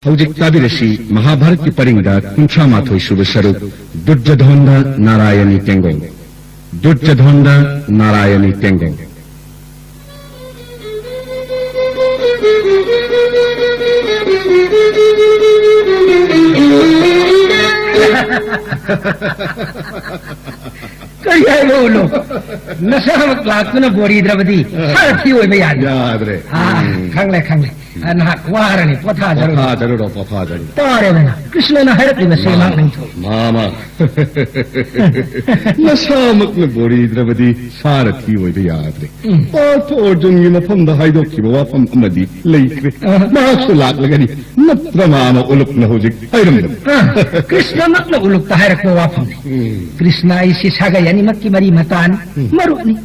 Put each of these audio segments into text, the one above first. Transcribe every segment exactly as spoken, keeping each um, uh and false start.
ꯍꯧꯖꯤꯛ ꯇꯥꯕꯤꯔꯁꯤ ꯃꯍꯥꯚꯥꯔꯠꯀꯤ ꯄꯔꯤꯡꯗ ꯀꯨꯟꯊ꯭ꯔꯥ ꯃꯥꯊꯣꯏ ꯁꯨꯕ ꯁꯔꯨꯛ, ꯗꯨꯔꯖꯣꯙꯟꯗ ꯅꯥꯔꯥꯌꯅꯤ ꯇꯦꯡꯒꯣꯜ꯫ ꯗꯨꯔꯖꯣꯙꯟꯗ ꯅꯥꯔꯥꯌꯅꯤ ꯇꯦꯡꯒꯣꯜ꯫ ꯀꯔꯤ ꯍꯥꯏꯕ ꯎꯂꯨ? ꯅꯁꯥꯃꯛ ꯂꯥꯛꯇꯨꯅ ꯕꯣꯔꯤꯗ꯭ꯔꯕꯗꯤ ꯁꯥꯔꯊꯤ ꯑꯣꯏꯕ ꯌꯥꯗ꯭ꯔꯦ꯫ ꯌꯥꯗ꯭ꯔꯦ꯫ ꯑꯥ, ꯎꯝ꯫ ꯈꯪꯂꯦ, ꯈꯪꯂꯦ꯫ ꯑ, ꯅꯍꯥꯛ ꯋꯥꯔꯅꯤ, ꯄꯣꯊꯥꯖꯔꯨ꯫ ꯄꯣꯊꯥꯖꯔꯨꯔꯣ, ꯄꯣꯊꯥꯖꯔꯨꯔꯣ꯫ ꯇꯥꯔꯦꯗꯅ, ꯀ꯭ꯔꯤꯁꯅꯅ ꯍꯥꯏꯔꯛꯂꯤꯕꯁꯦ ꯃꯥ, ꯃꯥ ꯅꯤꯡꯊꯧ꯫ ꯃꯥ, ꯃꯥ꯫ ꯅꯁꯥꯃꯛꯅ ꯕꯣꯔꯤꯗ꯭ꯔꯕꯗꯤ ꯁꯥꯔꯊꯤ ꯑꯣꯏꯕ ꯌꯥꯗ꯭ꯔꯦ꯫ ꯎꯝ꯫ ꯄꯥꯔꯊ ꯑꯔꯖꯨꯟꯒꯤ ꯃꯐꯝꯗ ꯍꯥꯏꯗꯣꯛꯈꯤꯕ ꯋꯥꯐꯝ ꯑꯃꯗꯤ ꯂꯩꯈ꯭ꯔꯦ꯫ ꯑ꯫ ꯃꯍꯥꯛꯁꯨ ꯂꯥꯛꯂꯒꯅꯤ꯫ ꯅꯠꯇ꯭ꯔ ꯃꯥꯃ ꯎꯂꯨꯞꯅ ꯍꯧꯖꯤꯛ ꯍꯥꯏꯔꯝꯕꯗꯣ? ꯑ, ꯀ꯭ꯔꯤꯁꯅꯃꯛꯅ ꯎꯂꯨꯞꯇ ꯍꯥꯏꯔꯛꯄ ꯋꯥꯐꯝꯅꯤ꯫ ꯎꯝ꯫ ꯀ꯭ꯔꯤꯁꯅ ꯑꯩꯁꯤ ꯁꯥꯒꯩ ꯑꯅꯤꯃꯛꯀꯤ ꯃꯔꯤ ꯃꯇꯥꯅꯤ, ꯎꯝ꯫ ꯃꯔꯨꯞꯅꯤ꯫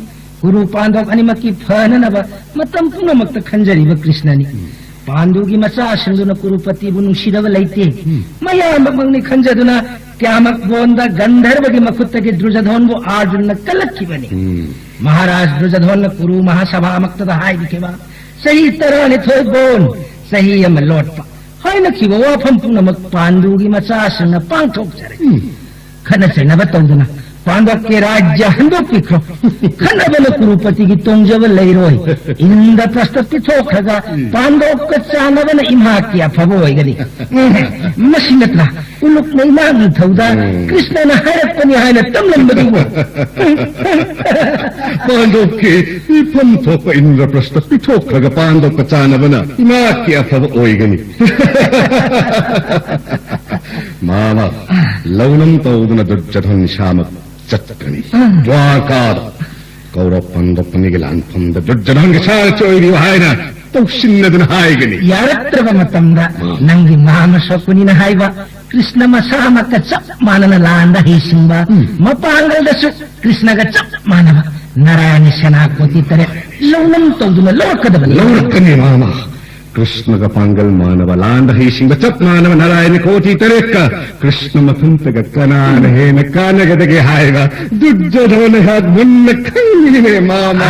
ꯀꯨꯔꯨ ꯄꯥꯟꯗꯣꯞ ꯑꯅꯤꯃꯛꯀꯤ ꯐꯅꯅꯕ ꯃꯇꯝ ꯄꯨꯝꯅꯃꯛꯇ ꯈꯟꯖꯔꯤꯕ ꯀ꯭ꯔꯤꯁꯅꯅꯤ꯫ ꯎꯝ꯫ ꯄꯥꯟꯗꯨꯒꯤ ꯃꯆꯥꯁꯤꯡꯗꯨꯅ ꯀꯨꯔꯨꯄꯇꯤꯕꯨ ꯅꯨꯡꯁꯤꯗꯕ ꯂꯩꯇꯦ꯫ ꯎꯝ꯫ ꯃꯌꯥꯝꯕꯃꯛꯅꯤ ꯈꯟꯖꯗꯨꯅ ꯀ꯭ꯌꯥꯃꯛꯕꯣꯟꯗ ꯒꯟꯙꯔꯕꯒꯤ ꯃꯈꯨꯠꯇꯒꯤ ꯗ꯭ꯔꯨꯖꯙꯣꯟꯕꯨ ꯑꯥꯔꯖꯨꯟꯅ ꯀꯜꯂꯛꯈꯤꯕꯅꯤ꯫ ꯎꯝ꯫ ꯃꯍꯥꯔꯥꯖ ꯗ꯭ꯔꯨꯖꯙꯣꯟꯅ ꯀꯨꯔꯨ ꯃꯍꯥꯁꯚꯥꯃꯛꯇꯗ ꯍꯥꯏꯕꯤꯈꯤꯕ, "ꯆꯍꯤ ꯇꯔꯥꯅꯤꯊꯣꯏ ꯕꯣꯟ, ꯆꯍꯤ ꯑꯃ ꯂꯣꯠꯄ" ꯍꯥꯏꯅꯈꯤꯕ ꯋꯥꯐꯝ ꯄꯨꯝꯅꯃꯛ ꯄꯥꯟꯗꯨꯒꯤ ꯃꯆꯥꯁꯤꯡꯅ ꯄꯥꯡꯊꯣꯛꯆꯔꯦ꯫ ꯎꯝ꯫ ꯈꯠꯅ ꯆꯩꯅꯕ ꯇꯧꯗꯨꯅ ꯄꯥꯟꯗꯣꯞꯀꯤ ꯔꯥꯖ꯭ꯌ ꯍꯟꯗꯣꯛꯄꯤꯈ꯭ꯔꯣ꯫ ꯈꯠꯅꯕꯅ ꯀꯨꯔꯨꯄꯇꯤꯒꯤ ꯇꯣꯡꯖꯕ ꯂꯩꯔꯣꯏ꯫ ꯏꯟꯗ꯭ꯔꯄ꯭ꯔꯁꯇ ꯄꯤꯊꯣꯛꯈ꯭ꯔꯒ ꯎꯝ꯫ ꯄꯥꯟꯗꯣꯞꯀ ꯆꯥꯟꯅꯕꯅ ꯏꯝꯍꯥꯛꯀꯤ ꯑꯐꯕ ꯑꯣꯏꯒꯅꯤ꯫ ꯎꯝ, ꯃꯁꯤ ꯅꯠꯇ꯭ꯔꯥ ꯎꯂꯨꯞꯅ ꯏꯃꯥ ꯅꯤꯡꯊꯧꯗ ꯎꯝ꯫ ꯀ꯭ꯔꯤꯁꯅꯅ ꯍꯥꯏꯔꯛꯄꯅꯤ ꯍꯥꯏꯅ ꯇꯝꯂꯝꯕꯗꯨꯕꯨ? ꯄꯥꯟꯗꯣꯞꯀꯤ ꯏꯐꯝ ꯊꯣꯛꯄ ꯏꯟꯗ꯭ꯔꯄ꯭ꯔꯁꯇ ꯄꯤꯊꯣꯛꯈ꯭ꯔꯒ ꯄꯥꯟꯗꯣꯞꯀ ꯆꯥꯟꯅꯕꯅ ꯏꯃꯥꯛꯀꯤ ꯑꯐꯕ ꯑꯣꯏꯒꯅꯤ꯫ ꯃꯥꯃ, ꯂꯧꯅꯝ ꯇꯧꯗꯨꯅ ꯗꯨꯔꯖꯣꯙꯟ ꯏꯁꯥꯃꯛ ꯆꯠꯀꯅꯤ꯫ ꯎꯝ꯫ ꯗ꯭ꯋꯥꯔꯀꯥꯗ ꯀꯧꯔꯕ ꯄꯥꯟꯗꯣꯞ ꯑꯅꯤꯒꯤ ꯂꯥꯟꯐꯝꯗ ꯗꯨꯔꯖꯣꯙꯟꯒꯤ ꯁꯥꯔꯊꯤ ꯑꯣꯏꯕꯤꯌꯨ ꯍꯥꯏꯅ ꯇꯧꯁꯤꯟꯅꯗꯨꯅ ꯍꯥꯏꯒꯅꯤ꯫ ꯌꯥꯔꯛꯇ꯭ꯔꯕ ꯃꯇꯝꯗ ꯎꯝ꯫ ꯅꯪꯒꯤ ꯃꯍꯥꯃꯁꯣꯀꯨꯅꯤꯅ ꯍꯥꯏꯕ ꯀ꯭ꯔꯤꯁꯅ ꯃꯁꯥꯃꯛꯀ ꯆꯞ ꯃꯥꯟꯅꯅ ꯂꯥꯟꯗ ꯍꯩꯁꯤꯡꯕ, ꯎꯝ꯫ ꯃꯄꯥꯡꯒꯜꯗꯁꯨ ꯀ꯭ꯔꯤꯁꯅꯒ ꯆꯞ ꯃꯥꯟꯅꯕ ꯅꯥꯔꯥꯌꯅꯤ ꯁꯦꯅꯥꯄꯣꯇꯤ ꯇꯔꯦꯠ ꯂꯧꯅꯝ ꯇꯧꯗꯨꯅ ꯂꯧꯔꯛꯀꯗꯕꯅꯤ꯫ ꯂꯧꯔꯛꯀꯅꯤ, ꯃꯥꯃ꯫ ꯀ꯭ꯔꯤꯁꯅꯒ ꯄꯥꯡꯒꯜ ꯃꯥꯟꯅꯕ, ꯂꯥꯟꯗ ꯍꯩꯁꯤꯡꯕ ꯆꯞ ꯃꯥꯟꯅꯕ ꯅꯥꯔꯥꯌꯅꯤ ꯀꯣꯇꯤ ꯇꯔꯦꯠꯀ ꯀ꯭ꯔꯤꯁꯅ ꯃꯊꯟꯇꯒ ꯀꯅꯥꯅ ꯍꯦꯟꯅ ꯀꯥꯟꯅꯒꯗꯒꯦ ꯍꯥꯏꯕ ꯗꯨꯔꯖꯣꯙꯅ ꯑꯩꯍꯥꯛ ꯃꯨꯟꯅ ꯈꯪꯂꯤꯅꯦ, ꯃꯥꯃ꯫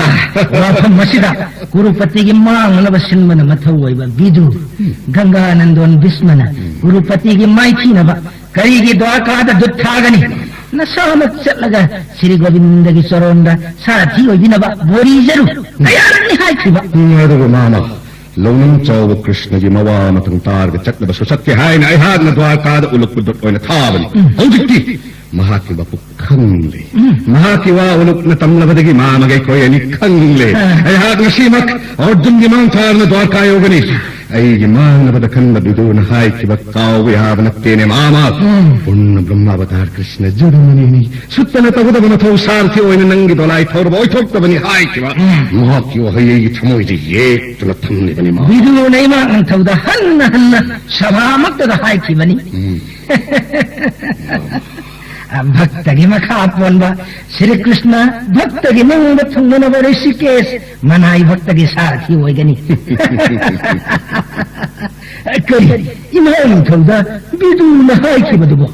ꯋꯥꯐꯝ ꯑꯁꯤꯗ ꯀꯨꯔꯨꯄꯇꯤꯒꯤ ꯃꯥꯡꯅꯅꯕ ꯁꯤꯟꯕꯅ ꯃꯊꯧ ꯑꯣꯏꯕ ꯕꯤꯗꯨ, ꯒꯪꯒꯥꯅꯟꯗꯣꯟ ꯚꯤꯁꯃꯅ ꯀꯨꯔꯨꯄꯇꯤꯒꯤ ꯃꯥꯏꯊꯤꯅꯕ ꯀꯔꯤꯒꯤ ꯗ꯭ꯋꯥꯔꯀꯥꯗ ꯗꯨꯠ ꯊꯥꯒꯅꯤ? ꯅꯁꯥꯃꯛ ꯆꯠꯂꯒ ꯁ꯭ꯔꯤ ꯒꯣꯕꯤꯟꯗꯒꯤ ꯆꯔꯣꯟꯗ ꯁꯥꯔꯊꯤ ꯑꯣꯏꯕꯤꯅꯕ ꯕꯣꯔꯤꯖꯔꯨ꯫ ꯀꯌꯥꯔꯛꯅꯤ ꯍꯥꯏꯈꯤꯕ? ꯎꯝ, ꯑꯗꯨꯕꯨ ꯃꯥꯃ, ꯂꯧꯅꯝ ꯆꯥꯎꯕ ꯀ꯭ꯔꯤꯁꯅꯒꯤ ꯃꯋꯥ ꯃꯇꯪ ꯇꯥꯔꯒ ꯆꯠꯅꯕꯁꯨ ꯆꯠꯀꯦ ꯍꯥꯏꯅ ꯑꯩꯍꯥꯛꯅ ꯗ꯭ꯋꯥꯔꯀꯥꯗ ꯎꯂꯨꯛꯄꯨ ꯗꯨꯠ ꯑꯣꯏꯅ ꯊꯥꯕꯅꯤ꯫ ꯎꯝ꯫ ꯍꯧꯖꯤꯛꯇꯤ ꯃꯍꯥꯛꯀꯤ ꯃꯄꯨꯛ ꯈꯪꯂꯦ꯫ ꯎꯝ꯫ ꯃꯍꯥꯛꯀꯤ ꯋꯥ ꯎꯂꯨꯛꯅ ꯇꯝꯂꯕꯗꯒꯤ ꯃꯥꯃꯒ ꯑꯩꯈꯣꯏ ꯑꯅꯤ ꯈꯪꯂꯦ꯫ ꯑꯥ꯫ ꯑꯩꯍꯥꯛ ꯉꯁꯤꯃꯛ ꯑꯔꯖꯨꯟꯒꯤ ꯃꯥꯡ ꯊꯥꯗꯨꯅ ꯗ꯭ꯋꯥꯔꯀꯥ ꯌꯧꯒꯅꯤ꯫ ꯑꯩꯒꯤ ꯃꯥꯡꯅꯕꯗ ꯈꯟꯕ ꯕꯤꯗꯨꯅ ꯍꯥꯏꯈꯤꯕ ꯀꯥꯎꯕ ꯌꯥꯕ ꯅꯠꯇꯦꯅꯦ, ꯃꯥꯃ꯫ ꯎꯝ꯫ ꯄꯨꯟꯅ ꯕ꯭ꯔꯍ꯭ꯃꯥꯕꯇꯥꯔ ꯀ꯭ꯔꯤꯁꯅ ꯖꯨꯔꯃꯅꯤꯅꯤ꯫ ꯁꯨꯠꯇꯅ ꯇꯧꯒꯗꯕ ꯃꯊꯧ ꯁꯥꯔꯊꯤ ꯑꯣꯏꯅ ꯅꯪꯒꯤ ꯗꯣꯂꯥꯏ ꯊꯧꯔꯕ ꯑꯣꯏꯊꯣꯛꯇꯕꯅꯤ ꯍꯥꯏꯈꯤꯕ꯫ ꯎꯝ꯫ ꯃꯍꯥꯛꯀꯤ ꯋꯥꯍꯩ ꯑꯩꯒꯤ ꯊꯃꯣꯏꯗ ꯌꯦꯛꯇꯨꯅ ꯊꯝꯂꯤꯕꯅꯤ, ꯃꯥꯃ꯫ ꯕꯤꯗꯨꯅ ꯏꯃꯥ ꯅꯤꯡꯊꯧꯗ ꯍꯟꯅ ꯍꯟꯅ ꯁꯚꯥꯃꯛꯇꯗ ꯍꯥꯏꯈꯤꯕꯅꯤ꯫ ꯎꯝ꯫ ꯚꯛꯇꯒꯤ ꯃꯈꯥ ꯄꯣꯟꯕ ꯁ꯭ꯔꯤ ꯀ꯭ꯔꯤꯁꯅ ꯚꯛꯇꯒꯤ ꯅꯤꯡꯕ ꯊꯨꯡꯅꯅꯕ ꯔꯤꯁꯤꯀꯦꯁ ꯃꯅꯥꯏ ꯚꯛꯇꯒꯤ ꯁꯥꯔꯊꯤ ꯑꯣꯏꯒꯅꯤ꯫ ꯀꯔꯤ? ꯏꯃꯥ ꯅꯤꯡꯊꯧꯗ ꯕꯤꯗꯨꯅ ꯍꯥꯏꯈꯤꯕꯗꯨꯕꯨ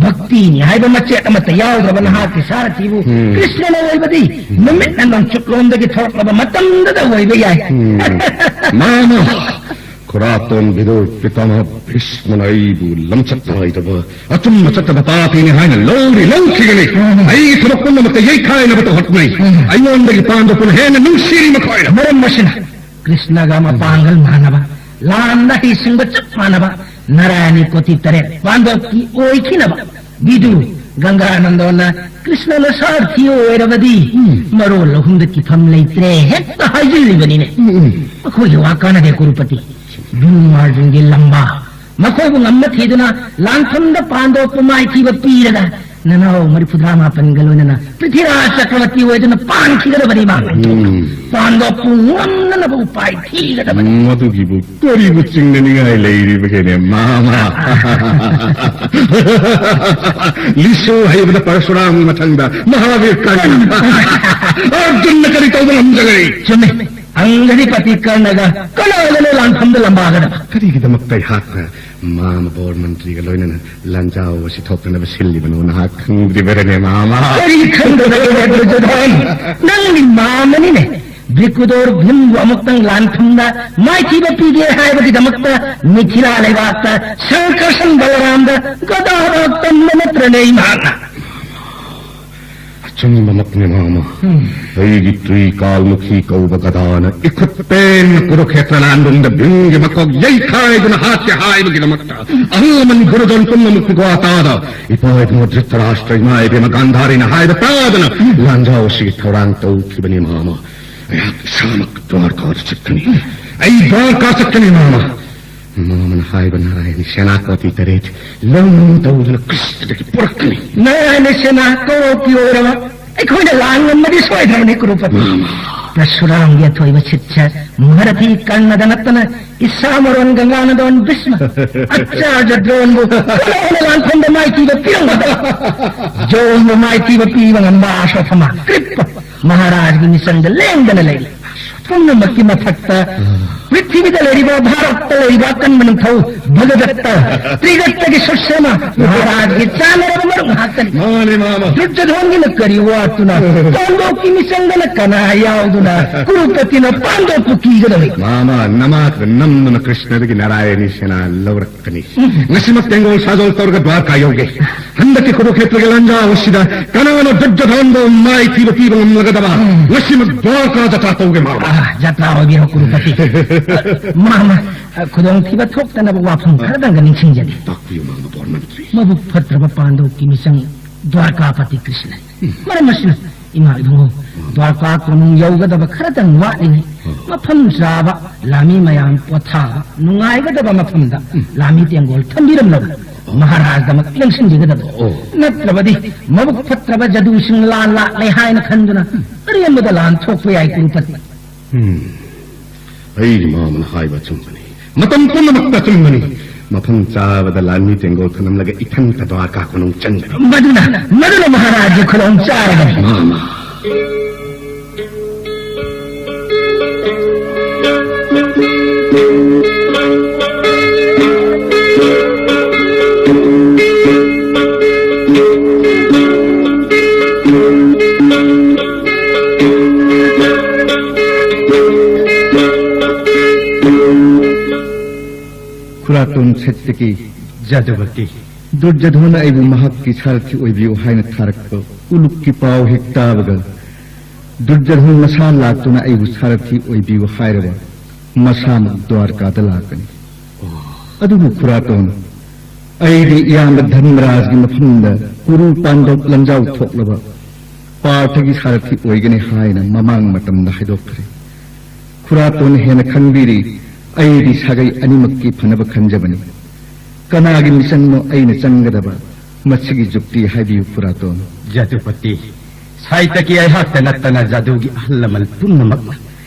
ꯚꯛꯇꯤꯅꯤ ꯍꯥꯏꯕ ꯃꯆꯦꯠ ꯑꯃꯠꯇ ꯌꯥꯎꯗ꯭ꯔꯕ ꯅꯍꯥꯛꯀꯤ ꯁꯥꯔꯊꯤꯕꯨ ꯎꯝ꯫ ꯀ꯭ꯔꯤꯁꯅꯅ ꯑꯣꯏꯕꯗꯤ ꯅꯨꯃꯤꯠꯅ ꯅꯣꯡꯆꯨꯞꯂꯣꯝꯗꯒꯤ ꯊꯣꯔꯛꯂꯕ ꯃꯇꯝꯗꯨꯗ ꯑꯣꯏꯕ ꯌꯥꯏ꯫ ꯎꯝ꯫ ꯃꯥꯃ, ꯈꯨꯔꯥꯇꯣꯟ ꯕꯤꯗꯨ ꯄꯤꯇꯥꯃꯍ ꯚꯤꯁꯃꯅ ꯑꯩꯕꯨ ꯂꯝꯆꯠ ꯅꯥꯏꯗꯕ, ꯑꯆꯨꯝꯕ ꯆꯠꯇꯕ ꯄꯥꯄꯤꯅꯤ ꯍꯥꯏꯅ ꯂꯧꯔꯤ ꯂꯧꯈꯤꯒꯅꯤ꯫ ꯎꯝ꯫ ꯑꯩꯒꯤ ꯊꯕꯛ ꯄꯨꯝꯅꯃꯛꯇ ꯌꯩꯈꯥꯏꯅꯕꯇ ꯍꯣꯠꯅꯩ꯫ ꯎꯝ꯫ ꯑꯩꯉꯣꯟꯗꯒꯤ ꯄꯥꯟꯗꯣꯛꯄꯅ ꯍꯦꯟꯅ ꯅꯨꯡꯁꯤꯔꯤ ꯃꯈꯣꯏꯅ꯫ ꯃꯔꯝ ꯑꯁꯤꯅ ꯀ꯭ꯔꯤꯁꯅꯒ ꯃꯄꯥꯡꯒꯜ ꯃꯥꯟꯅꯕ, ꯂꯥꯟꯗ ꯍꯩꯁꯤꯡꯕ ꯆꯞ ꯃꯥꯟꯅꯕ ꯅꯥꯔꯥꯌꯅꯤ ꯀꯣꯇꯤ ꯇꯔꯦꯠ ꯄꯥꯟꯗꯣꯞꯀꯤ ꯑꯣꯏꯈꯤꯅꯕ ꯕꯤꯗꯨ ꯒꯪꯒꯥꯅꯟꯗꯣꯟꯅ ꯀ꯭ꯔꯤꯁꯅꯅ ꯁꯥꯔꯊꯤ ꯑꯣꯏꯔꯕꯗꯤ ꯎꯝ꯫ ꯃꯔꯣꯜ ꯑꯍꯨꯝꯗ ꯀꯤꯐꯝ ꯂꯩꯇ꯭ꯔꯦ ꯍꯦꯛꯇ ꯍꯥꯏꯖꯤꯜꯂꯤꯕꯅꯤꯅꯦ꯫ ꯎꯝ, ꯎꯝ꯫ ꯑꯩꯈꯣꯏꯒꯤ ꯋꯥ ꯀꯥꯟꯅꯗꯦ ꯀꯨꯔꯨꯄꯇꯤ꯫ ꯚꯤꯝ ꯑꯔꯖꯨꯟꯒꯤ ꯂꯝꯕꯥ ꯃꯈꯣꯏꯕꯨ ꯉꯝꯕ ꯊꯤꯗꯨꯅ ꯂꯥꯟꯐꯝꯗ ꯄꯥꯟꯗꯣꯞꯄꯨ ꯃꯥꯏꯊꯤꯕ ꯄꯤꯔꯒ ꯅꯅꯥꯎ ꯃꯔꯤꯐꯨꯇꯔꯥ ꯃꯥꯄꯟꯒ ꯂꯣꯏꯅꯅ ꯄ꯭ꯔꯤꯊꯤꯔꯥꯖ ꯆꯀ꯭ꯔꯋꯔꯇꯤ ꯑꯣꯏꯗꯨꯅ ꯄꯥꯟꯈꯤꯒꯗꯕꯅꯤ ꯃꯥ꯫ ꯎꯝ꯫ ꯄꯥꯟꯗꯣꯞꯄꯨ ꯉꯝꯅꯅꯕ ꯎꯄꯥꯏ ꯊꯤꯒꯗꯕꯅꯤ꯫ ꯎꯝ, ꯃꯗꯨꯒꯤꯕꯨ ꯀꯔꯤꯕꯨ ꯆꯤꯡꯅꯅꯤꯡꯉꯥꯏ ꯂꯩꯔꯤꯕꯒꯦꯅꯦ, ꯃꯥꯃ? ꯂꯤꯁꯨ ꯍꯩꯕꯗ ꯄꯔꯁꯨꯔꯥꯝꯒꯤ ꯃꯊꯪꯗ ꯃꯍꯥꯕꯤꯔ ꯀꯔꯤ? ꯑꯔꯖꯨꯟꯅ ꯀꯔꯤ ꯇꯧꯕ ꯉꯝꯖꯒꯅꯤ? ꯆꯨꯝꯃꯤ꯫ ꯑꯪꯒꯗꯤꯄꯇꯤ ꯀꯔꯅꯒ ꯀꯅꯥꯒꯅꯣ ꯂꯥꯟꯐꯝꯗ ꯂꯝꯕꯥꯒꯗꯕ? ꯀꯔꯤꯒꯤꯗꯃꯛꯇ ꯑꯩꯍꯥꯛꯅ ꯃꯥꯃ ꯕꯣꯔ ꯃꯟꯇ꯭ꯔꯤꯒ ꯂꯣꯏꯅꯅ ꯂꯥꯟꯖꯥꯎ ꯑꯁꯤ ꯊꯣꯛꯇꯅꯕ ꯁꯤꯜꯂꯤꯕꯅꯣ ꯅꯍꯥꯛ ꯈꯪꯗ꯭ꯔꯤꯕꯔꯅꯦ, ꯃꯥꯃ? ꯀꯔꯤ ꯈꯪꯗꯕꯅꯣ, ꯗꯨꯔꯖꯣꯙꯟ? ꯅꯪꯒꯤ ꯃꯥꯃꯅꯤꯅꯦ꯫ ꯕ꯭ꯔꯤꯀꯨꯗꯣꯔ ꯚꯤꯝꯕꯨ ꯑꯃꯨꯛꯇꯪ ꯂꯥꯟꯐꯝꯗ ꯃꯥꯏꯊꯤꯕ ꯄꯤꯒꯦ ꯍꯥꯏꯕꯒꯤꯗꯃꯛꯇ ꯃꯤꯊꯤꯂꯥ ꯂꯩꯕꯥꯛꯇ ꯁꯪꯀꯔꯁꯟ ꯕꯂꯔꯥꯝꯗ ꯒꯗꯥ ꯇꯝꯕ ꯅꯠꯇ꯭ꯔꯅꯦ ꯏꯃꯥꯅ? ꯑꯆꯨꯝꯕꯃꯛꯅꯦ, ꯃꯥꯃ꯫ ꯎꯝ꯫ ꯑꯩꯒꯤ ꯇ꯭ꯔꯤꯀꯥꯜꯃꯨꯈꯤ ꯀꯧꯕ ꯒꯗꯥꯅ ꯏꯈꯨꯠ ꯄꯦꯟꯅ ꯀꯨꯔꯨꯈꯦꯇ꯭ꯔ ꯂꯥꯟꯕꯨꯡꯗ ꯚꯤꯝꯒꯤ ꯃꯀꯣꯛ ꯌꯩꯈꯥꯏꯗꯨꯅ ꯍꯥꯠꯀꯦ ꯍꯥꯏꯕꯒꯤꯗꯃꯛꯇ ꯑꯍꯜ ꯂꯃꯟ ꯒꯨꯔꯨꯖꯟ ꯄꯨꯝꯅꯃꯛꯀꯤ ꯒ꯭ꯋꯥ ꯇꯥꯗ ꯏꯄꯥ ꯏꯕꯨꯡꯉꯣ ꯙ꯭ꯔꯤꯇꯔꯥꯁꯇ꯭ꯔ, ꯏꯃꯥ ꯏꯕꯦꯝꯃ ꯒꯥꯟꯙꯥꯔꯤꯅ ꯍꯥꯏꯕ ꯇꯥꯗꯅ ꯂꯥꯟꯖꯥꯎ ꯑꯁꯤꯒꯤ ꯊꯧꯔꯥꯡ ꯇꯧꯈꯤꯕꯅꯤ, ꯃꯥꯃ꯫ ꯑꯩꯍꯥꯛ ꯏꯁꯥꯃꯛ ꯗ꯭ꯋꯥꯔꯀꯥꯗ ꯆꯠꯀꯅꯤ꯫ ꯑꯩ ꯗ꯭ꯋꯥꯔꯀꯥ ꯆꯠꯀꯅꯤ, ꯃꯥꯃ꯫ ꯃꯥꯃꯅ ꯍꯥꯏꯕ ꯅꯥꯔꯥꯌꯅꯤ ꯁꯦꯅꯥꯄꯇꯤ ꯇꯔꯦꯠ ꯂꯧꯅꯨꯡ ꯇꯧꯗꯨꯅ ꯀ꯭ꯔꯤꯁꯇꯗꯒꯤ ꯄꯨꯔꯛꯀꯅꯤ꯫ ꯅꯥꯔꯥꯌꯅꯤ ꯁꯦꯅꯥ ꯀꯧꯔꯛꯄꯤ ꯑꯣꯏꯔꯕ ꯑꯩꯈꯣꯏꯅ ꯂꯥꯟ ꯉꯝꯕꯗꯤ ꯁꯣꯏꯗ꯭ꯔꯕꯅꯤ, ꯀꯨꯔꯨꯄꯇꯤ꯫ ꯃꯥꯃ꯫ ꯄꯔꯁꯨꯔꯥꯝꯒꯤ ꯑꯊꯣꯏꯕ ꯁꯤꯠꯁ ꯃꯍꯥꯔꯊꯤ ꯀꯔꯅꯗ ꯅꯠꯇꯅ ꯏꯁꯥ ꯃꯔꯣꯟ ꯒꯪꯒꯥꯅꯗꯣꯟ ꯚꯤꯁꯃ, ꯑꯆꯥꯔꯌ ꯗ꯭ꯔꯣꯟꯕꯨ ꯀꯅꯥꯅ ꯂꯥꯟꯐꯝꯗ ꯃꯥꯏꯊꯤꯕ ꯄꯤꯔꯝꯒꯗꯕ? ꯖꯣꯝꯕꯨ ꯃꯥꯏꯊꯤꯕ ꯄꯤꯕ ꯉꯝꯕ ꯑꯁ꯭ꯋꯠꯊꯥꯃ, ꯀ꯭ꯔꯤꯞꯄ, ꯃꯍꯥꯔꯥꯖꯒꯤ ꯃꯤꯆꯪꯗ ꯂꯦꯡꯗꯅ ꯂꯩꯔꯤ꯫ ꯄꯨꯝꯅꯃꯛꯀꯤ ꯃꯊꯛꯇ ꯄ꯭ꯔꯤꯊꯤꯕꯤꯗ ꯂꯩꯔꯤꯕ, ꯚꯥꯔꯠꯇ ꯂꯩꯔꯤꯕ ꯑꯀꯟꯕ ꯅꯤꯡꯊꯧ ꯚꯒꯗꯠꯇ, ꯇ꯭ꯔꯤꯒꯠꯇꯒꯤ ꯁꯨꯁꯦꯃ, ꯃꯍꯥꯔꯥꯖꯒꯤ ꯆꯥꯟꯅꯔꯕ ꯃꯔꯨꯞ ꯉꯥꯛꯇꯅꯤ꯫ ꯃꯥꯅꯦ, ꯃꯥꯃ꯫ ꯗꯨꯔꯖꯣꯙꯟꯒꯤꯅ ꯀꯔꯤ ꯋꯥꯠꯇꯨꯅ, ꯄꯥꯟꯗꯣꯞꯀꯤ ꯃꯤꯆꯪꯗꯅ ꯀꯅꯥ ꯌꯥꯎꯗꯨꯅ, ꯀꯨꯔꯨꯄꯇꯤꯅ ꯄꯥꯟꯗꯣꯞꯄꯨ ꯀꯤꯒꯗꯧꯔꯤ? ꯃꯥꯃ, ꯅꯃꯥꯛꯇ ꯅꯝꯗꯨꯅ ꯀ꯭ꯔꯤꯁꯅꯗꯒꯤ ꯅꯥꯔꯥꯌꯅꯤ ꯁꯦꯅꯥ ꯂꯧꯔꯛꯀꯅꯤ꯫ ꯉꯁꯤꯃꯛ ꯇꯦꯡꯒꯣꯜ ꯁꯥꯖꯣꯜ ꯇꯧꯔꯒ ꯗ꯭ꯋꯥꯔꯀꯥ ꯌꯧꯒꯦ꯫ ꯍꯟꯗꯛꯀꯤ ꯀꯨꯔꯨꯈꯦꯇ꯭ꯔꯒꯤ ꯂꯥꯟꯖꯥꯎ ꯑꯁꯤꯗ ꯀꯅꯥꯅ ꯗꯨꯔꯖꯣꯙꯟꯕꯨ ꯃꯥꯏꯊꯤꯕ ꯄꯤꯕ ꯉꯝꯂꯒꯗꯕ? ꯎꯝ꯫ ꯉꯁꯤꯃꯛ ꯗ꯭ꯋꯥꯔꯀꯥ ꯖꯇ꯭ꯔꯥ ꯇꯧꯒꯦ, ꯃꯥꯃ꯫ ꯑꯥ, ꯖꯇ꯭ꯔꯥ ꯑꯣꯏꯕꯤꯔꯣ, ꯀꯨꯔꯨꯄꯇꯤ꯫ ꯃꯥꯃ, ꯑ, ꯈꯨꯗꯣꯡꯊꯤꯕ ꯊꯣꯛꯇꯅꯕ ꯋꯥꯐꯝ ꯈꯔꯗꯪꯒ ꯅꯤꯡꯁꯤꯡꯖꯒꯦ꯫ ꯇꯥꯛꯄꯤꯌꯨ, ꯃꯥꯃ ꯕꯣꯔ ꯃꯟꯇ꯭ꯔꯤ꯫ ꯃꯕꯨꯛ ꯐꯠꯇ꯭ꯔꯕ ꯄꯥꯟꯗꯣꯞꯀꯤ ꯃꯤꯆꯪ ꯗ꯭ꯋꯥꯔꯀꯥꯄꯇꯤ ꯀ꯭ꯔꯤꯁꯅꯅꯤ꯫ ꯃꯔꯝ ꯑꯁꯤꯅ, ꯏꯃꯥ ꯏꯕꯨꯡꯉꯣ, ꯗ꯭ꯋꯥꯔꯀꯥ ꯀꯣꯅꯨꯡ ꯌꯧꯒꯗꯕ ꯈꯔꯇꯪ ꯋꯥꯠꯂꯤꯉꯩ, ꯃꯐꯝ ꯆꯥꯕ, ꯂꯥꯃꯤ ꯃꯌꯥꯝ ꯄꯣꯊꯥꯕ ꯅꯨꯡꯉꯥꯏꯒꯗꯕ ꯃꯐꯝꯗ ꯂꯥꯃꯤ ꯇꯦꯡꯒꯣꯜ ꯊꯝꯕꯤꯔꯝꯂꯕ ꯃꯍꯥꯔꯥꯖꯗꯃꯛ ꯂꯦꯡꯁꯤꯟꯕꯤꯒꯗꯕ꯫ ꯑꯣ꯫ ꯅꯠꯇ꯭ꯔꯕꯗꯤ ꯃꯕꯨꯛ ꯐꯠꯇ꯭ꯔꯕ ꯖꯗꯨꯁꯤꯡ ꯂꯥꯟ ꯂꯥꯛꯂꯦ ꯍꯥꯏꯅ ꯈꯟꯗꯨꯅ ꯑꯔꯦꯝꯕꯗ ꯂꯥꯟ ꯊꯣꯛꯄ ꯌꯥꯏ, ꯀꯨꯔꯨꯄꯇꯤ꯫ ꯎꯝ꯫ ꯑꯩꯒꯤ ꯃꯥꯃꯅ ꯍꯥꯏꯕ ꯑꯆꯨꯝꯕꯅꯤ꯫ ꯃꯇꯝ ꯄꯨꯝꯅꯃꯛꯇ ꯑꯆꯨꯝꯕꯅꯤ꯫ ꯃꯐꯝ ꯆꯥꯕꯗ ꯂꯥꯟꯃꯤ ꯇꯦꯡꯒꯣꯜ ꯊꯅꯝꯂꯒ ꯏꯊꯟꯇ ꯗ꯭ꯋꯥꯔꯀꯥ ꯀꯣꯅꯨꯡ ꯆꯪꯒꯅꯤ꯫ ꯃꯗꯨꯅ, ꯃꯗꯨꯅ ꯃꯍꯥꯔꯥꯖꯒꯤ ꯈꯨꯗꯣꯡ ꯆꯥꯔꯕꯅꯤ꯫ ꯃꯥꯃ꯫ ꯈꯨꯔꯥꯇꯣꯟ ꯁꯇ꯭ꯌꯀꯤ꯫ ꯖꯗꯨꯄꯇꯤ꯫ ꯗꯨꯔꯖꯣꯙꯟꯅ ꯑꯩꯕꯨ ꯃꯍꯥꯛꯀꯤ ꯁꯥꯔꯊꯤ ꯑꯣꯏꯕꯤꯌꯨ ꯍꯥꯏꯅ ꯊꯥꯔꯛꯄ ꯎꯂꯨꯛꯀꯤ ꯄꯥꯎ ꯍꯦꯛ ꯇꯥꯕꯒ, ꯗꯨꯔꯖꯣꯙꯟ ꯃꯁꯥ ꯂꯥꯛꯇꯨꯅ ꯑꯩꯕꯨ ꯁꯥꯔꯊꯤ ꯑꯣꯏꯕꯤꯌꯨ ꯍꯥꯏꯔꯕ ꯃꯁꯥꯃꯛ ꯗ꯭ꯋꯥꯔꯀꯥꯗ ꯂꯥꯛꯀꯅꯤ꯫ ꯑꯗꯨꯕꯨ ꯈꯨꯔꯥꯇꯣꯟ, ꯑꯩꯗꯤ ꯏꯌꯥꯝꯕ ꯙꯔꯃꯔꯥꯖꯒꯤ ꯃꯐꯝꯗ ꯀꯨꯔꯨ ꯄꯥꯟꯗꯕ ꯂꯝꯖꯥꯎ ꯊꯣꯛꯂꯕ ꯄꯥꯔꯊꯒꯤ ꯁꯥꯔꯊꯤ ꯑꯣꯏꯒꯅꯤ ꯍꯥꯏꯅ ꯃꯃꯥꯡ ꯃꯇꯝꯗ ꯍꯥꯏꯗꯣꯛꯈ꯭ꯔꯦ꯫ ꯈꯨꯔꯥꯇꯣꯟ ꯍꯦꯟꯅ ꯈꯪꯕꯤꯔꯤ, ꯑꯩꯗꯤ ꯁꯥꯒꯩ ꯑꯅꯤꯃꯛꯀꯤ ꯐꯅꯕ ꯈꯟꯖꯕꯅꯤ꯫ ꯀꯅꯥꯒꯤ ꯃꯤꯆꯪꯅꯣ ꯑꯩꯅ ꯆꯪꯒꯗꯕ? ꯃꯁꯤꯒꯤ ꯖꯨꯛꯇꯤ ꯍꯥꯏꯕꯤꯌꯨ ꯈꯨꯔꯥꯇꯣꯟ꯫ ꯖꯗꯨꯄꯇꯤ, ꯁꯥꯏꯇꯀꯤ ꯑꯩꯍꯥꯛꯇ ꯅꯠꯇꯅ ꯖꯗꯨꯒꯤ ꯑꯍꯜ ꯂꯃꯟ ꯄꯨꯝꯅꯃꯛꯅ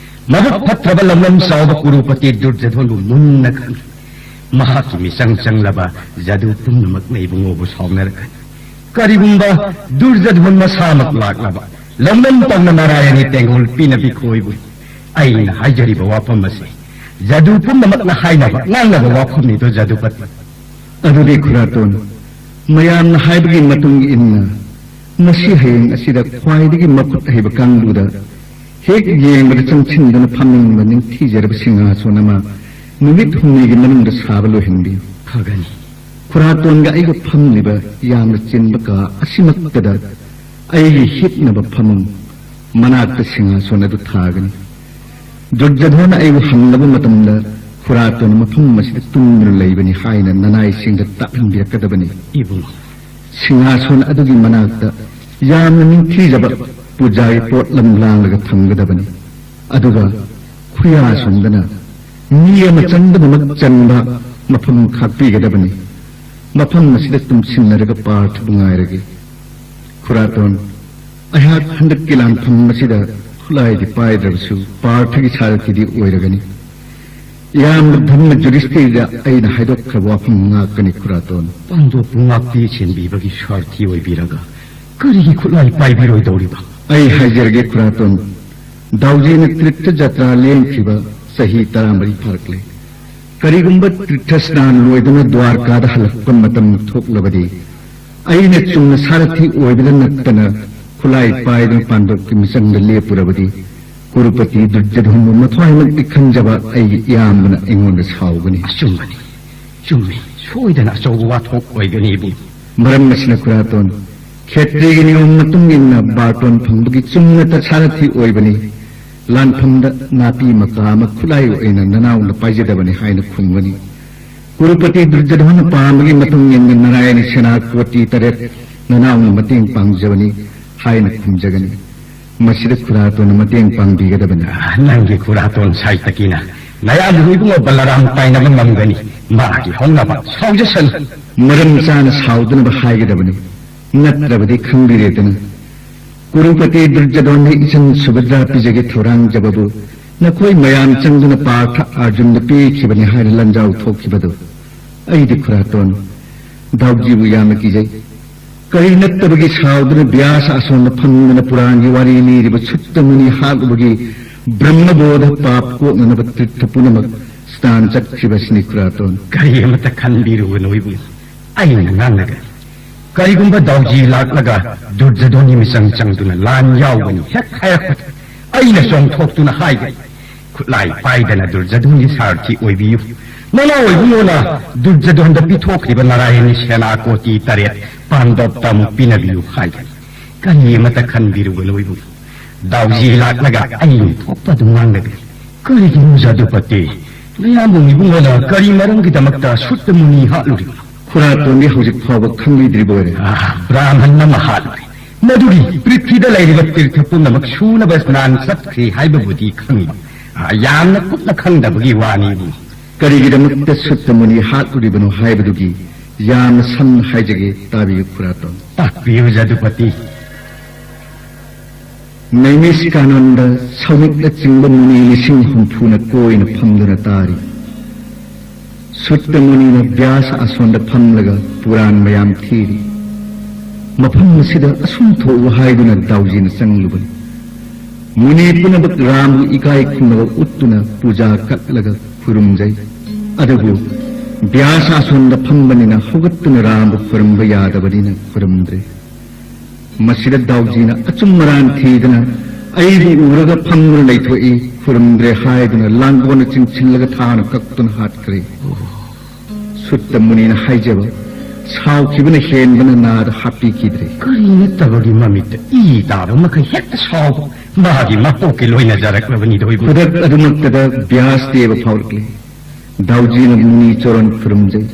ꯃꯕꯨꯛ ꯐꯠꯇ꯭ꯔꯕ ꯂꯝꯂꯝ ꯆꯥꯎꯕ ꯀꯨꯔꯨꯄꯇꯤ ꯗꯨꯔꯖꯣꯙꯟꯕꯨ ꯃꯨꯟꯅ ꯈꯪꯏ꯫ ꯃꯍꯥꯛꯀꯤ ꯃꯤꯆꯪ ꯆꯪꯂꯕ ꯖꯗꯨ ꯄꯨꯝꯅꯃꯛꯅ ꯏꯕꯨꯡꯉꯣꯕꯨ ꯁꯥꯎꯅꯔꯛꯀꯅꯤ꯫ ꯀꯔꯤꯒꯨꯝꯕ ꯗꯨꯔꯖꯣꯙꯟ ꯃꯁꯥꯃꯛ ꯂꯥꯛꯂꯕ ꯂꯝꯂꯝ ꯇꯧꯅ ꯅꯥꯔꯥꯌꯅꯤ ꯇꯦꯡꯒꯣꯜ ꯄꯤꯅꯕꯤ ꯈꯣꯏꯕꯨ ꯑꯩꯅ ꯍꯥꯏꯖꯔꯤꯕ ꯋꯥꯐꯝ ꯑꯁꯤ ꯖꯗꯨ ꯄꯨꯝꯅꯃꯛꯅ ꯍꯥꯏꯅꯕ ꯉꯥꯡꯅꯕ ꯋꯥꯐꯝꯅꯤꯗꯣ ꯖꯗꯨꯄꯇꯤ꯫ ꯑꯗꯨꯗꯤ ꯈꯨꯔꯥꯇꯣꯟ, ꯃꯌꯥꯝꯅ ꯍꯥꯏꯕꯒꯤ ꯃꯇꯨꯡ ꯏꯟꯅ ꯉꯁꯤ ꯍꯌꯦꯡ ꯑꯁꯤꯗ ꯈ꯭ꯋꯥꯏꯗꯒꯤ ꯃꯈꯨꯠ ꯍꯩꯕ ꯀꯥꯡꯕꯨꯗ ꯍꯦꯛ ꯌꯦꯡꯕꯗ ꯆꯪꯁꯤꯟꯗꯨꯅ ꯐꯝꯅꯤꯡꯕ ꯅꯤꯡꯊꯤꯖꯔꯕ ꯁꯤꯡꯍꯥꯁꯣꯟ ꯑꯃ ꯅꯨꯃꯤꯠ ꯍꯨꯝꯅꯤꯒꯤ ꯃꯅꯨꯡꯗ ꯁꯥꯕ ꯂꯣꯏꯍꯟꯕꯤꯌꯨ꯫ ꯐꯒꯅꯤ꯫ ꯈꯨꯔꯥꯇꯣꯟꯒ ꯑꯩꯒ ꯐꯝꯂꯤꯕ ꯌꯥꯝꯅ ꯆꯤꯟꯕ ꯀꯥ ꯑꯁꯤꯃꯛꯇꯗ ꯑꯩꯒꯤ ꯍꯤꯞꯅꯕ ꯐꯃꯨꯡ ꯃꯅꯥꯛꯇ ꯁꯤꯡꯍꯥꯁꯣꯟ ꯑꯗꯨ ꯊꯥꯒꯅꯤ꯫ ꯗꯨꯔꯖꯣꯙꯅ ꯑꯩꯕꯨ ꯍꯪꯂꯕ ꯃꯇꯝꯗ, ꯈꯨꯔꯥꯇꯣꯟ ꯃꯐꯝ ꯑꯁꯤꯗ ꯇꯨꯝꯗꯨꯅ ꯂꯩꯕꯅꯤ ꯍꯥꯏꯅ ꯅꯅꯥꯏꯁꯤꯡꯗ ꯇꯥꯛꯍꯟꯕꯤꯔꯛꯀꯗꯕꯅꯤ꯫ ꯏꯕꯨꯡꯉꯣ꯫ ꯁꯤꯡꯍꯥꯁꯣꯟ ꯑꯗꯨꯒꯤ ꯃꯅꯥꯛꯇ ꯌꯥꯝꯅ ꯅꯤꯡꯊꯤꯖꯕ ꯄꯨꯖꯥꯒꯤ ꯄꯣꯠꯂꯝ ꯂꯥꯡꯂꯒ ꯊꯝꯒꯗꯕꯅꯤ꯫ ꯑꯗꯨꯒ ꯈꯨꯌꯥꯁꯣꯟꯗꯅ ꯃꯤ ꯑꯃ ꯆꯪꯕꯗꯃꯛ ꯆꯟꯕ ꯃꯐꯝ ꯈꯥꯛꯄꯤꯒꯗꯕꯅꯤ꯫ ꯃꯐꯝ ꯑꯁꯤꯗ ꯇꯨꯝꯁꯤꯟꯅꯔꯒ ꯄꯥꯔꯊꯕꯨ ꯉꯥꯏꯔꯒꯦ꯫ ꯈꯨꯔꯥꯇꯣꯟ, ꯑꯩꯍꯥꯛ ꯍꯟꯗꯛꯀꯤ ꯂꯥꯟꯐꯝ ꯑꯁꯤꯗ ꯈꯨꯠꯂꯥꯏꯗꯤ ꯄꯥꯏꯗ꯭ꯔꯕꯁꯨ ꯄꯥꯔꯊꯒꯤ ꯁꯥꯔꯊꯤꯗꯤ ꯑꯣꯏꯔꯒꯅꯤ꯫ ꯏꯌꯥꯝꯕ ꯙꯔꯃ ꯖꯨꯔꯤꯁꯇꯤꯗ ꯑꯩꯅ ꯍꯥꯏꯗꯣꯛꯈ꯭ꯔꯕ ꯋꯥꯐꯝ ꯉꯥꯛꯀꯅꯤ ꯈꯨꯔꯥꯇꯣꯟ꯫ ꯄꯥꯡꯊꯣꯛꯄ ꯉꯥꯛꯄꯤ ꯁꯦꯟꯕꯤꯕꯒꯤ ꯁꯥꯔꯊꯤ ꯑꯣꯏꯕꯤꯔꯒ ꯀꯔꯤꯒꯤ ꯈꯨꯠꯂꯥꯏ ꯄꯥꯏꯕꯤꯔꯣꯏꯗꯧꯔꯤꯕ? ꯑꯩ ꯍꯥꯏꯖꯔꯒꯦ ꯈꯨꯔꯥꯇꯣꯟ, ꯗꯥꯎꯖꯦꯅ ꯇꯤꯔꯊ ꯖꯇ꯭ꯔꯥ ꯂꯦꯟꯈꯤꯕ ꯆꯍꯤ ꯇꯔꯥꯃꯔꯤ ꯐꯥꯔꯛꯂꯦ꯫ ꯀꯔꯤꯒꯨꯝꯕ ꯇꯤꯔꯊ ꯁ꯭ꯅꯥꯟ ꯂꯣꯏꯗꯨꯅ ꯗ꯭ꯋꯥꯔꯀꯥꯗ ꯍꯜꯂꯛꯄ ꯃꯇꯝ ꯊꯣꯛꯂꯕꯗꯤ, ꯑꯩꯅ ꯆꯨꯝꯅ ꯁꯥꯔꯊꯤ ꯑꯣꯏꯕꯗ ꯅꯠꯇꯅ ꯈꯨꯠꯂꯥꯏ ꯄꯥꯏꯗꯨꯅ ꯄꯥꯟꯗꯕꯀꯤ ꯃꯤꯆꯪꯗ ꯂꯦꯞꯄꯨꯔꯕꯗꯤ, ꯀꯨꯔꯨꯄꯇꯤ ꯗꯨꯔꯖꯣꯙꯟꯕꯨ ꯃꯊ꯭ꯋꯥꯏꯃꯛꯇꯤ ꯈꯟꯖꯕ ꯑꯩꯒꯤ ꯏꯌꯥꯝꯕꯅ ꯑꯩꯉꯣꯟꯗ ꯁꯥꯎꯒꯅꯤ꯫ ꯑꯆꯨꯝꯕꯅꯤ꯫ ꯆꯨꯝꯃꯤ, ꯁꯣꯏꯗꯅ ꯑꯆꯧꯕ ꯋꯥꯊꯣꯛ ꯑꯣꯏꯒꯅꯤ, ꯏꯕꯨꯡ꯫ ꯃꯔꯝ ꯑꯁꯤꯅ ꯈꯨꯔꯥꯇꯣꯟ, ꯈꯦꯇ꯭ꯔꯤꯒꯤ ꯅꯤꯌꯣꯝ ꯃꯇꯨꯡ ꯏꯟꯅ ꯕꯥꯔꯇꯣꯟ ꯐꯪꯕꯒꯤ ꯆꯨꯝꯅ ꯇ ꯁꯥꯔꯊꯤ ꯑꯣꯏꯕꯅꯤ꯫ ꯂꯥꯟꯐꯝꯗ ꯅꯥꯄꯤ ꯃꯀꯥ ꯑꯃ ꯈꯨꯠꯂꯥꯏ ꯑꯣꯏꯅ ꯅꯅꯥꯎꯅ ꯄꯥꯏꯖꯗꯕꯅꯤ ꯍꯥꯏꯅ ꯈꯨꯝꯒꯅꯤ꯫ ꯀꯨꯔꯨꯄꯇꯤ ꯗꯨꯔꯖꯙꯣꯟꯅ ꯄꯥꯝꯕꯒꯤ ꯃꯇꯨꯡ ꯏꯟꯅ ꯅꯥꯔꯥꯌꯅꯤ ꯁꯦꯅꯥ ꯀꯣꯇꯤ ꯇꯔꯦꯠ ꯅꯅꯥꯎꯅ ꯃꯇꯦꯡ ꯄꯥꯡꯖꯕꯅꯤ ꯍꯥꯏꯅ ꯈꯨꯝꯖꯒꯅꯤ꯫ ꯃꯁꯤꯗ ꯈꯨꯔꯥꯇꯣꯟꯅ ꯃꯇꯦꯡ ꯄꯥꯡꯕꯤꯒꯗꯕꯅꯤ꯫ ꯅꯪꯒꯤ ꯈꯨꯔꯥꯇꯣꯟ ꯁꯥꯏꯇꯀꯤꯅ ꯅꯌꯥꯝꯕ ꯏꯕꯨꯡꯉꯣ ꯕꯂꯔꯥꯝ ꯇꯥꯏꯅꯕ ꯉꯝꯒꯅꯤ꯫ ꯃꯥꯒꯤ ꯍꯧꯅꯕ ꯁꯥꯎꯖꯁꯅꯨ꯫ ꯃꯔꯝ ꯆꯥꯅ ꯁꯥꯎꯗꯅꯕ ꯍꯥꯏꯒꯗꯕꯅꯤ꯫ ꯅꯠꯇ꯭ꯔꯕꯗꯤ ꯈꯪꯕꯤꯔꯦꯗꯅ꯫ ꯀꯨꯔꯨꯄꯇꯤ ꯗꯨꯔꯖꯣꯙꯟꯗ ꯏꯆꯟ ꯁꯨꯚꯗ꯭ꯔꯥ ꯄꯤꯖꯒꯦ ꯊꯧꯔꯥꯡꯖꯕꯕꯨ ꯅꯈꯣꯏ ꯃꯌꯥꯝ ꯆꯪꯗꯨꯅ ꯄꯥꯔꯊ ꯑꯔꯖꯨꯟꯗ ꯄꯤꯈꯤꯕꯅꯤ ꯍꯥꯏꯅ ꯂꯟꯖꯥꯎ ꯊꯣꯛꯈꯤꯕꯗꯨ ꯑꯩꯗꯤ ꯈꯨꯔꯥꯇꯣꯟ ꯗꯥꯎꯖꯤꯕꯨ ꯌꯥꯝꯅ ꯀꯤꯖꯩ꯫ ꯀꯔꯤ ꯅꯠꯇꯕꯒꯤ ꯁꯥꯎꯗꯨꯅ ꯕ꯭ꯌꯥꯁ ꯑꯁꯣꯝꯗ ꯐꯝꯗꯨꯅ ꯄꯨꯔꯥꯟꯒꯤ ꯋꯥꯔꯤ ꯂꯤꯔꯤꯕ ꯁꯨꯠꯇ ꯃꯨꯅꯤ ꯍꯥꯠꯂꯨꯕꯒꯤ ꯕ꯭ꯔꯍ꯭ꯃꯕꯣꯙ ꯄꯥꯞ ꯀꯣꯛꯅꯅꯕ ꯇꯤꯔꯊ ꯄꯨꯝꯅꯃꯛ ꯁ꯭ꯅꯥꯟ ꯆꯠꯈꯤꯕꯁꯤꯅꯤ ꯈꯨꯔꯥꯇꯣꯟ꯫ ꯀꯔꯤ ꯑꯃꯠꯇ ꯈꯟꯕꯤꯔꯨꯒꯅꯨ ꯏꯕꯨꯡ꯫ ꯑꯩꯅ ꯉꯥꯡꯂꯒ ꯀꯔꯤꯒꯨꯝꯕ ꯗꯥꯎꯖꯤ ꯂꯥꯛꯂꯒ ꯗꯨꯔꯖꯣꯙꯟꯒꯤ ꯃꯤꯆꯪ ꯆꯪꯗꯨꯅ ꯂꯥꯟ ꯌꯥꯎꯒꯅꯤ ꯍꯦꯛ ꯍꯥꯏꯔꯛꯄꯗ ꯑꯩꯅ ꯆꯣꯡꯊꯣꯛꯇꯨꯅ ꯍꯥꯏꯒꯅꯤ, "ꯈꯨꯠꯂꯥꯏ ꯄꯥꯏꯗꯅ ꯗꯨꯔꯖꯣꯙꯟꯒꯤ ꯁꯥꯔꯊꯤ ꯑꯣꯏꯕꯤꯌꯨ꯫ ꯅꯅꯥꯎ ꯏꯕꯨꯡꯉꯣꯅ ꯗꯨꯔꯖꯣꯙꯟꯗ ꯄꯤꯊꯣꯛꯈ꯭ꯔꯤꯕ ꯅꯥꯔꯥꯌꯟꯒꯤ ꯁꯦꯅꯥ ꯀꯣꯇꯤ ꯇꯔꯦꯠ ꯄꯥꯟꯗꯣꯞꯇ ꯑꯃꯨꯛ ꯄꯤꯅꯕꯤꯌꯨ" ꯍꯥꯏꯒꯅꯤ꯫ ꯀꯔꯤ ꯑꯃꯠꯇ ꯈꯟꯕꯤꯔꯨꯒꯅꯨ ꯏꯕꯨꯡ꯫ ꯗꯥꯎꯖꯤ ꯂꯥꯛꯂꯒ ꯑꯩꯅ ꯊꯣꯛꯄ ꯑꯗꯨꯝ ꯉꯥꯡꯂꯒꯅꯤ꯫ ꯀꯔꯤꯒꯤꯅꯣ ꯖꯗꯨꯄꯇꯤ? ꯅꯌꯥꯝꯕ ꯏꯕꯨꯡꯉꯣꯅ ꯀꯔꯤ ꯃꯔꯝꯒꯤꯗꯃꯛꯇ ꯁꯨꯠꯇ ꯃꯨꯅꯤ ꯍꯥꯠꯂꯨꯔꯤꯕꯅꯣ? ꯈꯨꯔꯥꯇꯣꯟꯗꯤ ꯍꯧꯖꯤꯛ ꯐꯥꯎꯕ ꯈꯪꯕꯤꯗ꯭ꯔꯤꯕ ꯑꯣꯏꯔꯦ꯫ ꯑꯥ, ꯕ꯭ꯔꯥꯍꯃꯟ ꯑꯃ ꯍꯥꯠꯂꯨꯔꯦ꯫ ꯃꯗꯨꯒꯤ ꯄ꯭ꯔꯤꯊꯤꯗ ꯂꯩꯔꯤꯕ ꯇꯤꯔꯊ ꯄꯨꯝꯅꯃꯛ ꯁꯨꯅꯕ ꯁ꯭ꯅꯥꯟ ꯆꯠꯈ꯭ꯔꯦ ꯍꯥꯏꯕꯕꯨꯗꯤ ꯈꯪꯏ꯫ ꯑꯥ, ꯌꯥꯝꯅ ꯀꯨꯞꯅ ꯈꯪꯗꯕꯒꯤ ꯋꯥꯅꯤ ꯏꯕꯨꯡ꯫ ꯀꯔꯤꯒꯤꯗꯃꯛꯇ ꯁꯨꯠꯇ ꯃꯨꯅꯤ ꯍꯥꯠꯂꯨꯔꯤꯕꯅꯣ ꯍꯥꯏꯕꯗꯨꯒꯤ ꯌꯥꯝꯅ ꯁꯝꯅ ꯍꯥꯏꯖꯒꯦ, ꯇꯥꯕꯤꯌꯨ ꯈꯨꯔꯥꯇꯣꯟ꯫ ꯇꯥꯛꯄꯤꯌꯨ ꯖꯗꯨꯄꯇꯤ꯫ ꯅꯩꯃꯤꯁꯀꯥꯅꯟꯗ ꯁꯧꯅꯤꯛꯅꯆꯤꯡꯕ ꯃꯨꯅꯤ ꯂꯤꯁꯤꯡ ꯍꯨꯝꯐꯨꯅ ꯀꯣꯏꯅ ꯐꯝꯗꯨꯅ ꯇꯥꯔꯤ꯫ ꯁꯨꯠꯇ ꯃꯨꯅꯤꯅ ꯕ꯭ꯌꯥꯁ ꯑꯁꯣꯟꯗ ꯐꯝꯂꯒ ꯄꯨꯔꯥꯟ ꯃꯌꯥꯝ ꯊꯤꯔꯤ꯫ ꯃꯐꯝ ꯑꯁꯤꯗ ꯑꯁꯨꯝ ꯊꯣꯛꯎ ꯍꯥꯏꯗꯨꯅ ꯗꯥꯎꯖꯤꯅ ꯆꯪꯂꯨꯕꯅꯤ꯫ ꯃꯨꯅꯤ ꯄꯨꯝꯅꯃꯛ ꯔꯥꯝꯕꯨ ꯏꯀꯥꯏ ꯈꯨꯝꯅꯕ ꯎꯠꯇꯨꯅ ꯄꯨꯖꯥ ꯀꯠꯂꯒ ꯈꯨꯔꯨꯝꯖꯩ꯫ ꯑꯗꯨꯕꯨ ꯕ꯭ꯌꯥꯁ ꯑꯁꯣꯟꯗ ꯐꯝꯕꯅꯤꯅ ꯍꯧꯒꯠꯇꯨꯅ ꯔꯥꯝꯕꯨ ꯈꯨꯔꯨꯝꯕ ꯌꯥꯗꯕꯅꯤꯅ ꯈꯨꯔꯨꯝꯗ꯭ꯔꯦ꯫ ꯃꯁꯤꯗ ꯗꯥꯎꯖꯤꯅ ꯑꯆꯨꯝ ꯑꯔꯥꯟ ꯊꯤꯗꯅ ꯑꯩꯕꯨ ꯎꯔꯒ ꯐꯝꯗꯨꯅ ꯂꯩꯊꯣꯛꯏ, ꯈꯨꯔꯨꯝꯗ꯭ꯔꯦ ꯍꯥꯏꯗꯨꯅ ꯂꯥꯡꯒꯣꯜꯅ ꯆꯤꯡꯁꯤꯜꯂꯒ ꯊꯥꯅ ꯀꯛꯇꯨꯅ ꯍꯥꯠꯈ꯭ꯔꯦ꯫ ꯁꯨꯠꯇ ꯃꯨꯅꯤꯅ ꯍꯥꯏꯖꯕ ꯁꯥꯎꯈꯤꯕꯅ ꯍꯦꯟꯕꯅ ꯅꯥꯗ ꯍꯥꯞꯄꯤꯈꯤꯗ꯭ꯔꯦ꯫ ꯀꯔꯤ ꯅꯠꯇꯕꯒꯤ ꯃꯃꯤꯠꯇ ꯏ ꯇꯥꯕ ꯃꯈꯩ ꯍꯦꯛꯇ ꯁꯥꯎꯕ? ꯃꯥꯒꯤ ꯃꯄꯣꯛꯀꯤ ꯂꯣꯏꯅꯖꯔꯛꯂꯕꯅꯤꯗꯣ ꯏꯕꯨꯡ꯫ ꯈꯨꯗꯛ ꯑꯗꯨꯃꯛꯇꯗ ꯕ꯭ꯌꯥꯁ ꯗꯦꯕ ꯐꯥꯎꯔꯛꯂꯦ꯫ ꯗꯥꯎꯖꯤꯅ ꯃꯨꯅꯤ ꯆꯣꯔꯟ ꯈꯨꯔꯨꯝꯖꯩ꯫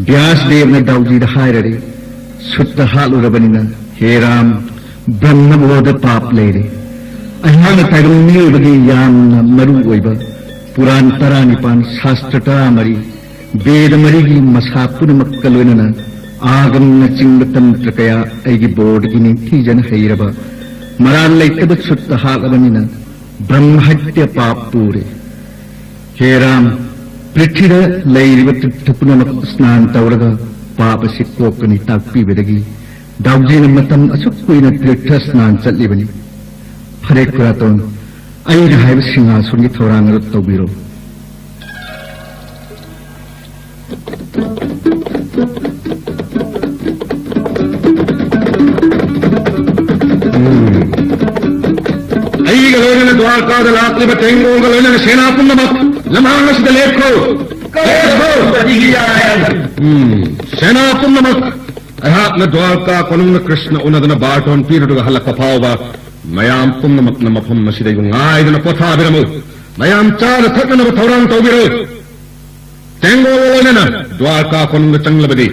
ꯕ꯭ꯌꯥꯁ ꯗꯦꯕꯅ ꯗꯥꯎꯖꯤꯗ ꯍꯥꯏꯔꯔꯦ, ꯁꯨꯠꯇ ꯍꯥꯠꯂꯨꯔꯕꯅꯤꯅ, ꯍꯦ ꯔꯥꯝ, ꯕ꯭ꯔꯍ꯭ꯃꯕꯣꯙ ꯄꯥꯞ ꯂꯩꯔꯦ꯫ ꯑꯩꯍꯥꯛꯅ ꯇꯥꯏꯕꯪ ꯃꯤꯑꯣꯏꯕꯒꯤ ꯌꯥꯝꯅ ꯃꯔꯨ ꯑꯣꯏꯕ ꯄꯨꯔꯥꯟ ꯇꯔꯥꯅꯤꯄꯥꯟ, ꯁꯥꯁꯇ꯭ꯔ ꯇꯔꯥꯃꯔꯤ, ꯕꯦꯗ ꯃꯔꯤꯒꯤ ꯃꯁꯥ ꯄꯨꯝꯅꯃꯛꯀ ꯂꯣꯏꯅꯅ ꯑꯥꯒꯝꯅꯆꯤꯡꯕ ꯇꯟꯇ꯭ꯔ ꯀꯌꯥ ꯑꯩꯒꯤ ꯕꯣꯔꯗꯒꯤ ꯅꯤꯡꯊꯤꯖꯅ ꯍꯩꯔꯕ ꯃꯔꯥꯜ ꯂꯩꯇꯕ ꯁꯨꯠꯇ ꯍꯥꯠꯂꯕꯅꯤꯅ, ꯕ꯭ꯔꯍ꯭ꯃꯍꯠꯌ ꯄꯥꯞ ꯄꯨꯔꯦ꯫ ꯍꯦ ꯔꯥꯝ, ꯄ꯭ꯔꯤꯊꯤꯗ ꯂꯩꯔꯤꯕ ꯇꯤꯔꯊ ꯄꯨꯝꯅꯃꯛ ꯁ꯭ꯅꯥꯟ ꯇꯧꯔꯒ ꯄꯥꯞ ꯑꯁꯤ ꯀꯣꯛꯀꯅꯤ ꯇꯥꯛꯄꯤꯕꯗꯒꯤ ꯗꯥꯎꯖꯤꯅ ꯃꯇꯝ ꯑꯁꯨꯛ ꯀꯨꯏꯅ ꯇꯤꯔꯊ ꯁ꯭ꯅꯥꯟ ꯆꯠꯂꯤꯕꯅꯤ꯫ ꯐꯔꯦ ꯈꯨꯔꯥꯇꯣꯟ, ꯑꯩꯅ ꯍꯥꯏꯕ ꯁꯤꯡꯍꯥꯁꯣꯟꯒꯤ ꯊꯧꯔꯥꯡ ꯑꯗꯨ ꯇꯧꯕꯤꯔꯣ꯫ ꯎꯝ꯫ ꯑꯩꯒ ꯂꯣꯏꯅꯅ ꯗ꯭ꯋꯥꯔꯀꯥꯗ ꯂꯥꯛꯂꯤꯕ ꯇꯦꯡꯒꯣꯜꯒ ꯂꯣꯏꯅꯅ ꯁꯦꯅꯥ ꯄꯨꯝꯅꯃꯛ ꯂꯝꯍꯥꯡ ꯑꯁꯤꯗ ꯂꯦꯞꯈ꯭ꯔꯣ꯫ ꯎꯝ꯫ ꯁꯦꯅꯥ ꯄꯨꯝꯅꯃꯛ, ꯑꯩꯍꯥꯛꯅ ꯗ꯭ꯋꯥꯔꯀꯥ ꯀꯣꯅꯨꯡꯗ ꯀ꯭ꯔꯤꯁꯅ ꯎꯅꯗꯨꯅ ꯕꯥꯔꯇꯣꯟ ꯄꯤꯔꯨꯔꯒ ꯍꯜꯂꯛꯄ ꯐꯥꯎꯕ ꯃꯌꯥꯝ ꯄꯨꯝꯅꯃꯛꯅ ꯃꯐꯝ ꯑꯁꯤꯗ ꯑꯩꯕꯨ ꯉꯥꯏꯗꯨꯅ ꯄꯣꯊꯥꯕꯤꯔꯝꯃꯨ꯫ ꯃꯌꯥꯝ ꯆꯥꯅ ꯊꯛꯅꯅꯕ ꯊꯧꯔꯥꯡ ꯇꯧꯕꯤꯔꯨ꯫ ꯇꯦꯡꯒꯣꯜꯒ ꯂꯣꯏꯅꯅ ꯗ꯭ꯋꯥꯔꯀꯥ ꯀꯣꯅꯨꯡꯗ ꯆꯪꯂꯕꯗꯤ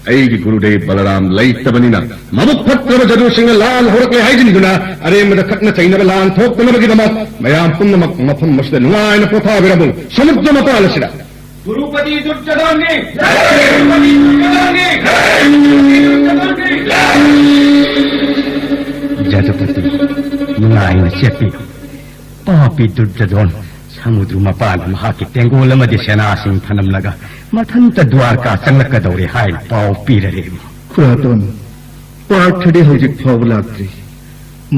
ꯑꯩꯒꯤ ꯒꯨꯔꯨꯗꯦꯕ ꯕꯂꯔꯥꯝ ꯂꯩꯇꯕꯅꯤꯅ ꯃꯕꯨꯛ ꯐꯠꯇ꯭ꯔꯕ ꯖꯗꯨꯁꯤꯡꯅ ꯂꯥꯜ ꯍꯧꯔꯛꯂꯦ ꯍꯥꯏꯖꯤꯟꯗꯨꯅ ꯑꯔꯦꯝꯕꯗ ꯈꯠꯅ ꯆꯩꯅꯕ ꯂꯥꯟ ꯊꯣꯛꯇꯅꯕꯒꯤꯗꯃꯛ ꯃꯌꯥꯝ ꯄꯨꯝꯅꯃꯛ ꯃꯐꯝ ꯑꯁꯤꯗ ꯅꯨꯡꯉꯥꯏꯅ ꯄꯣꯊꯥꯕꯤꯔꯝꯃꯨ꯫ ꯁꯃꯨꯗ꯭ꯔ ꯃꯄꯥꯟ ꯑꯁꯤꯗ꯫ ꯒꯨꯔꯨꯄꯇꯤ ꯗꯨꯔꯖꯣꯙꯟꯒꯤ ꯖꯥꯏ! ꯒꯨꯔꯨꯄꯇꯤ ꯗꯨꯔꯖꯣꯙꯟꯒꯤ ꯖꯥꯏ! ꯒꯨꯔꯨꯄꯇꯤ ꯗꯨꯔꯖꯣꯙꯟꯒꯤ ꯖꯥꯏ! ꯖꯗꯨꯄꯇꯤ, ꯅꯨꯡꯉꯥꯏꯅ ꯆꯦꯞꯄꯤꯌꯨ꯫ ꯄꯥꯄꯤ ꯗꯨꯔꯖꯣꯙꯟ ꯁꯃꯨꯗ꯭ꯔ ꯃꯄꯥꯟꯗ ꯃꯍꯥꯛꯀꯤ ꯇꯦꯡꯒꯣꯜ ꯑꯃꯗꯤ ꯁꯦꯅꯥꯁꯤꯡ ꯊꯅꯝꯂꯒ ꯃꯊꯟꯇ ꯗ꯭ꯋꯥꯔꯀꯥ ꯆꯪꯂꯛꯀꯗꯧꯔꯦ ꯍꯥꯏꯅ ꯄꯥꯎ ꯄꯤꯔꯔꯦ꯫ ꯈꯨꯔꯥꯇꯣꯟ, ꯄꯥꯔꯊꯗꯤ ꯍꯧꯖꯤꯛ ꯐꯥꯎꯕ ꯂꯥꯛꯇ꯭ꯔꯤ꯫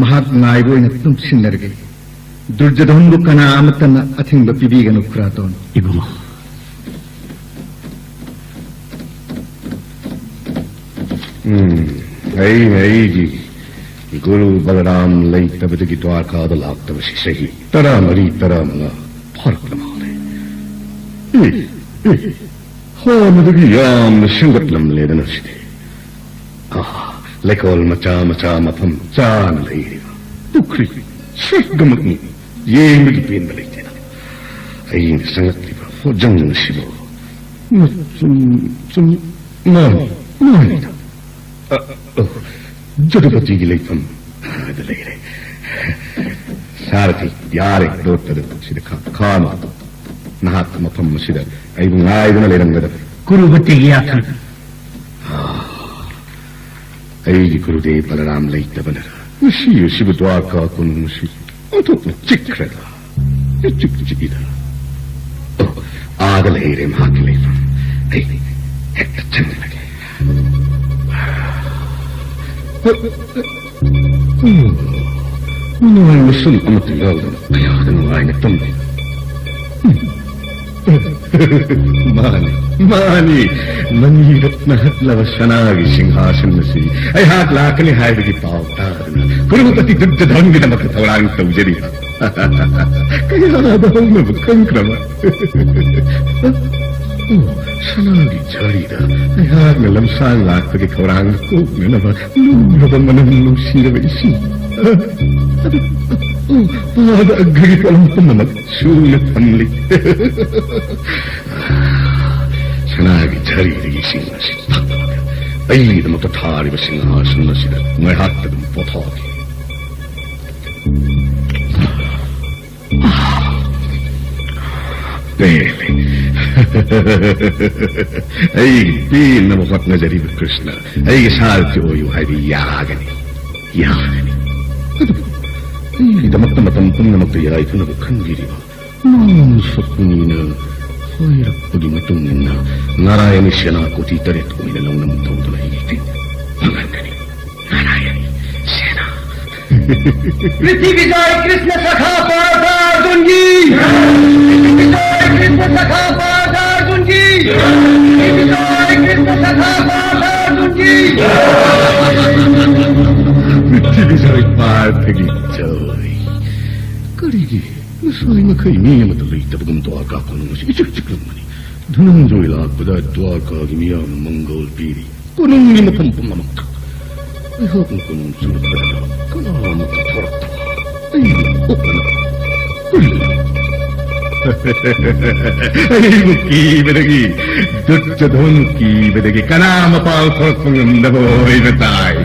ꯃꯍꯥꯛ ꯉꯥꯏꯕ ꯑꯣꯏꯅ ꯇꯨꯝꯁꯤꯟꯅꯔꯒꯦ꯫ ꯗꯨꯔꯖꯣꯙꯟꯕꯨ ꯀꯅꯥ ꯑꯃꯠꯇꯅ ꯑꯊꯤꯡꯕ ꯄꯤꯕꯤꯒꯅꯨ, ꯈꯨꯔꯥꯇꯣꯟ꯫ ꯏꯕꯨꯡꯉꯣ꯫ ꯎꯝ, ꯑꯩꯅ ꯑꯩꯒꯤ ꯒꯨꯔꯨ ꯕꯂꯔꯥꯝ ꯂꯩꯇꯕꯗꯒꯤ ꯗ꯭ꯋꯥꯔꯀꯥꯗ ꯂꯥꯛꯇꯕꯁꯤ ꯆꯍꯤ ꯇꯔꯥꯃꯔꯤ, ꯇꯔꯥꯃꯉꯥ ꯐꯥꯔꯛꯂ ꯃꯥꯜꯂꯦ꯫ ꯑꯦ, ꯑꯦ, ꯍꯥꯟꯅꯗꯒꯤ ꯌꯥꯝꯅ ꯁꯦꯝꯒꯠꯂꯝꯂꯦꯗꯅ ꯁꯤꯗꯤ꯫ ꯑꯥ, ꯂꯩꯀꯣꯜ ꯃꯆꯥ ꯃꯆꯥ ꯃꯐꯝ ꯆꯥꯅ ꯂꯩꯔꯤꯕ ꯄꯨꯈ꯭ꯔꯤ ꯁ꯭ꯋꯔꯒꯃꯛꯅꯤ꯫ ꯌꯦꯡꯕꯒꯤ ꯄꯦꯟꯕ ꯂꯩꯇꯦꯗ꯫ ꯑꯩꯅ ꯆꯪꯂꯛꯂꯤꯕ ꯍꯣꯖꯪ ꯑꯁꯤꯕꯨ ꯃꯆꯨꯝ ꯆꯨꯝ ꯃꯥꯅꯤ, ꯃꯥꯅꯤꯗ꯫ ꯑ, ꯑ, ꯖꯗꯨꯄꯇꯤꯒꯤ ꯂꯩꯐꯝ ꯑꯗ ꯂꯩꯔꯦ꯫ ꯁꯥꯔꯊꯤ, ꯌꯥꯔꯦ, ꯂꯣꯠꯄꯗ ꯁꯤꯗ ꯈꯥ-, ꯈꯥꯝꯃꯨ꯫ ꯅꯍꯥꯛ ꯃꯐꯝ ꯑꯁꯤꯗ ꯑꯩꯕꯨ ꯉꯥꯏꯗꯨꯅ ꯂꯩꯔꯝꯒꯗꯕ꯫ ꯀꯨꯔꯨꯄꯇꯤꯒꯤ ꯌꯥꯊꯪ꯫ ꯑꯥ, ꯑꯩꯒꯤ ꯒꯨꯔꯨꯗꯦꯕ ꯕꯂꯔꯥꯝ ꯂꯩꯇꯕꯅꯔ ꯉꯁꯤ ꯑꯁꯤꯕꯨ ꯗ꯭ꯋꯥꯔꯀꯥ ꯀꯣꯅꯨꯡ ꯑꯁꯤ ꯑꯣꯟꯊꯣꯛꯅ ꯆꯤꯛꯈ꯭ꯔꯦꯗ꯫ ꯏꯆꯤꯛ ꯆꯤꯛꯏꯗ꯫ ꯑꯣ, ꯑꯥꯗ ꯂꯩꯔꯦ ꯃꯍꯥꯛꯀꯤ ꯂꯩꯐꯝ꯫ ꯑꯩ ꯍꯦꯛꯇ ꯆꯪꯂꯒꯦ꯫ ꯎꯝ, ꯅꯨꯡꯉꯥꯏꯕ ꯁꯨꯝ ꯑꯃꯠꯇ ꯌꯥꯎꯗꯅ ꯀꯌꯥꯗ ꯅꯨꯡꯉꯥꯏꯅ ꯇꯨꯝꯃꯤ꯫ ꯃꯥꯅꯤ, ꯃꯥꯅꯤ, ꯃꯅꯤ ꯔꯠꯅ ꯍꯠꯂꯕ ꯁꯅꯥꯒꯤ ꯁꯤꯡꯍꯥꯁꯟ ꯑꯁꯤ ꯑꯩꯍꯥꯛ ꯂꯥꯛꯀꯅꯤ ꯍꯥꯏꯕꯒꯤ ꯄꯥꯎ ꯇꯥꯗꯨꯅ ꯀꯨꯔꯨꯄꯇꯤ ꯗꯨꯔꯖꯙꯟꯒꯤꯗꯃꯛꯇ ꯊꯧꯔꯥꯡ ꯇꯧꯖꯔꯤꯕ꯫ ꯀꯌꯥꯗ ꯍꯧꯅꯕ ꯈꯪꯈ꯭ꯔꯕ꯫ ꯑꯣ, ꯁꯅꯥꯒꯤ ꯖꯥꯔꯤꯗ ꯑꯩꯍꯥꯛꯅ ꯂꯝꯁꯥꯡ ꯂꯥꯛꯄꯒꯤ ꯊꯧꯔꯥꯡ ꯀꯣꯛꯅꯅꯕ ꯂꯨꯔꯕ ꯃꯅꯝ ꯅꯨꯡꯁꯤꯔꯕ ꯏꯁꯤꯡ꯫ ꯑꯗꯨ, ꯑꯣ, ꯄꯥꯗ ꯑꯒ꯭ꯔꯒꯤ ꯄꯣꯠꯂꯝ ꯄꯨꯝꯅꯃꯛ ꯁꯨꯅ ꯊꯝꯂꯤ꯫ ꯁꯅꯥꯒꯤ ꯖꯥꯔꯤꯗꯒꯤ ꯏꯁꯤꯡ ꯑꯁꯤ ꯊꯛꯂꯒ ꯑꯩꯒꯤꯗꯃꯛꯇ ꯊꯥꯔꯤꯕ ꯁꯤꯡꯍꯥꯁꯟ ꯑꯁꯤꯗ ꯉꯥꯏꯍꯥꯛꯇ ꯑꯗꯨꯝ ꯄꯣꯊꯥꯈꯤ꯫ ꯄꯦꯜꯂꯦ꯫ ꯑꯩꯒꯤ ꯄꯦꯟꯅꯕ ꯍꯣꯠꯅꯖꯔꯤꯕ ꯀ꯭ꯔꯤꯁꯅ ꯑꯩꯒꯤ ꯁꯥꯔꯊꯤ ꯑꯣꯏꯌꯨ ꯍꯥꯏꯕ ꯌꯥꯒꯅꯤ, ꯌꯥꯒꯅꯤ꯫ ꯑꯗꯨꯕꯨ ꯑꯩꯒꯤꯗꯃꯛꯇ ꯃꯇꯝ ꯄꯨꯝꯅꯃꯛꯇ ꯌꯥꯏꯐꯅꯕ ꯈꯟꯕꯤꯔꯤꯕ ꯃꯥꯝ ꯁꯛꯄꯅꯤꯅ ꯍꯥꯏꯔꯛꯄꯒꯤ ꯃꯇꯨꯡ ꯏꯟꯅ ꯅꯥꯔꯥꯌꯅꯤ ꯁꯦꯅꯥ ꯀꯣꯇꯤ ꯇꯔꯦꯠ ꯑꯣꯏꯅ ꯂꯧꯅꯝ ꯇꯧꯗꯨꯅ ꯑꯩꯒꯤ ꯇꯤꯟ ꯐꯪꯍꯟꯒꯅꯤ꯫ ꯅꯥꯔꯥꯌꯅꯤ ꯁꯦꯅꯥ꯫ पृथ्वी विजय कृष्ण सखा पार्थ अर्जुन की। पृथ्वी विजय कृष्ण सखा पार्थ अर्जुन की। पृथ्वी विजय कृष्ण सखा पार्थ अर्जुन की। ꯄ꯭ꯔꯤꯊꯤꯕꯤ ꯖꯣꯏ ꯄꯥꯔꯊꯒꯤ ꯖꯣꯏ꯫ ꯀꯔꯤꯒꯤ ꯉꯁꯥꯏ ꯃꯈꯩ ꯃꯤ ꯑꯃꯠꯇ ꯂꯩꯇꯕꯒꯨꯝ ꯗ꯭ꯋꯥꯔꯀꯥ ꯀꯣꯅꯨꯡ ꯑꯁꯤ ꯏꯆꯤꯛ ꯆꯤꯛꯂꯝꯕꯅꯤ? ꯙꯅꯟꯖꯣꯏ ꯂꯥꯛꯄꯗ ꯗ꯭ꯋꯥꯔꯀꯥꯒꯤ ꯃꯤꯌꯥꯝꯅ ꯃꯪꯒꯣꯜ ꯄꯤꯔꯤ꯫ ꯀꯣꯅꯨꯡꯒꯤ ꯃꯐꯝ ꯄꯨꯝꯅꯃꯛꯇ꯫ ꯑꯩꯍꯥꯛꯅ ꯀꯣꯅꯨꯡ ꯆꯪꯂꯛꯄꯗ ꯀꯅꯥꯃꯠꯇ ꯊꯣꯔꯛꯇꯕ꯫ ꯑꯩꯕꯨ ꯑꯣꯛꯅ ꯀꯨꯜꯂꯤ꯫ ꯑꯩꯕꯨ ꯀꯤꯕꯗꯒꯤ, ꯗꯨꯠ ꯖꯣꯙꯟ ꯀꯤꯕꯗꯒꯤ ꯀꯅꯥ ꯃꯄꯥꯜ ꯊꯣꯔꯛꯄ ꯉꯝꯗꯕ ꯑꯣꯏꯕ ꯇꯥꯏ꯫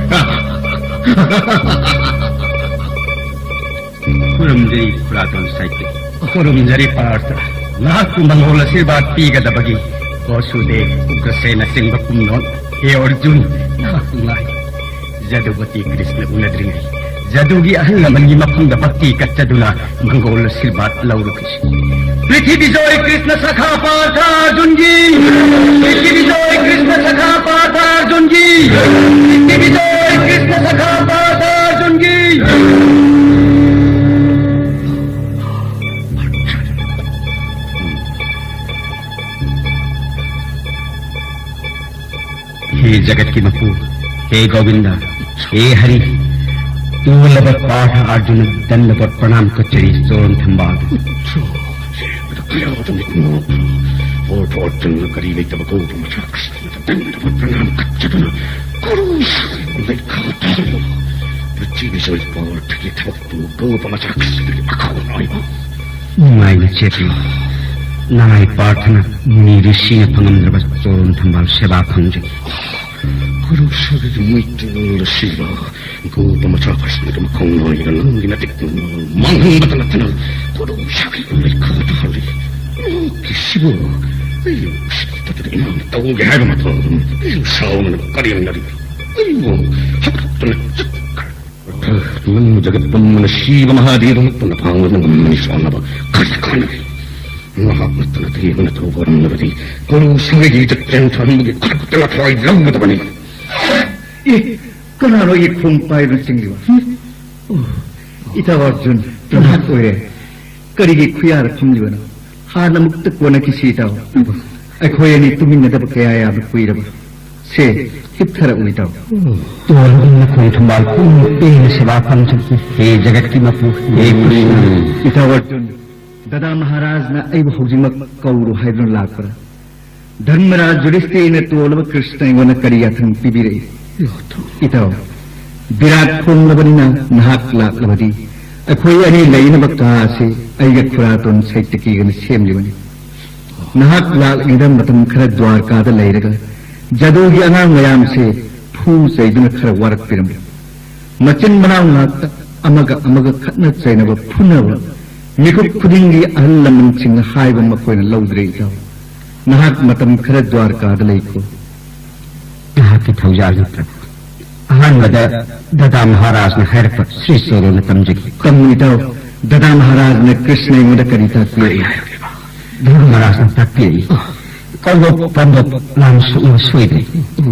ꯈꯨꯔꯨꯝꯖꯔꯤ ꯄꯨꯔꯥꯇꯣꯟ ꯁꯥꯍꯤꯇ꯭ꯌ꯫ ꯈꯨꯔꯨꯝꯖꯔꯤ ꯄꯥꯔꯊ꯫ ꯅꯍꯥꯛꯄꯨ ꯃꯪꯒꯣꯜ ꯑꯁꯤꯔꯕꯥꯗ ꯄꯤꯒꯗꯕꯒꯤ ꯕꯁꯨꯗꯦꯕ, ꯎꯒ꯭ꯔꯁꯦꯅ ꯆꯤꯡꯕ ꯄꯨꯝꯅꯃꯛ꯫ ꯍꯦ ꯑꯔꯖꯨꯟ, ꯅꯍꯥꯛꯄꯨ ꯉꯥꯏ꯫ ꯖꯗꯨꯄꯇꯤ ꯀ꯭ꯔꯤꯁꯅ ꯎꯅꯗ꯭ꯔꯤꯉꯩ ꯖꯗꯨꯒꯤ ꯑꯍꯜ ꯂꯃꯟꯒꯤ ꯃꯐꯝꯗ ꯚꯛꯇꯤ ꯀꯠꯆꯗꯨꯅ ꯃꯪꯒꯣꯜ ꯑꯁꯤꯔꯕꯥꯗ ꯂꯧꯔꯨꯈꯤꯁꯤ꯫ ꯄ꯭ꯔꯤꯊꯤꯕꯤ ꯖꯣꯏ ꯀ꯭ꯔꯤꯁꯅ ꯁꯈꯥ ꯄꯥꯔꯊ ꯑꯔꯖꯨꯟꯒꯤ! ꯄ꯭ꯔꯤꯊꯤꯕꯤ ꯖꯣꯏ ꯀ꯭ꯔꯤꯁꯅ ꯁꯈꯥ ꯄꯥꯔꯊ ꯑꯔꯖꯨꯟꯒꯤ! ꯄ꯭ꯔꯤꯊꯤꯕꯤ ꯖꯣꯏ ꯀ꯭ꯔꯤꯁꯅ ꯁꯈꯥ ꯄꯥꯔꯊ ꯑꯔꯖꯨꯟꯒꯤ! हे जगत के मपू, हे गोविंदा, हे हरि, ꯇꯣꯜꯂꯕ ꯄꯥꯔꯊ ꯑꯔꯖꯨꯅ ꯗꯟꯗꯕꯠ ꯄ꯭ꯔꯅꯥꯝ ꯀꯠꯆꯔꯤ ꯆꯣꯔꯣꯟ ꯊꯝꯕꯥꯜ꯫ ꯄꯥꯔꯊ ꯑꯔꯖꯨꯅ ꯀꯔꯤ ꯂꯩꯇꯕ ꯒꯣꯄ ꯃꯆꯥ ꯀ꯭ꯔꯤꯁꯅꯗ ꯗꯟꯗꯕꯠ ꯄ꯭ꯔꯅꯥꯝ ꯀꯠꯆꯗꯨꯅ ꯀꯣꯔꯨ ꯁꯥꯒꯩꯕꯨ ꯂꯩꯈꯥ ꯇꯥꯍꯜꯂꯨ꯫ ꯄ꯭ꯔꯤꯊꯤꯕꯤ ꯖꯣꯏ ꯄꯥꯔꯊꯒꯤ ꯊꯕꯛꯄꯨ ꯒꯣꯄ ꯃꯆꯥ ꯀ꯭ꯔꯤꯁꯅꯗꯒꯤ ꯃꯈꯥ ꯑꯣꯏꯕ ꯅꯨꯡꯉꯥꯏꯅ ꯆꯦꯠꯂꯨ꯫ ꯅꯅꯥꯏ ꯄꯥꯔꯊꯅ ꯃꯨꯅꯤ ꯔꯤꯁꯤꯅ ꯐꯪꯉꯝꯗ꯭ꯔꯕ ꯆꯣꯔꯣꯟ ꯊꯝꯕꯥꯜ ꯁꯦꯕꯥ ꯐꯪꯖꯩ꯫ ꯀꯣꯔꯨ ꯁꯥꯒꯩꯒꯤ ꯃꯩꯇꯩꯂꯣꯟ ꯑꯁꯤꯕ ꯒꯣꯄ ꯃꯆꯥ ꯀ꯭ꯔꯤꯁꯅꯒꯤ ꯃꯈꯣꯡ ꯅꯥꯏꯅ ꯅꯪꯒꯤ ꯅꯇꯤꯛ ꯃꯥꯡꯍꯟꯕꯇ ꯅꯠꯇꯅ ꯀꯣꯔꯨ ꯁꯥꯒꯩꯕꯨ ꯂꯩꯈꯥ ꯇꯥꯍꯜꯂꯤ꯫ ꯃꯍꯥꯛꯀꯤꯁꯤꯕꯨ ꯑꯩ ꯎꯁꯤꯠꯇꯗꯅ ꯏꯃꯥꯅ ꯇꯧꯒꯦ ꯍꯥꯏꯕ ꯃꯊꯧ ꯑꯩ ꯁꯥꯎꯅꯅꯕ ꯀꯔꯦꯝꯅꯔꯤ꯫ ꯑꯩꯕꯨ ꯍꯥꯠꯇꯣꯛꯇꯅ ꯆꯠꯈ꯭ꯔꯦ꯫ ꯅꯪ ꯖꯒꯠ ꯄꯨꯝꯕꯅ ꯁꯤꯕ ꯃꯍꯥꯗꯦꯕꯃꯛꯄꯨ ꯅꯄꯥꯡꯂꯅ ꯉꯝꯃꯅꯤ ꯁꯣꯟꯅꯕ ꯀꯔꯤ ꯀꯥꯟꯅꯒꯦ? ꯅꯍꯥꯛ ꯅꯠꯇꯅ ꯑꯇꯩ ꯑꯃꯅ ꯇꯧꯕ ꯉꯝꯂꯕꯗꯤ ꯀꯣꯔꯨ ꯁꯥꯒꯩꯒꯤ ꯏꯖꯠ ꯆꯦꯟꯊꯍꯟꯕꯒꯤ ꯈꯨꯗꯛꯇ ꯅꯊ꯭ꯋꯥꯏ ꯂꯧꯒꯗꯕꯅꯤ꯫ ꯑꯦ, ꯀꯅꯥꯅꯣ ꯑꯩꯒꯤ ꯈꯣꯡ ꯄꯥꯏꯗꯨꯅ ꯆꯤꯡꯂꯤꯕ? ꯍꯨꯝ? ꯑꯣ, ꯏꯇꯥꯎ ꯑꯔꯖꯨꯟ, ꯅꯍꯥꯛ ꯑꯣꯏꯔꯦ꯫ ꯀꯔꯤꯒꯤ ꯈꯨꯌꯥꯗ ꯐꯝꯂꯤꯕꯅꯣ? ꯍꯥꯟꯅ ꯑꯃꯨꯛꯇ ꯀꯣꯟꯅꯈꯤꯁꯤ, ꯏꯇꯥꯎ꯫ ꯑꯩꯈꯣꯏ ꯑꯅꯤ ꯇꯨꯃꯤꯟꯅꯗꯕ ꯀꯌꯥ ꯌꯥꯝꯅ ꯀꯨꯏꯔꯕ꯫ ꯁꯦ, ꯍꯤꯞꯊꯔꯛꯎ, ꯏꯇꯥꯎ꯫ ꯇꯣꯜꯂꯕ ꯅꯈꯣꯏ ꯊꯝꯕꯥꯜ ꯄꯨꯝꯅꯃꯛ ꯄꯦꯟꯅ ꯁꯦꯕꯥ ꯐꯪꯖꯈꯤ꯫ ꯍꯦ ꯖꯒꯠꯀꯤ ꯃꯄꯨ, ꯍꯦ ꯀ꯭ꯔꯤꯁꯅ꯫ ꯏꯇꯥꯎ ꯑꯔꯖꯨꯟ, ꯗꯗꯥ ꯃꯍꯥꯔꯥꯖꯅ ꯑꯩꯕꯨ ꯍꯧꯖꯤꯛꯃꯛ ꯀꯧꯔꯨ ꯍꯥꯏꯗꯨꯅ ꯂꯥꯛꯄ꯭ꯔꯥ? ꯙꯔꯃꯔꯥꯖ ꯌꯨꯙꯤꯁꯊꯤꯔꯅ ꯇꯣꯜꯂꯕ ꯀ꯭ꯔꯤꯁꯅ ꯑꯩꯉꯣꯟꯗ ꯀꯔꯤ ꯌꯥꯊꯪ ꯄꯤꯕꯤꯔꯛꯏ? ꯏꯇꯥꯎ, ꯕꯤꯔꯥꯠ ꯐꯣꯡꯂꯕꯅꯤꯅ ꯅꯍꯥꯛ ꯂꯥꯛꯂꯕꯗꯤ ꯑꯩꯈꯣꯏ ꯑꯅꯤ ꯂꯩꯅꯕ ꯀꯥ ꯑꯁꯤ ꯑꯩꯒ ꯈꯨꯔꯥꯇꯣꯟ ꯁꯩꯇꯀꯤꯒꯅ ꯁꯦꯝꯂꯤꯕꯅꯤ꯫ ꯅꯍꯥꯛ ꯂꯥꯛꯂꯤꯉꯩꯗ ꯃꯇꯝ ꯈꯔ ꯗ꯭ꯋꯥꯔꯀꯥꯗ ꯂꯩꯔꯒ ꯖꯗꯨꯒꯤ ꯑꯉꯥꯡ ꯃꯌꯥꯝꯁꯦ ꯐꯨ ꯆꯩꯗꯨꯅ ꯈꯔ ꯋꯥꯔꯛꯄꯤꯔꯝꯃꯤ꯫ ꯃꯆꯤꯟ ꯃꯅꯥꯎ ꯉꯥꯛꯇ ꯑꯃꯒ ꯑꯃꯒ ꯈꯠꯅ ꯆꯩꯅꯕ, ꯐꯨꯅꯕ, ꯃꯤꯀꯨꯞ ꯈꯨꯗꯤꯡꯒꯤ ꯑꯍꯜ ꯂꯃꯟꯁꯤꯡꯅ ꯍꯥꯏꯕ ꯃꯈꯣꯏꯅ ꯂꯧꯗ꯭ꯔꯦ ꯏꯇꯥꯎ꯫ ꯅꯍꯥꯛ ꯃꯇꯝ ꯈꯔ ꯗ꯭ꯋꯥꯔꯀꯥꯗ ꯂꯩꯈꯣ꯫ ꯅꯍꯥꯛꯀꯤ ꯊꯧꯖꯥꯜꯅꯤ ꯄ꯭ꯔꯚꯨ꯫ ꯑꯍꯥꯟꯕꯗ ꯗꯗꯥ ꯃꯍꯥꯔꯥꯖꯅ ꯍꯥꯏꯔꯛꯄ ꯁ꯭ꯔꯤ ꯆꯣꯔꯣꯅ ꯇꯝꯖꯒꯦ꯫ ꯇꯝꯃꯨ ꯏꯇꯥꯎ, ꯗꯗꯥ ꯃꯍꯥꯔꯥꯖꯅ ꯀ꯭ꯔꯤꯁꯅ ꯑꯩꯉꯣꯟꯗ ꯀꯔꯤ ꯇꯥꯛꯄꯤꯔꯛꯏ? ꯙꯔꯃꯔꯥꯖꯅ ꯇꯥꯛꯄꯤꯔꯛꯏ꯫ ꯀꯧꯔꯣꯞ ꯄꯥꯟꯗꯣꯞ ꯂꯥꯟ ꯁꯣꯛꯅꯕ ꯁꯣꯏꯗ꯭ꯔꯦ꯫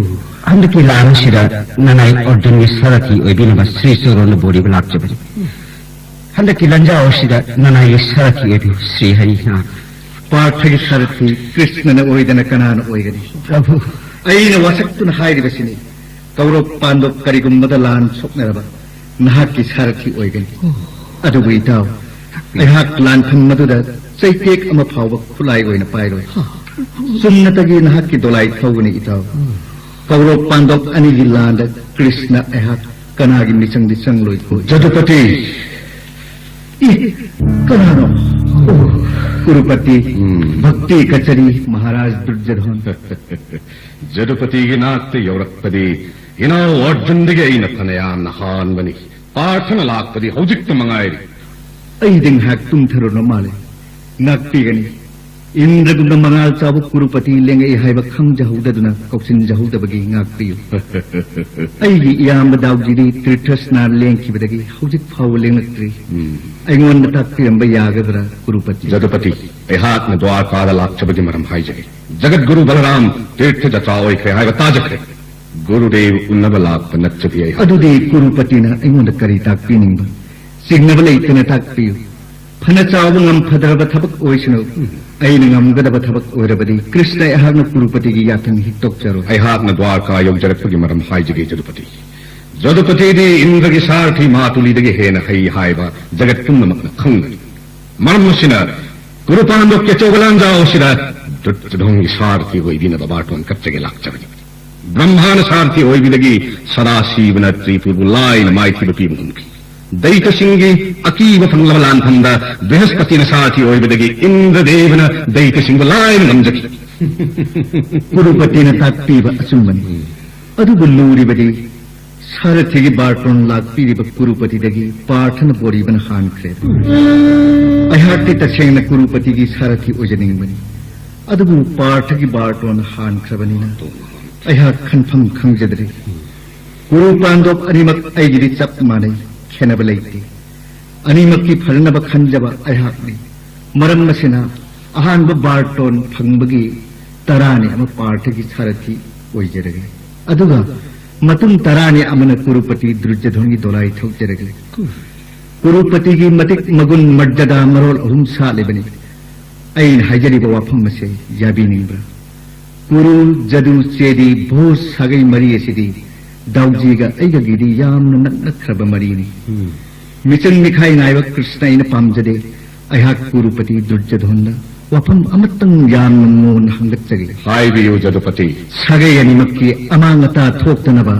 ꯍꯟꯗꯛꯀꯤ ꯂꯥꯟ ꯑꯁꯤꯗ ꯅꯅꯥꯏ ꯑꯔꯖꯨꯟꯒꯤ ꯁꯥꯔꯊꯤ ꯑꯣꯏꯕꯤꯅꯕ ꯁ꯭ꯔꯤ ꯆꯣꯔꯣꯅ ꯕꯣꯔꯤꯕ ꯂꯥꯛꯆꯕꯅꯤ꯫ ꯍꯟꯗꯛꯀꯤ ꯂꯥꯟꯖꯥꯎ ꯑꯁꯤꯗ ꯅꯅꯥꯏꯒꯤ ꯁꯥꯔꯊꯤ ꯑꯣꯏꯕꯤꯌꯨ ꯁ꯭ꯔꯤ ꯍꯔꯤ꯫ ꯄꯥꯔꯊꯒꯤ ꯁꯥꯔꯊꯤ ꯀ꯭ꯔꯤꯁꯅꯅ ꯑꯣꯏꯗꯅ ꯀꯅꯥꯅ ꯑꯣꯏꯒꯅꯤ? ꯄ꯭ꯔꯚꯨ, ꯑꯩꯅ ꯋꯥꯁꯛꯇꯨꯅ ꯍꯥꯏꯔꯤꯕꯁꯤꯅꯤ꯫ ꯀꯧꯔꯕ ꯄꯥꯟꯗꯕ ꯀꯔꯤꯒꯨꯝꯕꯗ ꯂꯥꯟ ꯁꯣꯛꯅꯔꯕ ꯅꯍꯥꯛꯀꯤ ꯁꯥꯔꯊꯤ ꯑꯣꯏꯒꯅꯤ꯫ ꯑꯗꯨꯕꯨ ꯏꯇꯥꯎ, ꯑꯩꯍꯥꯛ ꯂꯥꯟꯐꯝ ꯑꯗꯨꯗ ꯆꯩꯇꯦꯛ ꯑꯃ ꯐꯥꯎꯕ ꯈꯨꯠꯂꯥꯏ ꯑꯣꯏꯅ ꯄꯥꯏꯔꯣꯏ꯫ ꯆꯨꯝꯅꯇꯒꯤ ꯅꯍꯥꯛꯀꯤ ꯗꯣꯂꯥꯏ ꯊꯧꯒꯅꯤ ꯏꯇꯥꯎ꯫ ꯀꯧꯔꯕ ꯄꯥꯟꯗꯕ ꯑꯅꯤꯒꯤ ꯂꯥꯟꯗ ꯀ꯭ꯔꯤꯁꯅ ꯑꯩꯍꯥꯛ ꯀꯅꯥꯒꯤ ꯃꯤꯆꯪꯗꯤ ꯆꯪꯂꯣꯏꯀꯣ? ꯖꯗꯨꯄꯇꯤ! ꯏ, ꯀꯅꯥꯅꯣ? ꯑꯣ, ꯀꯨꯔꯨꯄꯇꯤ, ꯎꯝ꯫ ꯚꯛꯇꯤ ꯀꯆꯔꯤ, ꯃꯍꯥꯔꯥꯖ ꯗꯨꯔꯖꯙꯣꯟ꯫ ꯖꯗꯨꯄꯇꯤꯒꯤ ꯅꯥꯛꯇ ꯌꯧꯔꯛꯄꯗꯤ ꯏꯅꯥꯎ ꯑꯔꯖꯨꯟꯗꯒꯤ ꯑꯩꯅ ꯐꯅꯌꯥꯝꯅ ꯍꯥꯟꯕꯅꯤ꯫ ꯄꯥꯔꯊꯅ ꯂꯥꯛꯄꯗꯤ ꯍꯧꯖꯤꯛꯇ ꯃꯉꯥꯏꯔꯤ꯫ ꯑꯩꯗꯤ ꯉꯥꯏꯍꯥꯛ ꯇꯨꯝꯊꯔꯨꯔ ꯃꯥꯜꯂꯦ꯫ ꯉꯥꯛꯄꯤꯒꯅꯤ꯫ ꯏꯟꯗ꯭ꯔꯒꯨꯝꯅ ꯃꯉꯥꯜ ꯆꯥꯎꯕ ꯀꯨꯔꯨꯄꯇꯤ ꯂꯦꯡꯉꯛꯏ ꯍꯥꯏꯕ ꯈꯪꯖꯍꯧꯗꯗꯨꯅ ꯀꯧꯁꯤꯟꯖꯍꯧꯗꯕꯒꯤ ꯉꯥꯛꯄꯤꯌꯨ꯫ ꯑꯩꯒꯤ ꯏꯌꯥꯝꯕ ꯗꯥꯎꯖꯤꯗꯤ ꯇꯤꯔꯊ ꯁ꯭ꯅꯥꯟ ꯂꯦꯡꯈꯤꯕꯗꯒꯤ ꯍꯧꯖꯤꯛ ꯐꯥꯎꯕ ꯂꯦꯡꯂꯛꯇ꯭ꯔꯤ꯫ ꯎꯝ꯫ ꯑꯩꯉꯣꯟꯗ ꯇꯥꯛꯄꯤꯔꯝꯕ ꯌꯥꯒꯗ꯭ꯔꯥ, ꯀꯨꯔꯨꯄꯇꯤ? ꯖꯗꯨꯄꯇꯤ, ꯑꯩꯍꯥꯛꯅ ꯗ꯭ꯋꯥꯔꯀꯥꯗ ꯂꯥꯛꯆꯕꯒꯤ ꯃꯔꯝ ꯍꯥꯏꯖꯒꯦ꯫ ꯖꯒꯠꯒꯨꯔꯨ ꯕꯂꯔꯥꯝ ꯇꯤꯔꯊ ꯖꯇ꯭ꯔꯥ ꯑꯣꯏꯈ꯭ꯔꯦ ꯍꯥꯏꯕ ꯇꯥꯖꯈ꯭ꯔꯦ꯫ ꯒꯨꯔꯨꯗꯦꯕ ꯎꯅꯕ ꯂꯥꯛꯄ ꯅꯠꯆꯗꯦ ꯑꯩꯍꯥꯛ꯫ ꯑꯗꯨꯗꯤ ꯀꯨꯔꯨꯄꯇꯤꯅ ꯑꯩꯉꯣꯟꯗ ꯀꯔꯤ ꯇꯥꯛꯄꯤꯅꯤꯡꯕ? ꯆꯤꯡꯅꯕ ꯂꯩꯇꯅ ꯇꯥꯛꯄꯤꯌꯨ꯫ ꯐꯅ ꯆꯥꯎꯕ ꯉꯝ ꯐꯗ꯭ꯔꯕ ꯊꯕꯛ ꯑꯣꯏꯁꯅꯨ, ꯑꯩꯅ ꯉꯝꯒꯗꯕ ꯊꯕꯛ ꯑꯣꯏꯔꯕꯗꯤ ꯀ꯭ꯔꯤꯁꯅ ꯑꯩꯍꯥꯛꯅ ꯀꯨꯔꯨꯄꯇꯤꯒꯤ ꯌꯥꯊꯪ ꯍꯤꯛꯇꯣꯛꯆꯔꯣꯏ꯫ ꯑꯩꯍꯥꯛꯅ ꯗ꯭ꯋꯥꯔꯀꯥ ꯌꯧꯖꯔꯛꯄꯒꯤ ꯃꯔꯝ ꯍꯥꯏꯖꯒꯦ ꯖꯗꯨꯄꯇꯤ꯫ ꯖꯗꯨꯄꯇꯤꯗꯤ ꯏꯟꯗ꯭ꯔꯒꯤ ꯁꯥꯔꯊꯤ ꯃꯥꯇꯨꯂꯤꯗꯒꯤ ꯍꯦꯟꯅ ꯍꯩ ꯍꯥꯏꯕ ꯖꯒꯠ ꯄꯨꯝꯅꯃꯛꯅ ꯈꯪꯅꯔꯤ꯫ ꯃꯔꯝ ꯑꯁꯤꯅ ꯀꯨꯔꯨꯄꯥꯟꯗꯣꯞꯀꯤ ꯑꯆꯧꯕ ꯂꯥꯟꯖꯥꯎ ꯑꯁꯤꯗ ꯗꯨꯔꯖꯣꯙꯟꯒꯤ ꯁꯥꯔꯊꯤ ꯑꯣꯏꯕꯤꯅꯕ ꯕꯥꯔꯇꯣꯟ ꯀꯠꯆꯒꯦ ꯂꯥꯛꯆꯕꯅꯤ꯫ ꯕ꯭ꯔꯍ꯭ꯃꯥꯅ ꯁꯥꯔꯊꯤ ꯑꯣꯏꯕꯤꯗꯒꯤ ꯁꯗꯥꯁꯤꯕꯅ ꯇ꯭ꯔꯤꯄꯨꯔꯕꯨ ꯂꯥꯏꯅ ꯃꯥꯏꯊꯤꯕ ꯄꯤꯕ ꯉꯝꯈꯤ꯫ ꯗꯩꯇꯁꯤꯡꯒꯤ ꯑꯀꯤꯕ ꯐꯪꯂꯕ ꯂꯥꯟꯐꯝꯗ ꯕ꯭ꯔꯍꯁꯄꯇꯤꯅ ꯁꯥꯔꯊꯤ ꯑꯣꯏꯕꯗꯒꯤ ꯏꯟꯗ꯭ꯔꯗꯦꯕꯅ ꯗꯩꯇꯁꯤꯡꯕꯨ ꯂꯥꯏꯅ ꯉꯝꯖꯈꯤ꯫ ꯀꯨꯔꯨꯄꯇꯤꯅ ꯇꯥꯛꯄꯤꯕ ꯑꯆꯨꯝꯕꯅꯤ꯫ ꯑꯗꯨꯕꯨ ꯂꯨꯔꯤꯕꯗꯤ ꯁꯥꯔꯊꯤꯒꯤ ꯕꯥꯔꯇꯣꯟ ꯂꯥꯛꯄꯤꯔꯤꯕ ꯀꯨꯔꯨꯄꯇꯤꯗꯒꯤ ꯄꯥꯔꯊꯅ ꯕꯣꯔꯤꯕꯅ ꯍꯥꯟꯈ꯭ꯔꯦ꯫ ꯑꯩꯍꯥꯛꯇꯤ ꯇꯁꯦꯡꯅ ꯀꯨꯔꯨꯄꯇꯤꯒꯤ ꯁꯥꯔꯊꯤ ꯑꯣꯏꯖꯅꯤꯡꯕꯅꯤ꯫ ꯑꯗꯨꯕꯨ ꯄꯥꯔꯊꯒꯤ ꯕꯥꯔꯇꯣꯟ ꯍꯥꯟꯈ꯭ꯔꯕꯅꯤꯅ ꯑꯩꯍꯥꯛ ꯈꯟꯐꯝ ꯈꯪꯖꯗ꯭ꯔꯦ꯫ ꯀꯨꯔꯨ ꯄꯥꯟꯗꯣꯞ ꯑꯅꯤꯃꯛ ꯑꯩꯒꯤꯗꯤ ꯆꯞ ꯃꯥꯟꯅꯩ, ꯈꯦꯠꯅꯕ ꯂꯩꯇꯦ꯫ ꯑꯅꯤꯃꯛꯀꯤ ꯐꯅꯅꯕ ꯈꯟꯖꯕ ꯑꯩꯍꯥꯛꯅꯤ꯫ ꯃꯔꯝ ꯑꯁꯤꯅ ꯑꯍꯥꯟꯕ ꯕꯥꯔꯇꯣꯟ ꯐꯪꯕꯒꯤ ꯇꯔꯥꯅꯤ ꯑꯃ ꯄꯥꯔꯊꯒꯤ ꯁꯥꯔꯊꯤ ꯑꯣꯏꯖꯔꯒꯦ꯫ ꯑꯗꯨꯒ ꯃꯇꯨꯡ ꯇꯔꯥꯅꯤ ꯑꯃꯅ ꯀꯨꯔꯨꯄꯇꯤ ꯗꯨꯔꯖꯣꯙꯟꯒꯤ ꯗꯣꯂꯥꯏ ꯊꯧꯖꯔꯒꯦ꯫ ꯀꯨꯔꯨꯄꯇꯤꯒꯤ ꯃꯇꯤꯛ ꯃꯒꯨꯟ ꯃꯔꯖꯗꯥ ꯃꯔꯣꯜ ꯑꯍꯨꯝ ꯁꯥꯠꯂꯤꯕꯅꯤ꯫ ꯑꯩꯅ ꯍꯥꯏꯖꯔꯤꯕ ꯋꯥꯐꯝ ꯑꯁꯦ ꯌꯥꯕꯤꯅꯤꯡꯕ꯭ꯔꯥ? ꯀꯨꯔꯨ, ꯖꯗꯨ, ꯆꯦꯗꯤ, ꯚꯣꯖ ꯁꯥꯒꯩ ꯃꯔꯤ ꯑꯁꯤꯗꯤ ꯗꯥꯎꯖꯤꯒ ꯑꯩꯒꯒꯤꯗꯤ ꯌꯥꯝꯅ ꯅꯛꯅꯈ꯭ꯔꯕ ꯃꯔꯤꯅꯤ꯫ ꯎꯝ꯫ ꯃꯤꯆꯪ ꯃꯤꯈꯥꯏ ꯅꯥꯏꯕ ꯀ꯭ꯔꯤꯁꯅ ꯑꯩꯅ ꯄꯥꯝꯖꯗꯦ꯫ ꯑꯩꯍꯥꯛ ꯀꯨꯔꯨꯄꯇꯤ ꯗꯨꯔꯖꯣꯙꯟꯗ ꯋꯥꯐꯝ ꯑꯃꯇꯪ ꯌꯥꯝꯅ ꯃꯣꯟꯅ ꯍꯪꯒꯠꯆꯒꯦ꯫ ꯍꯥꯏꯕꯤꯌꯨ, ꯖꯗꯨꯄꯇꯤ꯫ ꯁꯥꯒꯩ ꯑꯅꯤꯃꯛꯀꯤ ꯑꯃꯥꯡ ꯑꯇꯥ ꯊꯣꯛꯇꯅꯕ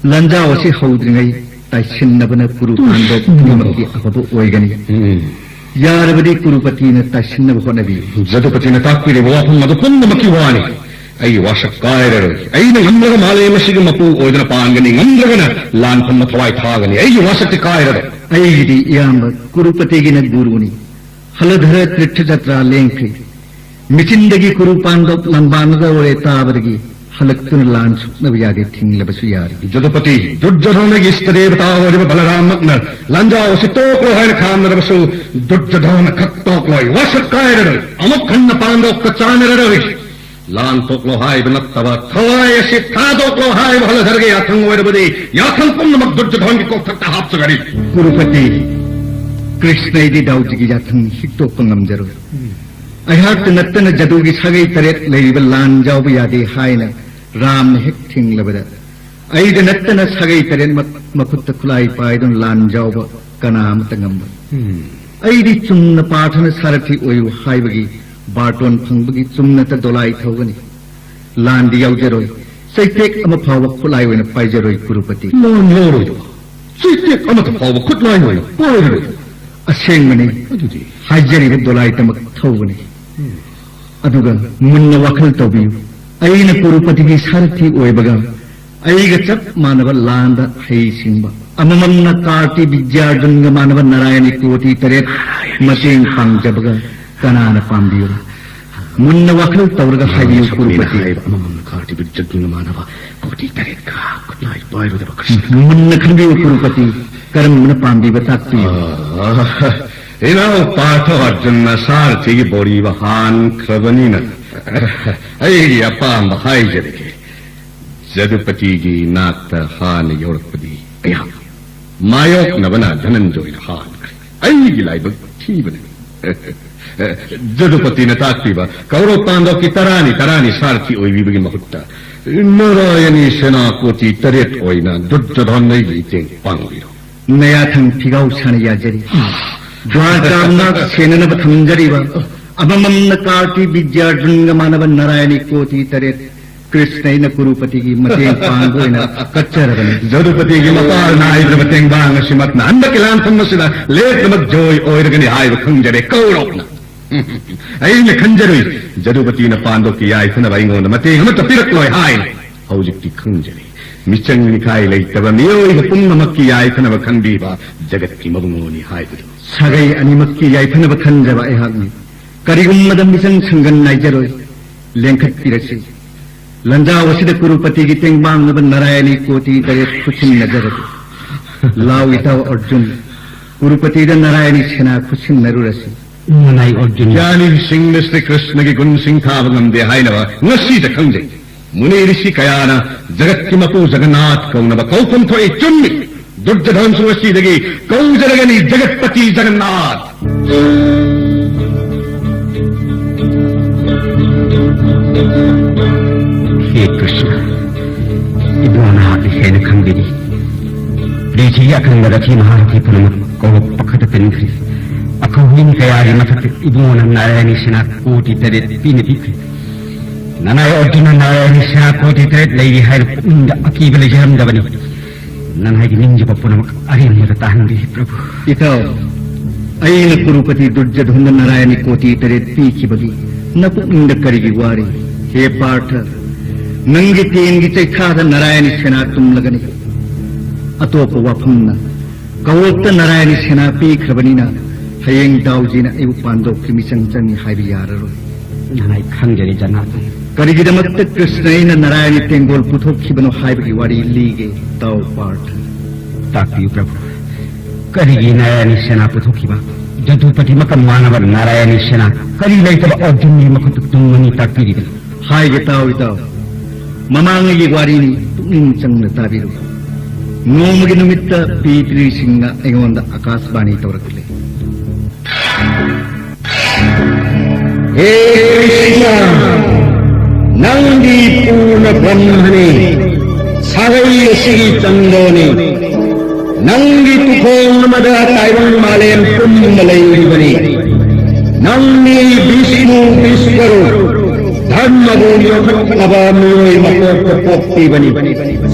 ꯂꯥꯟꯖꯥꯎ ꯑꯁꯤ ꯍꯧꯗ꯭ꯔꯤꯉꯩ ꯇꯥꯏꯁꯤꯟꯅꯕꯅ ꯀꯨꯔꯨ ꯄꯥꯟꯗꯣꯞ ꯑꯅꯤꯃꯛꯀꯤ ꯑꯐꯕ ꯑꯣꯏꯒꯅꯤ꯫ ꯎꯝ꯫ ꯌꯥꯔꯕꯗꯤ ꯀꯨꯔꯨꯄꯇꯤꯅ ꯇꯥꯏꯁꯤꯟꯅꯕ ꯍꯣꯠꯅꯕꯤꯌꯨ꯫ ꯖꯗꯨꯄꯇꯤꯅ ꯇꯥꯛꯄꯤꯔꯤꯕ ꯋꯥꯐꯝ ꯑꯗꯨ ꯄꯨꯝꯅꯃꯛꯀꯤ ꯋꯥꯅꯤ꯫ ꯑꯩꯒꯤ ꯋꯥꯁꯛ ꯀꯥꯏꯔꯔꯣꯏ꯫ ꯑꯩꯅ ꯉꯝꯂꯒ ꯃꯥꯂꯦꯝ ꯑꯁꯤꯒꯤ ꯃꯄꯨ ꯑꯣꯏꯗꯨꯅ ꯄꯥꯟꯒꯅꯤ, ꯉꯝꯗ꯭ꯔꯒꯅ ꯂꯥꯟꯐꯝꯗ ꯊꯋꯥꯏ ꯊꯥꯒꯅꯤ꯫ ꯑꯩꯒꯤ ꯋꯥꯁꯛꯇꯤ ꯀꯥꯏꯔꯔꯣꯏ꯫ ꯑꯩꯒꯤꯗꯤ ꯏꯌꯥꯝꯕ ꯀꯨꯔꯨꯄꯇꯤꯒꯤꯅ ꯒꯨꯔꯨꯅꯤ꯫ ꯍꯂꯙꯔ ꯇꯤꯔꯊ ꯖꯇ꯭ꯔꯥ ꯂꯦꯡꯈ꯭ꯔꯦ꯫ ꯃꯤꯆꯤꯟꯗꯒꯤ ꯀꯨꯔꯨ ꯄꯥꯟꯗꯣꯞ ꯂꯥꯟꯕꯥꯟꯅꯗꯧꯔꯦ ꯇꯥꯕꯗꯒꯤ ꯍꯜꯂꯛꯇꯨꯅ ꯂꯥꯟ ꯁꯣꯛꯅꯕ ꯌꯥꯗꯦ, ꯊꯤꯡꯂꯕꯁꯨ ꯌꯥꯔꯦ꯫ ꯖꯗꯨꯄꯇꯤ, ꯗꯨꯔꯖꯣꯙꯅꯒꯤ ꯏꯁꯇ ꯗꯦꯕꯇꯥ ꯑꯣꯏꯔꯤꯕ ꯕꯂꯔꯥꯝꯃꯛꯅ ꯂꯥꯟꯖꯥꯎ ꯑꯁꯤ ꯇꯣꯛꯂꯣ ꯍꯥꯏꯅ ꯈꯥꯝꯅꯔꯕꯁꯨ ꯗꯨꯔꯖꯣꯙꯅ ꯈꯛ ꯇꯣꯛꯂꯣꯏ, ꯋꯥꯁꯛ ꯀꯥꯏꯔꯔꯣꯏ꯫ ꯑꯃꯨꯛ ꯍꯟꯅ ꯄꯥꯟꯗꯣꯞꯀ ꯆꯥꯟꯅꯔꯔꯣꯏ꯫ ꯂꯥꯟ ꯇꯣꯛꯂꯣ ꯍꯥꯏꯕ ꯅꯠꯇꯕ ꯊꯋꯥꯏ ꯑꯁꯤ ꯊꯥꯗꯣꯛꯂꯣ ꯍꯥꯏꯕ ꯍꯂꯙꯔꯒꯤ ꯌꯥꯊꯪ ꯑꯣꯏꯔꯕꯗꯤ ꯌꯥꯊꯪ ꯄꯨꯝꯅꯃꯛ ꯗꯨꯔꯖꯣꯙꯟꯒꯤ ꯀꯣꯛꯊꯛꯇ ꯍꯥꯞꯆꯒꯅꯤ꯫ ꯀꯨꯔꯨꯄꯇꯤ, ꯀ꯭ꯔꯤꯁꯅ ꯑꯩꯗꯤ ꯗꯥꯎꯖꯤꯒꯤ ꯌꯥꯊꯪ ꯍꯤꯛꯇꯣꯛꯄ ꯉꯝꯖꯔꯣꯏ꯫ ꯑꯩꯍꯥꯛꯇ ꯅꯠꯇꯅ ꯖꯗꯨꯒꯤ ꯁꯥꯒꯩ ꯇꯔꯦꯠ ꯂꯩꯔꯤꯕ ꯂꯥꯟ ꯌꯥꯎꯕ ꯌꯥꯗꯦ ꯍꯥꯏꯅ ꯔꯥꯝꯅ ꯍꯦꯛ ꯊꯤꯡꯂꯕꯗ, ꯑꯩꯗ ꯅꯠꯇꯅ ꯁꯥꯒꯩ ꯇꯔꯦꯠꯃꯛ ꯃꯈꯨꯠꯇ ꯈꯨꯠꯂꯥꯏ ꯄꯥꯏꯗꯨꯅ ꯂꯥꯟ ꯌꯥꯎꯕ ꯀꯅꯥ ꯑꯃꯠꯇ ꯉꯝꯃꯣꯏ꯫ ꯎꯝ꯫ ꯑꯩꯗꯤ ꯆꯨꯝꯅ ꯄꯥꯔꯊꯅ ꯁꯥꯔꯊꯤ ꯑꯣꯏꯌꯨ ꯍꯥꯏꯕꯒꯤ ꯕꯥꯔꯇꯣꯟ ꯐꯪꯕꯒꯤ ꯆꯨꯝꯅꯇ ꯗꯣꯂꯥꯏ ꯊꯧꯒꯅꯤ꯫ ꯂꯥꯟꯗꯤ ꯌꯥꯎꯖꯔꯣꯏ꯫ ꯆꯩꯇꯦꯛ ꯑꯃ ꯐꯥꯎꯕ ꯈꯨꯠꯂꯥꯏ ꯑꯣꯏꯅ ꯄꯥꯏꯖꯔꯣꯏ ꯀꯨꯔꯨꯄꯇꯤ꯫ ꯂꯥꯟ ꯌꯥꯎꯔꯣꯏꯗꯕ? ꯆꯩꯇꯦꯛ ꯑꯃꯠꯇ ꯐꯥꯎꯕ ꯈꯨꯠꯂꯥꯏ ꯑꯣꯏꯅ ꯄꯥꯏꯔꯣꯏ꯫ ꯑꯁꯦꯡꯕꯅꯤ꯫ ꯑꯗꯨꯗꯤ? ꯍꯥꯏꯖꯔꯤꯕ ꯗꯣꯂꯥꯏꯗꯃꯛ ꯊꯧꯒꯅꯤ꯫ ꯑꯗꯨꯒ ꯃꯨꯟꯅ ꯋꯥꯈꯜ ꯇꯧꯕꯤꯌꯨ꯫ ꯑꯩꯅ ꯀꯨꯔꯨꯄꯇꯤꯒꯤ ꯁꯥꯔꯊꯤ ꯑꯣꯏꯕꯒ ꯑꯩꯒ ꯆꯞ ꯃꯥꯟꯅꯕ ꯂꯥꯟꯗ ꯍꯩꯁꯤꯡꯕ ꯑꯃꯃꯝꯅ ꯀꯥꯔꯇꯤ ꯕꯤꯗ꯭ꯌꯥꯔꯖꯨꯟꯒ ꯃꯥꯟꯅꯕ ꯅꯥꯔꯥꯌꯅꯤ ꯀꯣꯇꯤ ꯇꯔꯦꯠ ꯃꯇꯦꯡ ꯄꯥꯡꯖꯕꯒ ꯀꯅꯥꯅ ꯄꯥꯝꯕꯤꯕꯅꯣ? ꯃꯨꯟꯅ ꯋꯥꯈꯜ ꯇꯧꯔꯒ ꯍꯥꯏꯕꯤꯌꯨ, ꯀꯨꯔꯨꯄꯇꯤ꯫ ꯍꯥꯏꯕ ꯑꯃꯃꯝꯅ ꯀꯥꯔꯇꯤ ꯕꯤꯗ꯭ꯌꯥꯔꯖꯨꯟꯒ ꯃꯥꯟꯅꯕ ꯀꯣꯇꯤ ꯇꯔꯦꯠꯀ ꯈꯨꯠꯂꯥꯏ ꯄꯥꯏꯔꯨꯗꯕ ꯀ꯭ꯔꯤꯁꯅ꯫ ꯃꯨꯟꯅ ꯈꯟꯕꯤꯌꯨ, ꯀꯨꯔꯨꯄꯇꯤ꯫ ꯀꯔꯝꯕꯅ ꯄꯥꯝꯕꯤꯕ ꯇꯥꯛꯄꯤꯌꯨ꯫ ꯑꯥ, ꯏꯅꯥꯎ ꯄꯥꯔꯊ ꯑꯔꯖꯨꯟꯅ ꯁꯥꯔꯊꯤꯒꯤ ꯕꯣꯔꯤꯕ ꯍꯥꯟꯈ꯭ꯔꯕꯅꯤꯅ ꯑꯩꯒꯤ ꯑꯄꯥꯝꯕ ꯍꯥꯏꯖꯔꯒꯦ꯫ ꯖꯗꯨꯄꯇꯤꯒꯤ ꯅꯥꯛꯇ ꯍꯥꯟꯅ ꯌꯧꯔꯛꯄꯗꯤ ꯑꯩꯍꯥꯛ ꯃꯥꯌꯣꯛꯅꯕꯅ ꯙꯅꯟꯖꯣꯏꯅ ꯍꯥꯟꯈ꯭ꯔꯦ꯫ ꯑꯩꯒꯤ ꯂꯥꯏꯕꯛ ꯊꯤꯕꯅꯤ꯫ ꯖꯗꯨꯄꯇꯤꯅ ꯇꯥꯛꯄꯤꯕ ꯀꯧꯔꯕ ꯄꯥꯟꯗꯣꯞꯀꯤ ꯇꯔꯥꯅꯤ ꯇꯔꯥꯅꯤ ꯁꯥꯔꯊꯤ ꯑꯣꯏꯕꯤꯕꯒꯤ ꯃꯍꯨꯠꯇ ꯅꯥꯔꯥꯌꯅꯤ ꯁꯦꯅꯥ ꯀꯣꯇꯤ ꯇꯔꯦꯠ ꯑꯣꯏꯅ ꯗꯨꯔꯖꯣꯙꯟ ꯑꯩꯒꯤ ꯃꯇꯦꯡ ꯄꯥꯡꯕꯤꯔꯣ꯫ ꯅꯌꯥꯊꯪ ꯐꯤꯒꯥꯎ ꯁꯥꯅ ꯌꯥꯖꯔꯤ꯫ ꯗ꯭ꯋꯥꯔꯀꯥ ꯅꯥꯛ ꯁꯦꯟꯅꯅꯕ ꯊꯝꯖꯔꯤꯕ ꯑꯃꯃꯝꯅ ꯀꯥꯔꯇꯤ ꯕꯤꯗ꯭ꯌꯥꯔꯖꯨꯟꯒ ꯃꯥꯟꯅꯕ ꯅꯥꯔꯥꯌꯅꯤ ꯀꯣꯇꯤ ꯇꯔꯦꯠ ꯀ꯭ꯔꯤꯁꯅ ꯑꯩꯅ ꯀꯨꯔꯨꯄꯇꯤꯒꯤ ꯃꯇꯦꯡ ꯄꯥꯡꯕ ꯑꯣꯏꯅ ꯀꯠꯆꯔꯕꯅꯤ꯫ ꯖꯗꯨꯄꯇꯤꯒꯤ ꯃꯄꯥꯜ ꯅꯥꯏꯗ꯭ꯔꯕ ꯇꯦꯡꯕꯥꯡ ꯑꯁꯤꯃꯛꯅ ꯍꯟꯗꯛꯀꯤ ꯂꯥꯟꯐꯝ ꯑꯁꯤꯗ ꯂꯦꯞꯅꯃꯛ ꯖꯣꯏ ꯑꯣꯏꯔꯒꯅꯤ ꯍꯥꯏꯕ ꯈꯪꯖꯔꯦ ꯀꯧꯔꯧꯅ꯫ ꯑꯩꯅ ꯈꯟꯖꯔꯨꯏ, ꯖꯗꯨꯄꯇꯤꯅ ꯄꯥꯟꯗꯣꯞꯀꯤ ꯌꯥꯏꯐꯅꯕ ꯑꯩꯉꯣꯟꯗ ꯃꯇꯦꯡ ꯑꯃꯠꯇ ꯄꯤꯔꯛꯂꯣꯏ ꯍꯥꯏꯅ꯫ ꯍꯧꯖꯤꯛꯇꯤ ꯈꯪꯖꯔꯦ꯫ ꯃꯤꯆꯪ ꯃꯤꯈꯥꯏ ꯂꯩꯇꯕ ꯃꯤꯑꯣꯏꯕ ꯄꯨꯝꯅꯃꯛꯀꯤ ꯌꯥꯏꯐꯅꯕ ꯈꯟꯕꯤꯕ ꯖꯒꯠꯀꯤ ꯃꯕꯨꯡꯉꯣꯅꯤ ꯍꯥꯏꯕꯗꯨ꯫ ꯁꯥꯒꯩ ꯑꯅꯤꯃꯛꯀꯤ ꯌꯥꯏꯐꯅꯕ ꯈꯟꯖꯕ ꯑꯩꯍꯥꯛꯅꯤ꯫ ꯀꯔꯤꯒꯨꯝꯕꯗ ꯃꯤꯆꯪ ꯁꯪꯒꯟ ꯅꯥꯏꯖꯔꯣꯏ꯫ ꯂꯦꯡꯈꯠꯄꯤꯔꯁꯤ꯫ ꯂꯟꯖꯥꯎ ꯑꯁꯤꯗ ꯀꯨꯔꯨꯄꯇꯤꯒꯤ ꯇꯦꯡꯕꯥꯡꯅꯕ ꯅꯥꯔꯥꯌꯅꯤ ꯀꯣꯇꯤ ꯇꯔꯦꯠ ꯈꯨꯠꯁꯤꯟꯅꯖꯔꯒꯦ꯫ ꯂꯥꯎ ꯏꯇꯥꯎ ꯑꯔꯖꯨꯟ, ꯀꯨꯔꯨꯄꯇꯤꯗ ꯅꯥꯔꯥꯌꯅꯤ ꯁꯦꯅꯥ ꯈꯨꯠꯁꯤꯟꯅꯔꯨꯔꯁꯤ꯫ ꯃꯅꯥꯏ ꯑꯔꯖꯨꯟ꯫ ꯒ꯭ꯌꯥꯅꯤ ꯁꯤꯡ ꯃꯤꯁꯇ꯭ꯔꯤ ꯀ꯭ꯔꯤꯁꯅꯒꯤ ꯒꯨꯟꯁꯤꯡ ꯊꯥꯕ ꯉꯝꯗꯦ ꯍꯥꯏꯅꯕ ꯉꯁꯤꯗ ꯈꯪꯖꯩ꯫ ꯃꯨꯅꯤ ꯔꯤꯁꯤ ꯀꯌꯥꯅ ꯖꯒꯠꯀꯤ ꯃꯄꯨ ꯖꯒꯟꯅꯥꯊ ꯀꯧꯅꯕ ꯀꯧꯐꯝ ꯊꯣꯛꯏ, ꯆꯨꯝꯃꯤ꯫ ꯗꯨꯔꯖꯣꯙꯟꯁꯨ ꯉꯁꯤꯗꯒꯤ ꯀꯧꯖꯔꯒꯅꯤ ꯖꯒꯠꯄꯇꯤ ꯖꯒꯟꯅꯥꯊ꯫ ꯍꯦ ꯀ꯭ꯔꯤꯁꯅ, ꯏꯕꯨꯡ ꯅꯍꯥꯛꯅ ꯍꯦꯟꯅ ꯈꯪꯕꯤꯔꯤ꯫ ꯄ꯭ꯔꯤꯊꯤꯕꯤ ꯑꯀꯟꯕ ꯔꯊꯤ ꯃꯍꯥꯔꯊꯤ ꯄꯨꯝꯅꯃꯛ ꯀꯧꯔꯛꯄ ꯈꯛꯇ ꯄꯦꯟꯈ꯭ꯔꯦ꯫ ꯈꯨꯍꯨꯝ ꯀꯌꯥꯒꯤ ꯃꯊꯛꯇ ꯏꯕꯨꯡꯉꯣꯅ ꯅꯥꯔꯥꯌꯅꯤ ꯁꯦꯅꯥ ꯀꯣꯇꯤ ꯇꯔꯦꯠ ꯄꯤꯅ ꯄꯤꯈ꯭ꯔꯦ꯫ ꯅꯅꯥꯏ ꯑꯔꯖꯨꯟꯅ ꯅꯥꯔꯥꯌꯅꯤ ꯁꯦꯅꯥ ꯀꯣꯇꯤ ꯇꯔꯦꯠ ꯂꯩꯔꯤ ꯍꯥꯏꯅ ꯄꯨꯛꯅꯤꯡꯗ ꯑꯀꯤꯕ ꯂꯩꯖꯔꯝꯗꯕꯅꯤ꯫ ꯅꯅꯥꯏꯒꯤ ꯅꯤꯡꯖꯕ ꯄꯨꯝꯅꯃꯛ ꯑꯔꯦꯝꯕꯗ ꯇꯥꯍꯟꯕꯤ, ꯄ꯭ꯔꯚꯨ꯫ ꯏꯇꯥꯎ, ꯑꯩꯅ ꯀꯨꯔꯨꯄꯇꯤ ꯗꯨꯔꯖꯣꯙꯟꯗ ꯅꯥꯔꯥꯌꯅꯤ ꯀꯣꯇꯤ ꯇꯔꯦꯠ ꯄꯤꯈꯤꯕꯒꯤ ꯅꯄꯨꯛꯅꯤꯡꯗ ꯀꯔꯤꯒꯤ ꯋꯥꯔꯤ? ꯍꯦ ꯄꯥꯔꯊ, ꯅꯪꯒꯤ ꯇꯦꯟꯒꯤ ꯆꯩꯈꯥꯗ ꯅꯥꯔꯥꯌꯅꯤ ꯁꯦꯅꯥ ꯇꯨꯝꯂꯒꯅꯤ꯫ ꯑꯇꯣꯞꯄ ꯋꯥꯐꯝꯅ, ꯀꯧꯔꯛꯇ ꯅꯥꯔꯥꯌꯅꯤ ꯁꯦꯅꯥ ꯄꯤꯈ꯭ꯔꯕꯅꯤꯅ ꯍꯌꯦꯡ ꯗꯥꯎꯖꯤꯅ ꯑꯩꯕꯨ ꯄꯥꯟꯗꯣꯞꯀꯤ ꯃꯤꯆꯪ ꯆꯪꯏ ꯍꯥꯏꯕ ꯌꯥꯔꯔꯣꯏ꯫ ꯅꯍꯥꯛ ꯈꯪꯖꯔꯤ, ꯖꯅꯥꯇꯟ꯫ ꯀꯔꯤꯒꯤꯗꯃꯛꯇ ꯀ꯭ꯔꯤꯁꯅ ꯑꯩꯅ ꯅꯥꯔꯥꯌꯅꯤ ꯇꯦꯡꯒꯣꯜ ꯄꯨꯊꯣꯛꯈꯤꯕꯅꯣ ꯍꯥꯏꯕꯒꯤ ꯋꯥꯔꯤ ꯂꯤꯒꯦ, ꯇꯥꯎ ꯄꯥꯔꯊ꯫ ꯇꯥꯛꯄꯤꯌꯨ, ꯄ꯭ꯔꯚꯨ꯫ ꯀꯔꯤꯒꯤ ꯅꯥꯔꯥꯌꯅꯤ ꯁꯦꯅꯥ ꯄꯨꯊꯣꯛꯈꯤꯕ? ꯖꯗꯨꯄꯇꯤꯃꯛꯀ ꯃꯥꯟꯅꯕ ꯅꯥꯔꯥꯌꯅꯤ ꯁꯦꯅꯥ ꯀꯔꯤ ꯂꯩꯇꯕ ꯑꯔꯖꯨꯟꯒꯤ ꯃꯈꯨꯠꯇ ꯇꯨꯡ ꯑꯅꯤ ꯇꯥꯛꯄꯤꯔꯤꯕꯅꯣ? ꯍꯥꯏꯒꯦ ꯇꯥꯎ, ꯏꯇꯥꯎ꯫ ꯃꯃꯥꯡꯉꯩꯒꯤ ꯋꯥꯔꯤꯅꯤ, ꯄꯨꯛꯅꯤꯡ ꯆꯪꯅ ꯇꯥꯕꯤꯔꯨ꯫ ꯅꯣꯡꯃꯒꯤ ꯅꯨꯃꯤꯠꯇ ꯄꯤꯇ꯭ꯔꯤꯁꯤꯡꯅ ꯑꯩꯉꯣꯟꯗ ꯑꯀꯥꯁꯕꯥꯅꯤ ꯇꯧꯔꯛꯂꯦ꯫ ꯍꯦ ꯀ꯭ꯔꯤꯁꯅ, ꯅꯪꯗꯤ ꯄꯨꯔꯅ ꯕ꯭ꯔꯍ꯭ꯃꯅꯤ, ꯁꯥꯒꯩ ꯑꯁꯤꯒꯤ ꯆꯟꯗꯣꯅꯤ꯫ ꯅꯪꯒꯤ ꯇꯨꯈꯣꯡ ꯑꯃꯗ ꯇꯥꯏꯕꯪ ꯃꯥꯂꯦꯝ ꯄꯨꯝꯕ ꯂꯩꯔꯤꯕꯅꯤ꯫ ꯅꯪꯅꯤ ꯕꯤꯁꯅꯨ ꯕꯤꯁ꯭ꯋꯔꯨꯞ, ꯙꯔꯃꯕꯨ ꯌꯣꯛꯈꯠꯅꯕ ꯃꯤꯑꯣꯏ ꯃꯄꯣꯛꯇ ꯄꯣꯛꯄꯤꯕꯅꯤ꯫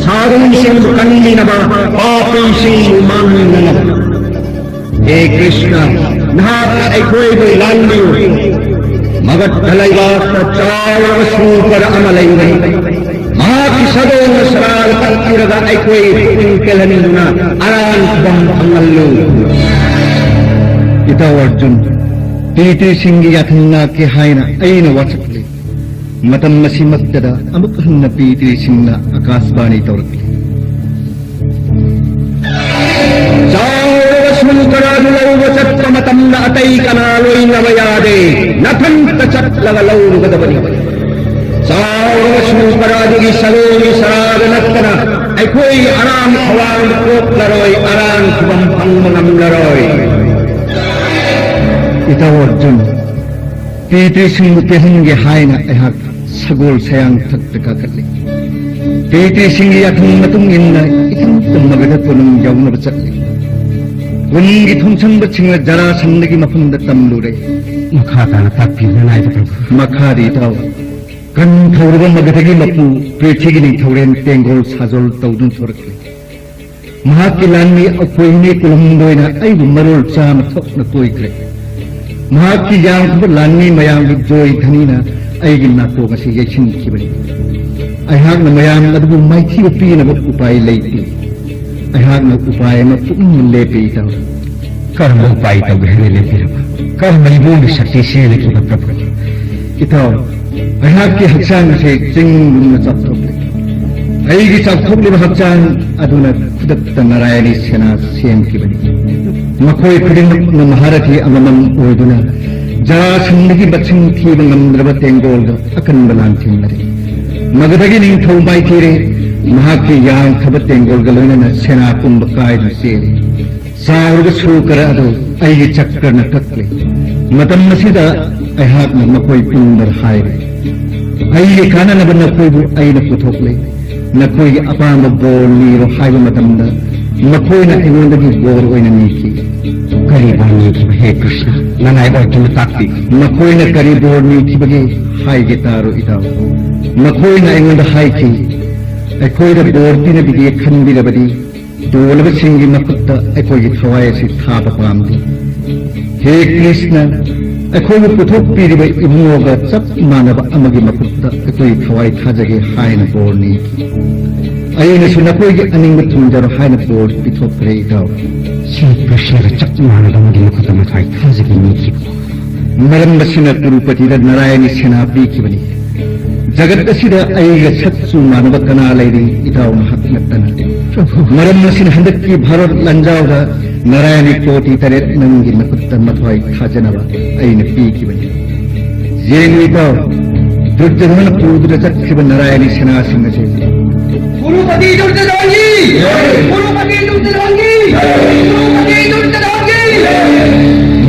ꯁꯥꯗꯨꯁꯤꯡꯕꯨ ꯀꯟꯕꯤꯅꯕ, ꯄꯥꯄꯤꯁꯤꯡꯕꯨ ꯃꯥꯡꯍꯟꯅꯕ꯫ ꯍꯦ ꯀ꯭ꯔꯤꯁꯅ, ꯅꯍꯥꯛ ꯑꯩꯈꯣꯏꯕꯨ ꯂꯥꯟꯕꯤꯌꯨ꯫ ꯃꯒꯙ ꯂꯩꯕꯥꯛꯇ ꯆꯥꯎꯔꯕ ꯁꯨꯀꯔ ꯑꯃ ꯂꯩꯕꯅꯤ꯫ ꯃꯍꯥꯛꯀꯤ ꯁꯥꯗꯣꯡꯅ ꯁꯔꯥꯒ ꯇꯛꯄꯤꯔꯒ ꯑꯩꯈꯣꯏ ꯄꯨꯛꯅꯤꯡ ꯄꯦꯜꯍꯟꯗꯨꯅ ꯑꯔꯥꯟ ꯈꯨꯕꯝ ꯐꯪꯍꯜꯂꯨ꯫ ꯏꯇꯥꯎ ꯑꯔꯖꯨꯟ, ꯄꯤꯇ꯭ꯔꯤꯁꯤꯡꯒꯤ ꯌꯥꯊꯪ ꯉꯥꯛꯀꯦ ꯍꯥꯏꯅ ꯑꯩꯅ ꯋꯥꯁꯛꯂꯤ꯫ ꯃꯇꯝ ꯑꯁꯤꯃꯛꯇꯗ ꯑꯃꯨꯛ ꯍꯟꯅ ꯄꯤꯇ꯭ꯔꯤꯁꯤꯡꯅ ꯑꯀꯥꯁꯕꯥꯅꯤ ꯇꯧꯔꯛꯂꯤ꯫ ꯆꯥꯎꯔꯕ ꯁꯨꯀꯔ ꯑꯗꯨ ꯂꯧꯕ ꯆꯠꯄ ꯃꯇꯝꯗ ꯑꯇꯩ ꯀꯅꯥ ꯂꯣꯏꯅꯕ ꯌꯥꯗꯦ, ꯅꯊꯟꯇ ꯆꯠꯂꯒ ꯂꯧꯔꯨꯒꯗꯕꯅꯤ꯫ ꯆꯥꯎꯔꯕ ꯁꯨꯀꯔ ꯑꯗꯨꯒꯤ ꯁꯔꯨꯒꯤ ꯁꯔꯥꯗ ꯅꯠꯇꯅ ꯑꯩꯈꯣꯏ ꯑꯔꯥꯝ ꯈꯧꯔꯥꯡꯕ ꯀꯣꯛꯂꯔꯣꯏ, ꯑꯔꯥꯝ ꯈꯨꯕꯝ ꯐꯪꯕ ꯉꯝꯂꯔꯣꯏ꯫ ꯏꯇꯥꯎ ꯑꯔꯖꯨꯟ, ꯄꯤꯇ꯭ꯔꯤꯁꯤꯡꯕꯨ ꯄꯦꯜꯍꯟꯒꯦ ꯍꯥꯏꯅ ꯑꯩꯍꯥꯛ ꯁꯒꯣꯜ ꯁꯌꯥꯡ ꯊꯛꯇ ꯀꯥꯈꯠꯂꯤ꯫ ꯄꯤꯇ꯭ꯔꯤꯁꯤꯡꯒꯤ ꯌꯥꯊꯪ ꯃꯇꯨꯡ ꯏꯟꯅ ꯏꯊꯟꯇ ꯃꯒꯙ ꯀꯣꯅꯨꯡ ꯌꯧꯅꯕ ꯆꯠꯂꯤ꯫ ꯀꯨꯟꯒꯤ ꯊꯣꯡꯁꯪꯕꯁꯤꯡꯅ ꯖꯔꯥꯁꯟꯗꯒꯤ ꯃꯐꯝꯗ ꯇꯝꯂꯨꯔꯦ꯫ ꯃꯈꯥ ꯇꯥꯅ ꯇꯥꯛꯄꯤꯌꯨ, ꯅꯅꯥꯏ ꯄ꯭ꯔꯚꯨ꯫ ꯃꯈꯥꯗꯤ ꯏꯇꯥꯎ, ꯀꯟ ꯊꯧꯔꯕ ꯃꯒꯙꯒꯤ ꯃꯄꯨ ꯄ꯭ꯔꯤꯊꯤꯒꯤ ꯅꯤꯡꯊꯧꯔꯦꯜ ꯇꯦꯡꯒꯣꯜ ꯁꯥꯖꯣꯜ ꯇꯧꯗꯨꯅ ꯊꯣꯔꯛꯂꯦ꯫ ꯃꯍꯥꯛꯀꯤ ꯂꯥꯟꯃꯤ ꯑꯩꯈꯣꯏ ꯃꯤ ꯀꯨꯟꯍꯨꯝꯗꯣꯏꯅ ꯑꯩꯕꯨ ꯃꯔꯣꯜ ꯆꯥꯝꯃ ꯊꯣꯛꯅ ꯀꯣꯏꯈ꯭ꯔꯦ꯫ ꯃꯍꯥꯛꯀꯤ ꯌꯥꯝꯈ꯭ꯔꯕ ꯂꯥꯟꯃꯤ ꯃꯌꯥꯝꯒꯤ ꯖꯣꯏ ꯙꯅꯤꯅ ꯑꯩꯒꯤ ꯅꯥꯀꯣꯡ ꯑꯁꯤ ꯌꯩꯁꯤꯟꯈꯤꯕꯅꯤ꯫ ꯑꯩꯍꯥꯛꯅ ꯃꯌꯥꯝ ꯑꯗꯨꯕꯨ ꯃꯥꯏꯊꯤꯕ ꯄꯤꯅꯕ ꯎꯄꯥꯏ ꯂꯩꯇꯦ꯫ ꯑꯩꯍꯥꯛꯅ ꯎꯄꯥꯏ ꯑꯃ ꯄꯨꯝꯅ ꯂꯦꯞꯄꯦ ꯏꯇꯥꯎ꯫ ꯀꯔꯝꯕ ꯎꯄꯥꯏ ꯇꯧꯒꯦ ꯍꯥꯏꯅ ꯂꯦꯞꯄꯤꯔꯕ? ꯀꯔꯝꯕ ꯏꯕꯨꯡꯒꯤ ꯁꯛꯇꯤ ꯁꯤꯖꯤꯟꯅꯈꯤꯕ ꯄ꯭ꯔꯚꯨ? ꯏꯇꯥꯎ, ꯑꯩꯍꯥꯛꯀꯤ ꯍꯛꯆꯥꯡ ꯑꯁꯤ ꯆꯤꯡꯒꯨꯝꯅ ꯆꯥꯎꯊꯣꯛꯂꯦ꯫ ꯑꯩꯒꯤ ꯆꯥꯎꯊꯣꯛꯂꯤꯕ ꯍꯛꯆꯥꯡ ꯑꯗꯨꯅ ꯈꯨꯗꯛꯇ ꯅꯥꯔꯥꯌꯅꯤ ꯁꯦꯅꯥ ꯁꯦꯝꯈꯤꯕꯅꯤ꯫ ꯃꯈꯣꯏ ꯈꯨꯗꯤꯡꯃꯛꯅ ꯃꯍꯥꯔꯊꯤ ꯑꯃꯃꯝ ꯑꯣꯏꯗꯨꯅ ꯖꯔꯥꯁꯟꯗꯒꯤ ꯃꯁꯤꯡ ꯊꯤꯕ ꯉꯝꯗ꯭ꯔꯕ ꯇꯦꯡꯒꯣꯜꯒ ꯑꯀꯟꯕ ꯂꯥꯟ ꯊꯦꯡꯅꯔꯦ꯫ ꯃꯒꯙꯒꯤ ꯅꯤꯡꯊꯧ ꯃꯥꯏꯊꯤꯔꯦ꯫ ꯃꯍꯥꯛꯀꯤ ꯌꯥꯝꯈ꯭ꯔꯕ ꯇꯦꯡꯒꯣꯜꯒ ꯂꯣꯏꯅꯅ ꯁꯦꯅꯥ ꯄꯨꯝꯕ ꯀꯥꯏꯗꯨꯅ ꯆꯦꯜꯂꯤ꯫ ꯆꯥꯎꯔꯕ ꯁꯨꯀꯔ ꯑꯗꯨ ꯑꯩꯒꯤ ꯆꯀ꯭ꯔꯅ ꯀꯛꯂꯤ꯫ ꯃꯇꯝ ꯑꯁꯤꯗ ꯑꯩꯍꯥꯛꯅ ꯃꯈꯣꯏ ꯄꯨꯝꯕꯗ ꯍꯥꯏꯔꯦ, "ꯑꯩꯒꯤ ꯀꯥꯟꯅꯅꯕ ꯅꯈꯣꯏꯕꯨ ꯑꯩꯅ ꯄꯨꯊꯣꯛꯂꯦ꯫ ꯅꯈꯣꯏꯒꯤ ꯑꯄꯥꯝꯕ ꯕꯣꯔ ꯅꯤꯔꯣ" ꯍꯥꯏꯕ ꯃꯇꯝꯗ ꯃꯈꯣꯏꯅ ꯑꯩꯉꯣꯟꯗꯒꯤ ꯕꯣꯔ ꯑꯣꯏꯅ ꯅꯤꯈꯤ꯫ ꯀꯔꯤ ꯕꯣꯔ ꯅꯤꯈꯤꯕ, ꯍꯦ ꯀ꯭ꯔꯤꯁꯅ? ꯅꯅꯥꯏ ꯑꯣꯏꯗꯨꯅ ꯇꯥꯛꯄꯤ꯫ ꯃꯈꯣꯏꯅ ꯀꯔꯤ ꯕꯣꯔ ꯅꯤꯈꯤꯕꯒꯦ ꯍꯥꯏꯒꯦ ꯇꯥꯔꯣ ꯏꯇꯥꯎ꯫ ꯃꯈꯣꯏꯅ ꯑꯩꯉꯣꯟꯗ ꯍꯥꯏꯈꯤ, "ꯑꯩꯈꯣꯏꯗ ꯕꯣꯔ ꯄꯤꯅꯕꯤꯒꯦ ꯈꯟꯕꯤꯔꯕꯗꯤ ꯇꯣꯜꯂꯕꯁꯤꯡꯒꯤ ꯃꯈꯨꯠꯇ ꯑꯩꯈꯣꯏꯒꯤ ꯊꯋꯥꯏ ꯑꯁꯤ ꯊꯥꯕ ꯄꯥꯝꯗꯦ꯫ ꯍꯦ ꯀ꯭ꯔꯤꯁꯅ, ꯑꯩꯈꯣꯏꯕꯨ ꯄꯨꯊꯣꯛꯄꯤꯔꯤꯕ ꯏꯕꯨꯡꯉꯣꯒ ꯆꯞ ꯃꯥꯟꯅꯕ ꯑꯃꯒꯤ ꯃꯈꯨꯠꯇ ꯑꯩꯈꯣꯏ ꯊꯋꯥꯏ ꯊꯥꯖꯒꯦ" ꯍꯥꯏꯅ ꯕꯣꯔ ꯅꯤꯈꯤ꯫ ꯑꯩꯅꯁꯨ "ꯅꯈꯣꯏꯒꯤ ꯑꯅꯤꯡꯕ ꯊꯨꯡꯖꯔꯣ" ꯍꯥꯏꯅ ꯕꯣꯔ ꯄꯤꯊꯣꯛꯈ꯭ꯔꯦ ꯏꯇꯥꯎ꯫ ꯁꯤ ꯀ꯭ꯔꯤꯁꯅꯒ ꯆꯞ ꯃꯥꯟꯅꯕ ꯑꯃꯒꯤ ꯃꯈꯨꯠꯇ ꯃꯊ꯭ꯋꯥꯏ ꯊꯥꯖꯒꯦ ꯅꯤꯈꯤꯕ꯫ ꯃꯔꯝ ꯑꯁꯤꯅ ꯀꯨꯔꯨꯄꯇꯤꯗ ꯅꯥꯔꯥꯌꯅꯤ ꯁꯦꯅꯥ ꯄꯤꯈꯤꯕꯅꯤ꯫ ꯖꯒꯠ ꯑꯁꯤꯗ ꯑꯩꯒ ꯁꯛ ꯆꯨ ꯃꯥꯟꯅꯕ ꯀꯅꯥ ꯂꯩꯔꯤ, ꯏꯇꯥꯎ ꯅꯍꯥꯛ ꯅꯠꯇꯅ? ꯃꯔꯝ ꯑꯁꯤꯅ ꯍꯟꯗꯛꯀꯤ ꯚꯥꯔꯠ ꯂꯥꯟꯖꯥꯎꯗ ꯅꯥꯔꯥꯌꯅꯤ ꯀꯣꯇꯤ ꯇꯔꯦꯠ ꯅꯪꯒꯤ ꯅꯈꯨꯠꯇ ꯃꯊ꯭ꯋꯥꯏ ꯊꯥꯖꯅꯕ ꯑꯩꯅ ꯄꯤꯈꯤꯕꯅꯤ꯫ ꯌꯦꯡꯉꯨ ꯏꯇꯥꯎ, ꯗꯨꯔꯖꯣꯙꯅ ꯄꯨꯗꯨꯅ ꯆꯠꯈ꯭ꯔꯤꯕ ꯅꯥꯔꯥꯌꯅꯤ ꯁꯦꯅꯥꯁꯤꯡ ꯑꯁꯤ꯫ ꯀꯨꯔꯨꯄꯇꯤ ꯗꯨꯔꯖꯣꯙꯟꯒꯤ! ꯀꯨꯔꯨꯄꯇꯤ ꯗꯨꯔꯖꯣꯙꯟꯒꯤ! ꯀꯨꯔꯨꯄꯇꯤ ꯗꯨꯔꯖꯣꯙꯟꯒꯤ!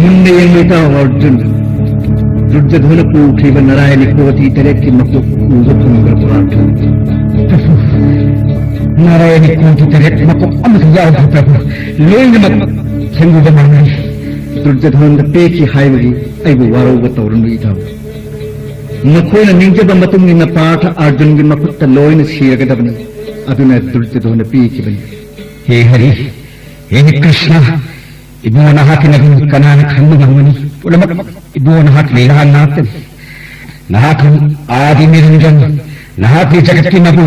ꯃꯨꯟꯅ ꯌꯦꯡꯂꯨ ꯏꯇꯥꯎ ꯑꯔꯖꯨꯟ, ꯗꯨꯔꯖꯣꯙꯅ ꯄꯨꯈ꯭ꯔꯤꯕ ꯅꯥꯔꯥꯌꯅꯤ ꯀꯣꯇꯤ ꯇꯔꯦꯠꯀꯤ ꯃꯀꯣꯛ ꯎꯕ ꯐꯪꯕ꯭ꯔꯥ ꯄ꯭ꯔꯚꯨ? ꯅꯥꯔꯥꯌꯅꯤ ꯀꯣꯇꯤ ꯇꯔꯦꯠ ꯃꯀꯣꯛ ꯑꯃꯠꯇ ꯌꯥꯎꯗ꯭ꯔꯦ ꯄ꯭ꯔꯚꯨ꯫ ꯂꯣꯏꯅꯃꯛ ꯊꯦꯡꯂꯨꯕ ꯃꯥꯡꯂꯤ꯫ ꯗꯨꯔꯖꯣꯙꯟꯗ ꯄꯤꯈꯤ ꯍꯥꯏꯕꯒꯤ ꯑꯩꯕꯨ ꯋꯥꯔꯧꯕ ꯇꯧꯔꯅꯨ ꯏꯇꯥꯎ꯫ ꯃꯈꯣꯏꯅ ꯅꯤꯡꯖꯕ ꯃꯇꯨꯡ ꯏꯟꯅ ꯄꯥꯔꯊ ꯑꯔꯖꯨꯟꯒꯤ ꯃꯈꯨꯠꯇ ꯂꯣꯏꯅ ꯁꯤꯔꯒꯗꯕꯅꯤ꯫ ꯑꯗꯨꯅ ꯗꯨꯔꯖꯣꯙꯟꯗ ꯄꯤꯈꯤꯕꯅꯤ꯫ ꯍꯦ ꯍꯔꯤ, ꯍꯦ ꯀ꯭ꯔꯤꯁꯅ, ꯏꯕꯨꯡꯉꯣ ꯅꯍꯥꯛꯀꯤ ꯅꯒꯨꯟ ꯀꯅꯥꯅ ꯈꯪꯕ ꯉꯝꯒꯅꯤ? ꯄꯨꯝꯅꯃꯛ ꯏꯕꯨꯡꯉꯣ ꯅꯍꯥꯛꯀꯤ ꯂꯤꯂꯥ ꯉꯥꯛꯇꯅꯤ꯫ ꯅꯍꯥꯛꯀꯤ ꯑꯥꯗꯤ ꯅꯤꯔꯟꯖꯟ, ꯅꯍꯥꯛꯀꯤ ꯖꯒꯠꯀꯤ ꯃꯄꯨ,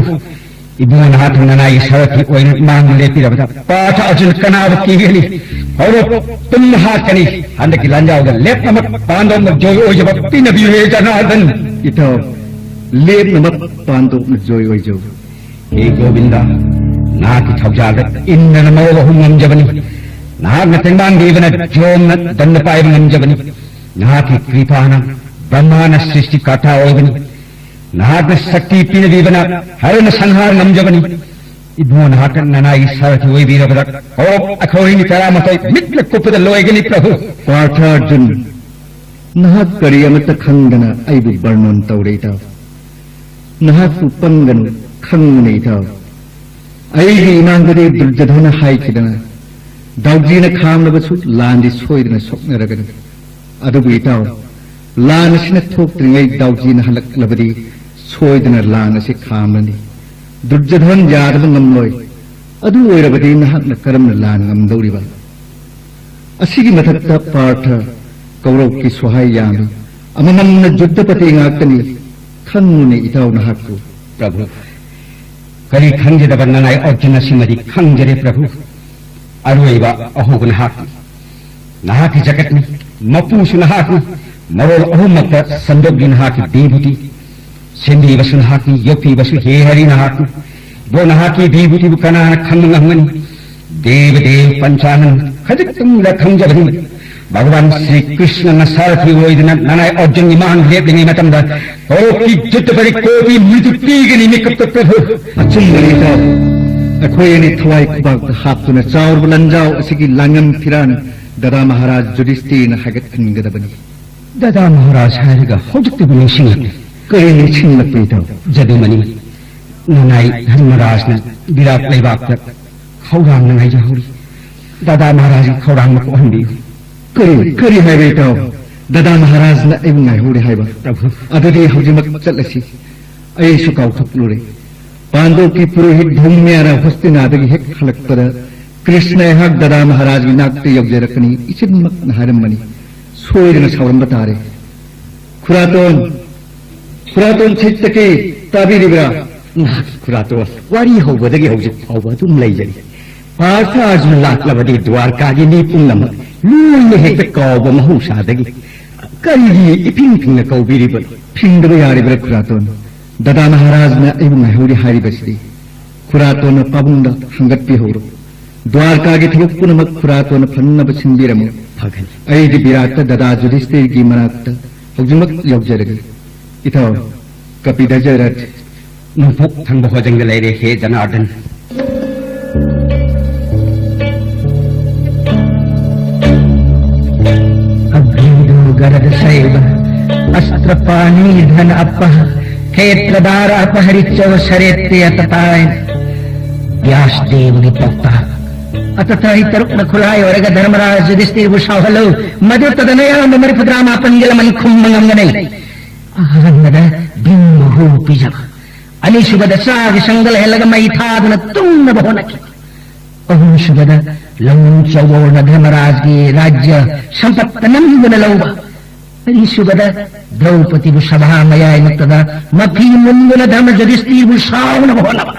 ꯏꯕꯨꯡꯉꯣ ꯅꯍꯥꯛꯀꯤ ꯅꯅꯥꯏꯒꯤ ꯁꯥꯔꯊꯤ ꯑꯣꯏꯅ ꯏꯃꯥꯡꯗ ꯂꯦꯞꯄꯤꯔꯕꯗ ꯄꯥꯔꯊ ꯑꯔꯖꯨꯟ ꯀꯅꯥꯕꯨ ꯀꯤꯒꯅꯤ? ꯀꯧꯔꯣ ꯄꯨꯝꯅ ꯍꯥꯠꯀꯅꯤ꯫ ꯍꯟꯗꯛꯀꯤ ꯂꯥꯟꯖꯥꯎꯗ ꯂꯦꯞꯅꯃꯛ ꯄꯥꯟꯗꯣꯛꯅ ꯖꯣꯏ ꯑꯣꯏꯖꯕ ꯄꯤꯅꯕꯤꯌꯨ ꯍꯦ ꯖꯅꯥꯔꯗꯟ꯫ ꯏꯇꯥꯎ, ꯂꯦꯞꯅꯃꯛ ꯄꯥꯟꯗꯣꯛꯅ ꯖꯣꯏ ꯑꯣꯏꯖꯧ꯫ ꯍꯦ ꯒꯣꯕꯤꯟꯗ, ꯅꯍꯥꯛꯀꯤ ꯊꯧꯖꯥꯜꯗ ꯏꯟꯗ꯭ꯔꯅ ꯃꯑꯣꯡ ꯑꯍꯨꯝ ꯉꯝꯖꯕꯅꯤ꯫ ꯅꯍꯥꯛꯅ ꯇꯦꯡꯕꯥꯡ ꯗꯦꯕꯅ ꯖꯣꯝꯅ ꯗꯟꯗ ꯄꯥꯏꯕ ꯉꯝꯖꯕꯅꯤ꯫ ꯅꯍꯥꯛꯀꯤ ꯀ꯭ꯔꯤꯄꯥꯅ ꯕ꯭ꯔꯍ꯭ꯃꯥꯅ ꯁ꯭ꯔꯤꯁꯇꯤꯀꯔꯇꯥ ꯑꯣꯏꯕꯅꯤ꯫ ꯅꯍꯥꯛꯅ ꯁꯛꯇꯤ ꯄꯤꯅꯕꯤꯕꯅ ꯍꯔꯅ ꯁꯪꯍꯥꯔ ꯉꯝꯖꯕꯅꯤ꯫ ꯏꯕꯨꯡꯉꯣ ꯅꯍꯥꯛꯅ ꯅꯅꯥꯏꯒꯤ ꯁꯥꯔꯊꯤ ꯑꯣꯏꯕꯤꯔꯕꯗ ꯀꯧꯔꯣ ꯑꯈꯧꯔꯤꯅꯤ ꯇꯔꯥꯃꯥꯊꯣꯏ ꯃꯤꯠꯅ ꯀꯨꯞꯄꯗ ꯂꯣꯏꯒꯅꯤ ꯄ꯭ꯔꯚꯨ꯫ ꯄꯥꯔꯊ ꯑꯔꯖꯨꯟ, ꯅꯍꯥꯛ ꯀꯔꯤ ꯑꯃꯠꯇ ꯈꯪꯗꯅ ꯑꯩꯕꯨ ꯕꯔꯅꯣꯟ ꯇꯧꯔꯦ ꯏꯇꯥꯎ꯫ ꯅꯍꯥꯛꯄꯨ ꯄꯪꯒꯅꯨ, ꯈꯪꯉꯨꯅꯦ ꯏꯇꯥꯎ꯫ ꯑꯩꯒꯤ ꯏꯃꯥꯡꯗꯗꯤ ꯗꯨꯔꯖꯣꯙꯅ ꯍꯥꯏꯈꯤꯗꯅ ꯗꯥꯎꯖꯤꯅ ꯈꯥꯝꯂꯕꯁꯨ ꯂꯥꯟꯗꯤ ꯁꯣꯏꯗꯅ ꯁꯣꯛꯅꯔꯒꯅꯤ꯫ ꯑꯗꯨꯕꯨ ꯏꯇꯥꯎ, ꯂꯥꯟ ꯑꯁꯤꯅ ꯊꯣꯛꯇ꯭ꯔꯤꯉꯩ ꯗꯥꯎꯖꯤꯅ ꯍꯜꯂꯛꯂꯕꯗꯤ ꯁꯣꯏꯗꯅ ꯂꯥꯟ ꯑꯁꯤ ꯈꯥꯝꯂꯅꯤ꯫ ꯗꯨꯔꯖꯣꯙꯟ ꯌꯥꯗꯕ ꯉꯝꯂꯣꯏ꯫ ꯑꯗꯨ ꯑꯣꯏꯔꯕꯗꯤ ꯅꯍꯥꯛꯅ ꯀꯔꯝꯅ ꯂꯥꯟ ꯉꯝꯗꯧꯔꯤꯕ? ꯑꯁꯤꯒꯤ ꯃꯊꯛꯇ ꯄꯥꯔꯊ, ꯀꯧꯔꯧꯀꯤ ꯁꯣꯍꯥꯏ ꯌꯥꯝꯃꯤ꯫ ꯑꯃꯃꯝꯅ ꯖꯨꯗꯙꯄꯇꯤ ꯉꯥꯛꯇꯅꯤ꯫ ꯈꯪꯉꯨꯅꯦ ꯏꯇꯥꯎ ꯅꯍꯥꯛꯄꯨ꯫ ꯄ꯭ꯔꯚꯨ, ꯀꯔꯤ ꯈꯪꯖꯗꯕ ꯅꯅꯥꯏ ꯑꯔꯖꯨꯟ ꯑꯁꯤꯃꯗꯤ ꯈꯪꯖꯔꯦ ꯄ꯭ꯔꯚꯨ꯫ ꯑꯔꯣꯏꯕ ꯑꯍꯧꯕ ꯅꯍꯥꯛꯅꯤ꯫ ꯅꯍꯥꯛꯀꯤ ꯖꯒꯠꯅꯤ, ꯃꯄꯨꯁꯨ ꯅꯍꯥꯛꯅꯤ꯫ ꯃꯔꯣꯜ ꯑꯍꯨꯝꯃꯛꯇ ꯁꯟꯗꯣꯛꯂꯤ ꯅꯍꯥꯛꯀꯤ ꯕꯤꯚꯨꯇꯤ꯫ ꯁꯦꯝꯕꯤꯕꯁꯨ ꯅꯍꯥꯛꯅꯤ, ꯌꯣꯛꯄꯤꯕꯁꯨ ꯍꯦ ꯍꯔꯤ ꯅꯍꯥꯛꯅꯤ꯫ ꯑꯗꯣ ꯅꯍꯥꯛꯀꯤ ꯕꯤꯚꯨꯇꯤꯕꯨ ꯀꯅꯥꯅ ꯈꯪꯕ ꯉꯝꯒꯅꯤ? ꯗꯦꯕ ꯗꯦꯕ ꯄꯟꯆꯥꯅꯟ ꯈꯖꯤꯛꯇꯪꯗ ꯈꯪꯖꯕꯅꯤ꯫ ꯚꯒꯋꯥꯟ ꯁ꯭ꯔꯤ ꯀ꯭ꯔꯤꯁꯅꯅ ꯁꯥꯔꯊꯤ ꯑꯣꯏꯗꯨꯅ ꯅꯅꯥꯏ ꯑꯔꯖꯨꯟꯒꯤ ꯃꯥꯡ ꯂꯦꯞꯂꯤꯉꯩ ꯃꯇꯝꯗ ꯀꯧꯔꯧꯀꯤ ꯖꯨꯗꯙ ꯄꯔꯤ ꯀꯣꯇꯤ ꯃꯤꯗꯨ ꯄꯤꯒꯅꯤ ꯃꯤꯀꯨꯞꯇ ꯄ꯭ꯔꯚꯨ꯫ ꯑꯆꯨꯝꯕꯅꯤ ꯏꯇꯥꯎ꯫ ꯑꯩꯈꯣꯏ ꯑꯅꯤ ꯊꯋꯥꯏ ꯈꯨꯕꯥꯛꯇ ꯍꯥꯞꯇꯨꯅ ꯆꯥꯎꯔꯕ ꯂꯥꯟꯖꯥꯎ ꯑꯁꯤꯒꯤ ꯂꯥꯡꯉꯝ ꯐꯤꯔꯥꯟ ꯗꯗꯥ ꯃꯍꯥꯔꯥꯖ ꯌꯨꯙꯤꯁꯇꯤꯔꯅ ꯍꯥꯏꯒꯠꯍꯟꯒꯗꯕꯅꯤ꯫ ꯗꯗꯥ ꯃꯍꯥꯔꯥꯖ ꯍꯥꯏꯔꯒ ꯍꯧꯖꯤꯛꯇꯕꯨ ꯅꯤꯡꯁꯤꯡꯂꯛꯂꯦ꯫ ꯀꯔꯤ ꯅꯤꯡꯁꯤꯡꯂꯛꯄ ꯏꯇꯥꯎ? ꯖꯗꯨꯃꯅꯤ, ꯅꯅꯥꯏ ꯙꯔꯃꯔꯥꯖꯅ ꯕꯤꯔꯥꯠ ꯂꯩꯕꯥꯛꯇ ꯈꯧꯔꯥꯡꯅ ꯉꯥꯏꯖꯍꯧꯔꯤ꯫ ꯗꯥꯗꯥ ꯃꯍꯥꯔꯥꯖꯒꯤ ꯈꯧꯔꯥꯡꯕ ꯀꯣꯛꯍꯟꯕꯤꯌꯨ꯫ ꯀꯔꯤ, ꯀꯔꯤ ꯍꯥꯏꯕ ꯏꯇꯥꯎ? ꯗꯥꯗꯥ ꯃꯍꯥꯔꯥꯖꯅ ꯑꯩꯕꯨ ꯉꯥꯏꯍꯧꯔꯦ ꯍꯥꯏꯕ? ꯄ꯭ꯔꯚꯨ꯫ ꯑꯗꯨꯗꯤ ꯍꯧꯖꯤꯛꯃꯛ ꯆꯠꯂꯁꯤ꯫ ꯑꯩꯁꯨ ꯀꯥꯎꯊꯣꯛꯂꯨꯔꯦ꯫ ꯄꯥꯟꯗꯣꯞꯀꯤ ꯄꯨꯔꯣꯍꯤꯠ ꯙꯧꯃ꯭ꯌꯥꯅ ꯍꯣꯁꯇꯤꯅꯥꯗꯒꯤ ꯍꯦꯛ ꯍꯜꯂꯛꯄꯗ ꯀ꯭ꯔꯤꯁꯅ ꯑꯩꯍꯥꯛ ꯗꯥꯗꯥ ꯃꯍꯥꯔꯥꯖꯒꯤ ꯅꯥꯛꯇ ꯌꯧꯖꯔꯛꯀꯅꯤ ꯏꯆꯤꯟꯃꯛꯅ ꯍꯥꯏꯔꯝꯕꯅꯤ꯫ ꯁꯣꯏꯗꯅ ꯁꯥꯎꯔꯝꯕ ꯇꯥꯔꯦ꯫ ꯈꯨꯔꯥꯇꯣꯟ, ꯈꯨꯔꯥꯇꯣꯟ ꯁꯩꯇꯀꯦ, ꯇꯥꯕꯤꯔꯤꯕ꯭ꯔꯥ? ꯉꯥꯏꯍꯥꯛ ꯈꯨꯔꯥꯇꯣꯟ, ꯋꯥꯔꯤ ꯍꯧꯕꯗꯒꯤ ꯍꯧꯖꯤꯛ ꯐꯥꯎꯕ ꯑꯗꯨꯝ ꯂꯩꯖꯔꯤ꯫ ꯄꯥꯔꯊ ꯑꯔꯖꯨꯟ ꯂꯥꯛꯂꯕꯗꯤ ꯗ꯭ꯋꯥꯔꯀꯥꯒꯤ ꯃꯤ ꯄꯨꯝꯅꯃꯛ ꯂꯣꯏꯅ ꯍꯦꯛꯇ ꯀꯥꯎꯕ ꯃꯍꯧꯁꯥꯗꯒꯤ ꯀꯔꯤꯒꯤ ꯏꯐꯤꯡ ꯐꯤꯡꯅ ꯀꯧꯕꯤꯔꯤꯕꯅꯣ? ꯐꯤꯡꯗꯕ ꯌꯥꯔꯤꯕ꯭ꯔꯥ ꯈꯨꯔꯥꯇꯣꯟ? ꯗꯥꯗꯥ ꯃꯍꯥꯔꯥꯖꯅ ꯑꯩꯕꯨ ꯉꯥꯏꯍꯧꯔꯤ ꯍꯥꯏꯔꯤꯕꯁꯤꯗꯤ꯫ ꯈꯨꯔꯥꯇꯣꯟꯅ ꯄꯥꯕꯨꯡꯗ ꯍꯪꯒꯠꯄꯤꯍꯧꯔꯣ꯫ ꯗ꯭ꯋꯥꯔꯀꯥꯒꯤ ꯊꯕꯛ ꯄꯨꯝꯅꯃꯛ ꯈꯨꯔꯥꯇꯣꯟꯅ ꯐꯅꯅꯕ ꯁꯤꯟꯕꯤꯔꯝꯃꯨ꯫ ꯐꯒꯅꯤ꯫ ꯑꯩꯗꯤ ꯕꯤꯔꯥꯠꯇ ꯗꯥꯗꯥ ꯖꯨꯙꯤꯁꯇꯤꯔꯒꯤ ꯃꯅꯥꯛꯇ ꯍꯧꯖꯤꯛꯃꯛ ꯌꯧꯖꯔꯒꯦ꯫ ꯏꯇꯥꯎ, ꯀꯄꯤꯗꯖꯔꯠ꯫ ꯅꯣꯡꯄꯣꯛ ꯊꯪꯕ ꯍꯣꯖꯪꯗ ꯂꯩꯔꯦ, ꯍꯦ ꯖꯅꯥꯔꯗꯟ꯫ अभ्येदो गरदसैव अस्त्रपाणि धन अपः क्षेत्रदार अपहरिच्चो सरेत्ते अतताय व्यासदेवनि पौता। ꯑꯇ ꯊꯥꯍꯩ ꯇꯔꯨꯛꯅ ꯈꯨꯠꯂꯥꯏ ꯑꯣꯏꯔꯒ ꯙꯔꯃꯔꯥꯖ ꯌꯨꯙꯤꯁꯇꯤꯔꯕꯨ ꯁꯥꯎꯍꯜꯂꯨ꯫ ꯃꯗꯨ ꯇꯗꯅ ꯑꯌꯥꯝꯕ ꯃꯔꯤꯐꯨꯇꯔꯥ ꯃꯥꯄꯟꯒꯤ ꯂꯃꯟ ꯈꯨꯝꯕ ꯉꯝꯒꯅꯤ꯫ ꯑꯍꯥꯟꯕꯗ ꯚꯤꯝꯕꯨ ꯍꯨ ꯄꯤꯖꯕ, ꯑꯅꯤꯁꯨꯕꯗ ꯆꯥꯒꯤ ꯁꯪꯗ ꯂꯩꯍꯜꯂꯒ ꯃꯩ ꯊꯥꯗꯨꯅ ꯇꯨꯝꯅꯕ ꯍꯣꯠꯅꯈꯤ꯫ ꯑꯍꯨꯝꯁꯨꯕꯗ ꯂꯧꯅꯨꯡ ꯆꯧꯕꯣꯜꯅ ꯙꯔꯃꯔꯥꯖꯒꯤ ꯔꯥꯖ꯭ꯌ ꯁꯝꯄꯠꯇ ꯅꯝꯗꯨꯅ ꯂꯧꯕ꯫ ꯃꯔꯤꯁꯨꯕꯗ ꯗ꯭ꯔꯧꯄꯗꯤꯕꯨ ꯁꯚꯥ ꯃꯌꯥꯏꯃꯛꯇꯗ ꯃꯐꯤ ꯃꯨꯟꯗꯨꯅ ꯙꯔꯃ ꯌꯨꯙꯤꯁꯇꯤꯔꯕꯨ ꯁꯥꯎꯅꯕ ꯍꯣꯠꯅꯕ꯫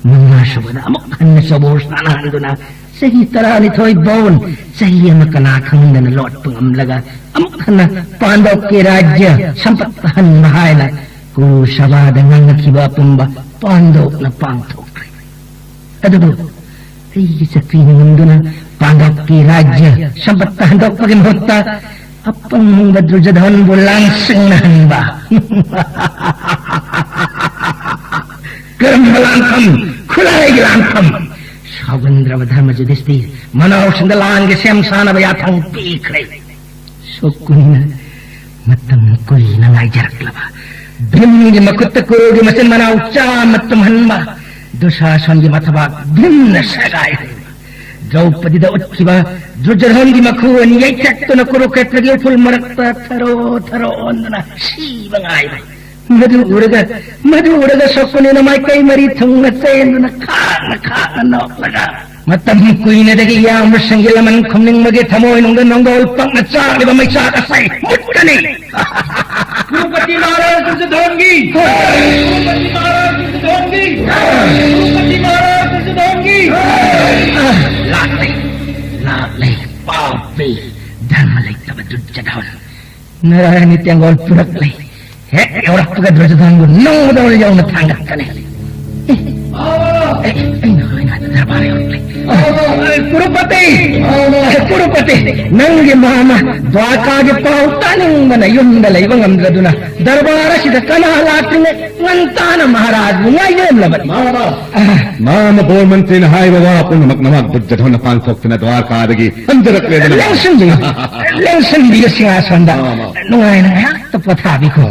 ꯃꯉꯥꯁꯨꯕꯗ ꯑꯃꯨꯛ ꯍꯟꯅ ꯆꯧꯕꯣꯜ ꯁꯥꯟꯅꯍꯟꯗꯨꯅ ꯆꯍꯤ ꯇꯔꯥꯅꯤꯊꯣꯏ ꯕꯣꯟ, ꯆꯍꯤ ꯑꯃ ꯀꯅꯥ ꯈꯪꯗꯅ ꯂꯣꯠꯄ ꯉꯝꯂꯒ ꯑꯃꯨꯛ ꯍꯟꯅ ꯄꯥꯟꯗꯣꯞꯀꯤ ꯔꯥꯖ꯭ꯌ ꯁꯝꯄꯠꯇ ꯍꯟꯕ ꯍꯥꯏꯅ ꯀꯨꯔꯨ ꯁꯚꯥꯗ ꯉꯥꯡꯅꯈꯤꯕ ꯑꯄꯨꯝꯕ ꯄꯥꯟꯗꯣꯞꯅ ꯄꯥꯡꯊꯣꯛꯈ꯭ꯔꯦ꯫ ꯑꯗꯨꯕꯨ ꯑꯩꯒꯤ ꯆꯀ꯭ꯔꯤ ꯅꯤꯡꯗꯨꯅ ꯄꯥꯟꯗꯣꯞꯀꯤ ꯔꯥꯖ꯭ꯌ ꯁꯝꯄꯠꯇ ꯍꯟꯗꯣꯛꯄꯒꯤ ꯃꯍꯨꯠꯇ ꯑꯄꯪꯕ ꯗꯨꯔꯖꯣꯙꯟꯕꯨ ꯂꯥꯟꯁꯤꯡꯅꯍꯟꯕ꯫ ꯀꯔꯝꯕ ꯂꯥꯟꯐꯝ? ꯈꯨꯠꯂꯥꯏꯒꯤ ꯂꯥꯟꯐꯝ꯫ ꯁꯥꯎꯒꯟꯗ꯭ꯔꯕ ꯙꯔꯃ ꯌꯨꯙꯤꯁꯇꯤꯔ ꯃꯅꯥꯎꯁꯤꯡꯗ ꯂꯥꯟꯒꯤ ꯁꯦꯝ ꯁꯥꯅꯕ ꯌꯥꯊꯪ ꯄꯤꯈ꯭ꯔꯦ꯫ ꯁꯣꯛꯀꯨꯅꯤꯅ ꯃꯇꯝ ꯀꯨꯏꯅ ꯉꯥꯏꯖꯔꯛꯂꯕ ꯚꯤꯝꯒꯤ ꯃꯈꯨꯠꯇ ꯀꯨꯔꯨꯒꯤ ꯃꯆꯤꯟ ꯃꯅꯥꯎ ꯆꯥꯝꯃ ꯇꯨꯝꯍꯟꯕ, ꯗꯨꯁꯥꯁꯟꯒꯤ ꯃꯊꯕꯥꯛ ꯚꯤꯝꯅ ꯁꯦꯒꯥꯏꯍꯟꯕ, ꯗ꯭ꯔꯧꯄꯗꯤꯗ ꯎꯠꯈꯤꯕ ꯗꯨꯔꯖꯣꯙꯟꯒꯤ ꯃꯈꯨ ꯑꯅꯤ ꯌꯩꯊꯠꯇꯨꯅ ꯀꯨꯔꯨꯀ꯭ꯔꯦꯇ꯭ꯔꯒꯤ ꯎꯐꯨꯜ ꯃꯔꯛꯇ ꯊꯔꯣ ꯊꯔꯣ ꯑꯣꯟꯗꯨꯅ ꯁꯤꯕ ꯉꯥꯏꯕ꯫ ꯃꯗꯨ ꯎꯔꯒ, ꯃꯗꯨ ꯎꯔꯒ ꯁꯣꯀꯨꯅꯤꯅ ꯃꯥꯏꯀꯩ ꯃꯔꯤ ꯊꯨꯡꯅ ꯆꯦꯟꯗꯨꯅ ꯈꯥꯡꯅ ꯈꯥꯡꯅ ꯅꯣꯛꯂꯒ, ꯃꯇꯝ ꯀꯨꯏꯅꯗꯒꯤ ꯏꯌꯥꯝꯕꯁꯤꯡꯒꯤ ꯂꯃꯟ ꯈꯨꯝꯅꯤꯡꯕꯒꯤ ꯊꯃꯣꯏꯅꯨꯡꯗ ꯅꯣꯡꯗꯣꯜ ꯄꯛꯅ ꯆꯥꯛꯂꯤꯕ ꯃꯩꯆꯥꯛ ꯑꯁꯤ ꯃꯨꯠꯀꯅꯤ꯫ ꯀ꯭ꯔꯨꯄꯇꯤ ꯃꯍꯥꯔꯥꯖ ꯗꯨꯔꯖꯣꯙꯟꯒꯤ! ꯀ꯭ꯔꯨꯄꯇꯤ ꯃꯍꯥꯔꯥꯖ ꯗꯨꯔꯖꯣꯙꯟꯒꯤ! ꯀ꯭ꯔꯨꯄꯇꯤ ꯃꯍꯥꯔꯥꯖ ꯗꯨꯔꯖꯣꯙꯟꯒꯤ! ꯂꯥꯛꯂꯦ, ꯂꯥꯛꯂꯦ, ꯄꯥꯄꯤ, ꯙꯔꯃ ꯂꯩꯇꯕ ꯗꯨꯔꯖꯣꯙꯟ꯫ ꯅꯥꯔꯥꯌꯅꯤ ꯇꯦꯡꯒꯣꯜ ꯄꯨꯔꯛꯂꯦ꯫ ꯍꯦꯛ ꯌꯧꯔꯛꯄꯒ ꯗꯨꯔꯖꯣꯙꯟꯕꯨ ꯅꯧꯗꯧꯅ ꯌꯧꯅ ꯊꯥꯡꯒꯠꯀꯅꯤ꯫ ꯑꯦ, ꯑꯦ, ꯑꯩꯅ ꯍꯥꯏꯅ ꯗꯔꯕꯥꯔ ꯌꯧꯔꯛꯂꯦ꯫ ꯑꯦ, ꯀꯨꯔꯨꯄꯇꯤ! ꯑꯦ, ꯀꯨꯔꯨꯄꯇꯤ! ꯅꯪꯒꯤ ꯃꯥꯃ ꯗ꯭ꯋꯥꯔꯀꯥꯒꯤ ꯄꯥꯎ ꯇꯥꯅꯤꯡꯕꯅ ꯌꯨꯝꯗ ꯂꯩꯕ ꯉꯝꯗ꯭ꯔꯗꯨꯅ ꯗꯔꯕꯥꯔ ꯑꯁꯤꯗ ꯀꯅꯥ ꯂꯥꯛꯇ꯭ꯔꯤꯉꯩ ꯉꯟꯇꯥꯅ ꯃꯍꯥꯔꯥꯖꯕꯨ ꯉꯥꯏꯖꯔꯝꯂꯕꯅꯤ꯫ ꯃꯥꯃ! ꯑ, ꯃꯥꯃ ꯕꯣꯔꯃꯟꯇ꯭ꯔꯤꯅ ꯍꯥꯏꯕ ꯋꯥ ꯄꯨꯝꯅꯃꯛ ꯅꯃꯥꯛ ꯗꯨꯔꯖꯣꯙꯟꯅ ꯄꯥꯡꯊꯣꯛꯇꯨꯅ ꯗ꯭ꯋꯥꯔꯀꯥꯗꯒꯤ ꯍꯟꯖꯔꯛꯂꯦꯗꯅ꯫ ꯂꯦꯡꯁꯤꯟꯕꯤꯌꯨ, ꯂꯦꯡꯁꯤꯟꯕꯤꯌꯨ ꯁꯤꯡꯍꯥꯁꯟꯗ꯫ ꯑꯥ, ꯑꯥ꯫ ꯅꯨꯡꯉꯥꯏꯅ ꯉꯥꯏꯍꯥꯛꯇ ꯄꯣꯊꯥꯕꯤꯈꯣ꯫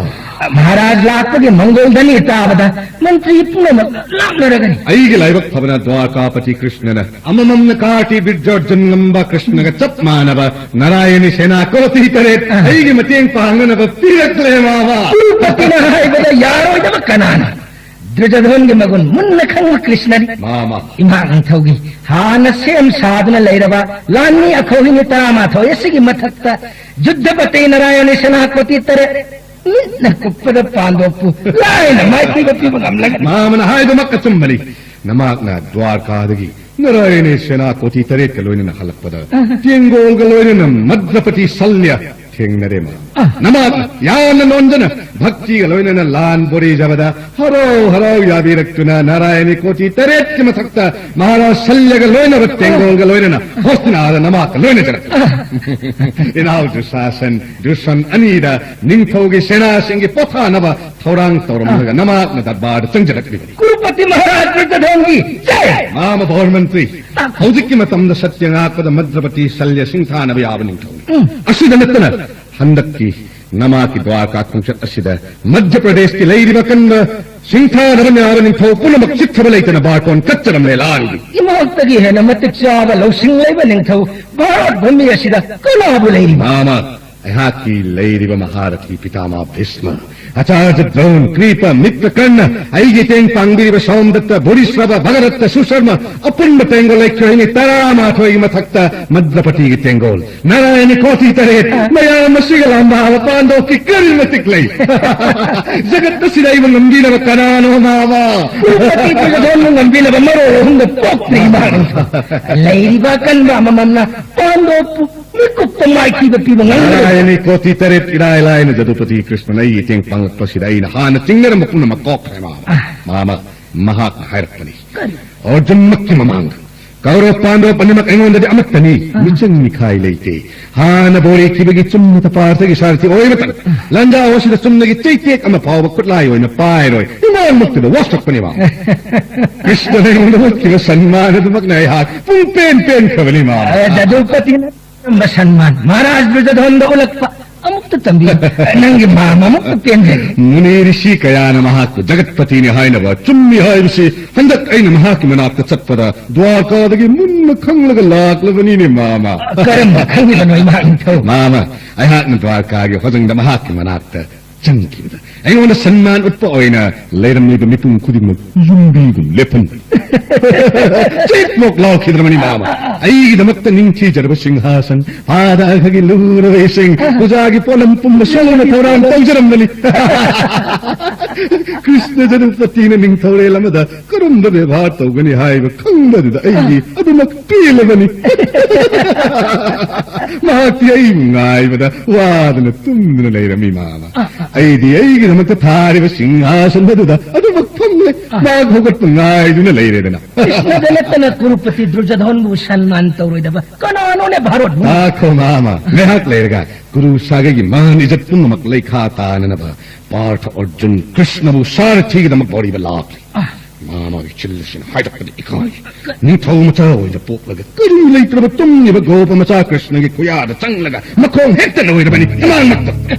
ꯃꯍꯥꯔꯥꯖ ꯂꯥꯛꯄꯒꯤ ꯃꯪꯒꯣꯜ ꯙꯅꯤ ꯇꯥꯕꯗ ꯃꯟꯇ꯭ꯔꯤ ꯄꯨꯝꯅꯃꯛ ꯂꯥꯛꯅꯔꯒꯅꯤ꯫ ꯑꯩꯒꯤ ꯂꯥꯏꯕꯛ ꯐꯕꯅ ꯗ꯭ꯋꯥꯔꯀꯥꯄꯇꯤ ꯀ꯭ꯔꯤꯁꯅꯅ ꯑꯃꯃꯝꯅ ꯀꯥꯔꯇꯤ ꯕꯤꯔꯖꯣꯔꯖꯟ ꯉꯝꯕ ꯀ꯭ꯔꯤꯁꯅꯒ ꯆꯞ ꯃꯥꯟꯅꯕ ꯅꯥꯔꯥꯌꯅꯤ ꯁꯦꯅꯥ ꯀꯣꯇꯤ ꯇꯔꯦꯠ ꯑꯥ꯫ ꯑꯩꯒꯤ ꯃꯇꯦꯡ ꯄꯥꯡꯅꯅꯕ ꯄꯤꯔꯛꯂꯦ, ꯃꯥꯃ꯫ ꯀ꯭ꯔꯨꯄꯇꯤꯅ ꯍꯥꯏꯕꯗ ꯌꯥꯔꯣꯏꯗꯕ ꯀꯅꯥꯅꯣ? ꯗꯨꯔꯖꯣꯙꯟꯒꯤ ꯃꯒꯨꯟ ꯃꯨꯟꯅ ꯈꯪꯕ ꯀ꯭ꯔꯤꯁꯅꯅꯤ꯫ ꯃꯥꯃ꯫ ꯏꯃꯥ ꯅꯤꯡꯊꯧꯒꯤ ꯍꯥꯟꯅ ꯁꯦꯝ ꯁꯥꯗꯨꯅ ꯂꯩꯔꯕ ꯂꯥꯟꯃꯤ ꯑꯈꯧꯍꯤꯅꯤ ꯇꯔꯥꯃꯥꯊꯣꯏ ꯑꯁꯤꯒꯤ ꯃꯊꯛꯇ ꯌꯨꯗꯙꯄꯇꯤ ꯅꯥꯔꯥꯌꯅꯤ ꯁꯦꯅꯥꯄꯇꯤ ꯇꯔꯦꯠ ꯃꯤꯠꯅ ꯀꯨꯞꯄꯗ ꯄꯥꯟꯗꯣꯛꯄꯨ ꯂꯥꯏꯅ ꯃꯥꯏꯊꯤꯕ ꯄꯤꯕ ꯉꯝꯂꯒꯅꯤ꯫ ꯃꯥꯃꯅ ꯍꯥꯏꯕꯃꯛ ꯑꯆꯨꯝꯕꯅꯤ꯫ ꯅꯃꯥꯛꯅ ꯗ꯭ꯋꯥꯔꯀꯥꯗꯒꯤ ꯅꯥꯔꯥꯌꯅꯤ ꯁꯦꯅꯥ ꯀꯣꯇꯤ ꯇꯔꯦꯠꯀ ꯂꯣꯏꯅꯅ ꯍꯜꯂꯛꯄꯗ ꯑꯍ꯫ ꯇꯦꯡꯒꯣꯜꯒ ꯂꯣꯏꯅꯅ ꯃꯗ꯭ꯔꯄꯇꯤ ꯁꯜꯌ ꯊꯦꯡꯅꯔꯦ, ꯃꯥꯃ꯫ ꯑ꯫ ꯅꯃꯥꯛꯅ ꯌꯥꯝꯅ ꯅꯣꯟꯖꯅ ꯚꯛꯇꯤꯒ ꯂꯣꯏꯅꯅ ꯂꯥꯟ ꯕꯣꯔꯤ ꯖꯕꯗ ꯍꯔꯥꯎ ꯍꯔꯥꯎ ꯌꯥꯕꯤꯔꯛꯇꯨꯅ ꯅꯥꯔꯥꯌꯅꯤ ꯀꯣꯇꯤ ꯇꯔꯦꯠꯀꯤ ꯃꯊꯛꯇ ꯃꯍꯥꯔꯥꯖ ꯁꯜꯌꯒ ꯂꯣꯏꯅꯕ ꯇꯦꯡꯒꯣꯜꯒ ꯂꯣꯏꯅꯅ ꯍꯣꯁꯇꯤꯅꯥꯗ ꯅꯃꯥꯛꯀ ꯂꯣꯏꯅꯖꯔꯛꯇꯨꯅ ꯏꯅꯥꯎ ꯗꯨꯁꯥꯁꯟ, ꯗꯨꯁꯟ ꯑꯅꯤꯗ ꯅꯤꯡꯊꯧꯒꯤ ꯁꯦꯅꯥꯁꯤꯡꯒꯤ ꯄꯣꯊꯥꯅꯕ ꯊꯧꯔꯥꯡ ꯇꯧꯔꯝꯂꯒ ꯅꯃꯥꯛꯅ ꯗꯔꯕꯥꯔꯗ ꯆꯪꯖꯔꯛꯂꯤꯕꯅꯤ꯫ ꯀ꯭ꯔꯨꯄꯇꯤ ꯃꯍꯥꯔꯥꯖ ꯗꯨꯔꯖꯣꯙꯟꯒꯤ ꯖꯩ! ꯃꯥꯃ ꯕꯣꯔꯃꯟꯇ꯭ꯔꯤ, ꯍꯧꯖꯤꯛꯀꯤ ꯃꯇꯝꯗ ꯁꯠꯌ ꯉꯥꯛꯄꯗ ꯃꯗ꯭ꯔꯄꯇꯤ ꯁꯜꯌ ꯁꯤꯡꯊꯥꯅꯕ ꯌꯥꯕ ꯅꯤꯡꯊꯧꯅꯤ꯫ ꯎꯝ꯫ ꯑꯁꯤꯗ ꯅꯠꯇꯅ ꯍꯟꯗꯛꯀꯤ ꯅꯃꯥꯛꯀꯤ ꯗ꯭ꯋꯥꯔꯀꯥ ꯈꯣꯡꯆꯠ ꯑꯁꯤꯗ ꯃꯙ꯭ꯌ ꯄ꯭ꯔꯗꯦꯁꯀꯤ ꯂꯩꯔꯤꯕ ꯑꯀꯟꯕ ꯁꯤꯡꯊꯥꯅꯕ ꯌꯥꯕ ꯅꯤꯡꯊꯧ ꯄꯨꯝꯅꯃꯛ ꯆꯤꯠꯊꯕ ꯂꯩꯇꯅ ꯕꯥꯔꯀꯣꯟ ꯀꯠꯆꯔꯝꯂꯦ ꯂꯥꯟꯒꯤ꯫ ꯏꯃꯥꯛꯇꯒꯤ ꯍꯦꯟꯅ ꯃꯇꯤꯛ ꯆꯥꯕ ꯂꯧꯁꯤꯡ ꯂꯩꯕ ꯅꯤꯡꯊꯧ ꯚꯥꯔꯠ ꯚꯨꯃꯤ ꯑꯁꯤꯗ ꯀꯅꯥꯕꯨ ꯂꯩꯔꯤꯕ? ꯃꯥꯃ, ꯑꯩꯍꯥꯛꯀꯤ ꯂꯩꯔꯤꯕ ꯃꯍꯥꯔꯊꯤ ꯄꯤꯇꯥꯃꯥ ꯚꯤꯁꯃ, ꯑꯆꯥꯔꯖ ꯗ꯭ꯔꯣꯟ, ꯀ꯭ꯔꯤꯄ, ꯃꯤꯇ꯭ꯔ ꯀꯔꯅ, ꯑꯩꯒꯤ ꯇꯦꯡ ꯄꯥꯡꯕꯤꯔꯤꯕ ꯁꯣꯝꯗꯠꯇ, ꯕꯣꯔꯤꯁ꯭ꯔꯕ, ꯚꯒꯔꯠꯇ, ꯁꯨꯁꯔꯃ, ꯑꯄꯨꯟꯕ ꯇꯦꯡꯒꯣꯜ ꯂꯩꯈ꯭ꯔꯣꯏꯅꯤ ꯇꯔꯥꯃꯥꯊꯣꯏꯒꯤ ꯃꯊꯛꯇ ꯃꯗ꯭ꯔꯄꯇꯤꯒꯤ ꯇꯦꯡꯒꯣꯜ꯫ ꯅꯥꯔꯥꯌꯅꯤ ꯀꯣꯇꯤ ꯇꯔꯦꯠ, ꯃꯌꯥꯝ ꯑꯁꯤꯒ ꯂꯥꯝꯕꯥꯕ ꯄꯥꯟꯗꯣꯞꯀꯤ ꯀꯔꯤ ꯃꯇꯤꯛ ꯂꯩ? ꯖꯒꯠ ꯑꯁꯤꯗ ꯑꯩꯕꯨ ꯉꯝꯕꯤꯅꯕ ꯀꯅꯥꯅꯣ, ꯃꯥꯃ? ꯀ꯭ꯔꯨꯄꯇꯤ ꯗꯨꯔꯖꯣꯙꯟꯕꯨ ꯉꯝꯕꯤꯅꯕ ꯃꯔꯣꯜ ꯑꯍꯨꯝꯗ ꯄꯣꯛꯇ꯭ꯔꯤ ꯏꯃꯥ ꯅꯤꯡꯊꯧ꯫ ꯂꯩꯔꯤꯕ ꯑꯀꯟꯕ ꯑꯃꯃꯝꯅ ꯄꯥꯟꯗꯣꯞꯄꯨ ꯃꯤꯀꯨꯞꯇ ꯃꯥꯏꯊꯤꯕ ꯄꯤꯕ ꯉꯝꯒꯗꯕ꯫ ꯅꯥꯔꯥꯌꯅꯤ ꯀꯣꯇꯤ ꯇꯔꯦꯠ ꯏꯔꯥꯏ ꯂꯥꯏꯅ ꯖꯗꯨꯄꯇꯤ ꯀ꯭ꯔꯤꯁꯅꯅ ꯑꯩꯒꯤ ꯇꯦꯡ ꯄꯥꯡꯂꯛꯄꯁꯤꯗ ꯑꯩꯅ ꯍꯥꯟꯅ ꯆꯤꯡꯅꯔꯝꯕ ꯄꯨꯝꯅꯃꯛ ꯀꯣꯛꯈ꯭ꯔꯦ, ꯃꯥꯃ꯫ ꯃꯥꯃ, ꯃꯍꯥꯛꯅ ꯍꯥꯏꯔꯛꯄꯅꯤ꯫ ꯀꯔꯤ? ꯑꯔꯖꯨꯟꯃꯛꯀꯤ ꯃꯃꯥꯡꯗ ꯀꯧꯔꯕ ꯄꯥꯟꯗꯕ ꯑꯅꯤꯃꯛ ꯑꯩꯉꯣꯟꯗꯗꯤ ꯑꯃꯠꯇꯅꯤ꯫ ꯑꯥ꯫ ꯃꯤꯆꯪ ꯃꯤꯈꯥꯏ ꯂꯩꯇꯦ꯫ ꯍꯥꯟꯅ ꯕꯣꯔꯦ ꯈꯤꯕꯒꯤ ꯆꯨꯝꯅ ꯇꯄꯥꯔꯊꯒꯤ ꯁꯥꯔꯊꯤ ꯑꯣꯏꯕꯇꯪ꯫ ꯂꯥꯟꯖꯥꯎ ꯑꯁꯤꯗ ꯆꯨꯝꯅꯒꯤ ꯆꯩꯇꯦꯛ ꯑꯃ ꯐꯥꯎꯕ ꯈꯨꯠꯂꯥꯏ ꯑꯣꯏꯅ ꯄꯥꯏꯔꯣꯏ꯫ ꯏꯃꯥꯡꯃꯛꯇꯨꯗ ꯋꯥꯁꯛꯄꯅꯦ, ꯃꯥ꯫ ꯀ꯭ꯔꯤꯁꯅꯅ ꯑꯩꯉꯣꯟꯗ ꯎꯠꯈꯤꯕ ꯁꯟꯃꯥꯟ ꯑꯗꯨꯃꯛꯅ ꯑꯩꯍꯥꯛ ꯄꯨꯡ ꯄꯦꯟ ꯄꯦꯟꯈ꯭ꯔꯕꯅꯤ, ꯃꯥ꯫ ꯑ, ꯖꯗꯨꯄꯇꯤꯅ ꯀꯔꯝꯕ ꯁꯟꯃꯥꯟ? ꯃꯍꯥꯔꯥꯖ ꯗꯨꯔꯖꯣꯙꯟꯗ ꯎꯠꯂꯛꯄ ꯑꯃꯨꯛꯇ ꯇꯝꯕꯤꯌꯨ꯫ ꯅꯪꯒꯤ ꯃꯥꯃ ꯑꯃꯨꯛꯇ ꯄꯦꯟꯖꯒꯦ꯫ ꯃꯨꯅꯤ ꯔꯤꯁꯤ ꯀꯌꯥꯅ ꯃꯍꯥꯛꯄꯨ ꯖꯒꯠꯄꯇꯤꯅꯤ ꯍꯥꯏꯅꯕ ꯆꯨꯝꯃꯤ ꯍꯥꯏꯕꯁꯤ ꯍꯟꯗꯛ ꯑꯩꯅ ꯃꯍꯥꯛꯀꯤ ꯃꯅꯥꯛꯇ ꯆꯠꯄꯗ ꯗ꯭ꯋꯥꯔꯀꯥꯗꯒꯤ ꯃꯨꯟꯅ ꯈꯪꯂꯒ ꯂꯥꯛꯂꯕꯅꯤꯅꯦ, ꯃꯥꯃ꯫ ꯀꯔꯝꯅ ꯈꯪꯂꯤꯕꯅꯣ, ꯏꯃꯥ ꯅꯤꯡꯊꯧ? ꯃꯥꯃ, ꯑꯩꯍꯥꯛꯅ ꯗ꯭ꯋꯥꯔꯀꯥꯒꯤ ꯍꯣꯖꯪꯗ ꯃꯍꯥꯛꯀꯤ ꯃꯅꯥꯛꯇ ꯆꯪꯈꯤꯕꯗ ꯑꯩꯉꯣꯟꯗ ꯁꯟꯃꯥꯟ ꯎꯠꯄ ꯑꯣꯏꯅ ꯂꯩꯔꯝꯂꯤꯕ ꯃꯤꯄꯨꯝ ꯈꯨꯗꯤꯡꯃꯛ ꯌꯨꯝꯕꯤꯒꯨꯝ ꯂꯦꯞꯍꯟꯕꯅꯤ꯫ ꯆꯤꯛ ꯃꯣꯛ ꯂꯥꯎꯈꯤꯗ꯭ꯔꯕꯅꯤ, ꯃꯥꯃ꯫ ꯑꯩꯒꯤꯗꯃꯛꯇ ꯅꯤꯡꯊꯤꯖꯔꯕ ꯁꯤꯡꯍꯥꯁꯟ, ꯄꯥꯗ ꯑꯈꯒꯤ ꯂꯨꯔꯕ ꯏꯁꯤꯡ, ꯄꯨꯖꯥꯒꯤ ꯄꯣꯠꯂꯝ ꯄꯨꯝꯕ ꯁꯣꯝꯅ ꯊꯧꯔꯥꯡ ꯇꯧꯖꯔꯝꯕꯅꯤ꯫ ꯀ꯭ꯔꯤꯁꯅ ꯖꯅꯄꯇꯤꯅ ꯅꯤꯡꯊꯧꯔꯦꯜ ꯑꯃꯗ ꯀꯔꯝꯕ ꯕꯦꯕꯥꯔ ꯇꯧꯒꯅꯤ ꯍꯥꯏꯕ ꯈꯪꯗꯗꯨꯗ ꯑꯩꯗꯤ ꯑꯗꯨꯃꯛ ꯄꯦꯜꯂꯕꯅꯤ꯫ ꯃꯍꯥꯛꯇꯤ ꯑꯩꯕꯨ ꯉꯥꯏꯕꯗ ꯋꯥꯗꯅ ꯇꯨꯝꯗꯨꯅ ꯂꯩꯔꯝꯃꯤ, ꯃꯥꯃ꯫ ꯑꯩꯗꯤ ꯑꯩꯒꯤꯗꯃꯛꯇ ꯊꯥꯔꯤꯕ ꯁꯤꯡꯍꯥꯁꯟ ꯑꯗꯨꯗ ꯑꯗꯨꯃꯛ ꯐꯝꯂꯦ꯫ ꯃꯍꯥꯛ ꯍꯧꯒꯠꯄ ꯉꯥꯏꯗꯨꯅ ꯂꯩꯔꯦꯗꯅ꯫ ꯀ꯭ꯔꯤꯁꯅꯗ ꯅꯠꯇꯅ ꯀ꯭ꯔꯨꯄꯇꯤ ꯗꯨꯔꯖꯣꯙꯟꯕꯨ ꯁꯟꯃꯥꯟ ꯇꯧꯔꯣꯏꯗꯕ ꯀꯅꯥꯅꯣꯅꯦ ꯚꯥꯔꯠ ꯚꯨꯃꯤ? ꯉꯥꯏꯈꯣ, ꯃꯥꯃ, ꯉꯥꯏꯍꯥꯛ ꯂꯩꯔꯒ ꯀꯨꯔꯨ ꯁꯥꯒꯩꯒꯤ ꯃꯥꯟ ꯏꯖꯠ ꯄꯨꯝꯅꯃꯛ ꯂꯩꯈꯥ ꯇꯥꯅꯅꯕ ꯄꯥꯔꯊ ꯑꯔꯖꯨꯟ ꯀ꯭ꯔꯤꯁꯅꯕꯨ ꯁꯥꯔꯊꯤꯒꯤꯗꯃꯛ ꯕꯣꯔꯤꯕ ꯂꯥꯛꯂꯤ꯫ ꯑꯥ꯫ ꯃꯥꯃꯒꯤ ꯆꯤꯜ ꯑꯁꯤꯅ ꯍꯥꯏꯔꯛꯄꯗ ꯏꯀꯥꯏ꯫ ꯅꯤꯡꯊꯧ ꯃꯆꯥ ꯑꯣꯏꯅ ꯄꯣꯛꯂꯒ ꯀꯔꯤ ꯂꯩꯇ꯭ꯔꯕ ꯇꯨꯝꯂꯤꯕ ꯒꯣꯄ ꯃꯆꯥ ꯀ꯭ꯔꯤꯁꯅꯒꯤ ꯈꯨꯌꯥꯗ ꯆꯪꯂꯒ ꯃꯈꯣꯡ ꯍꯦꯛꯇ ꯂꯣꯏꯔꯕꯅꯤ ꯏꯃꯥꯡꯃꯛꯇ꯫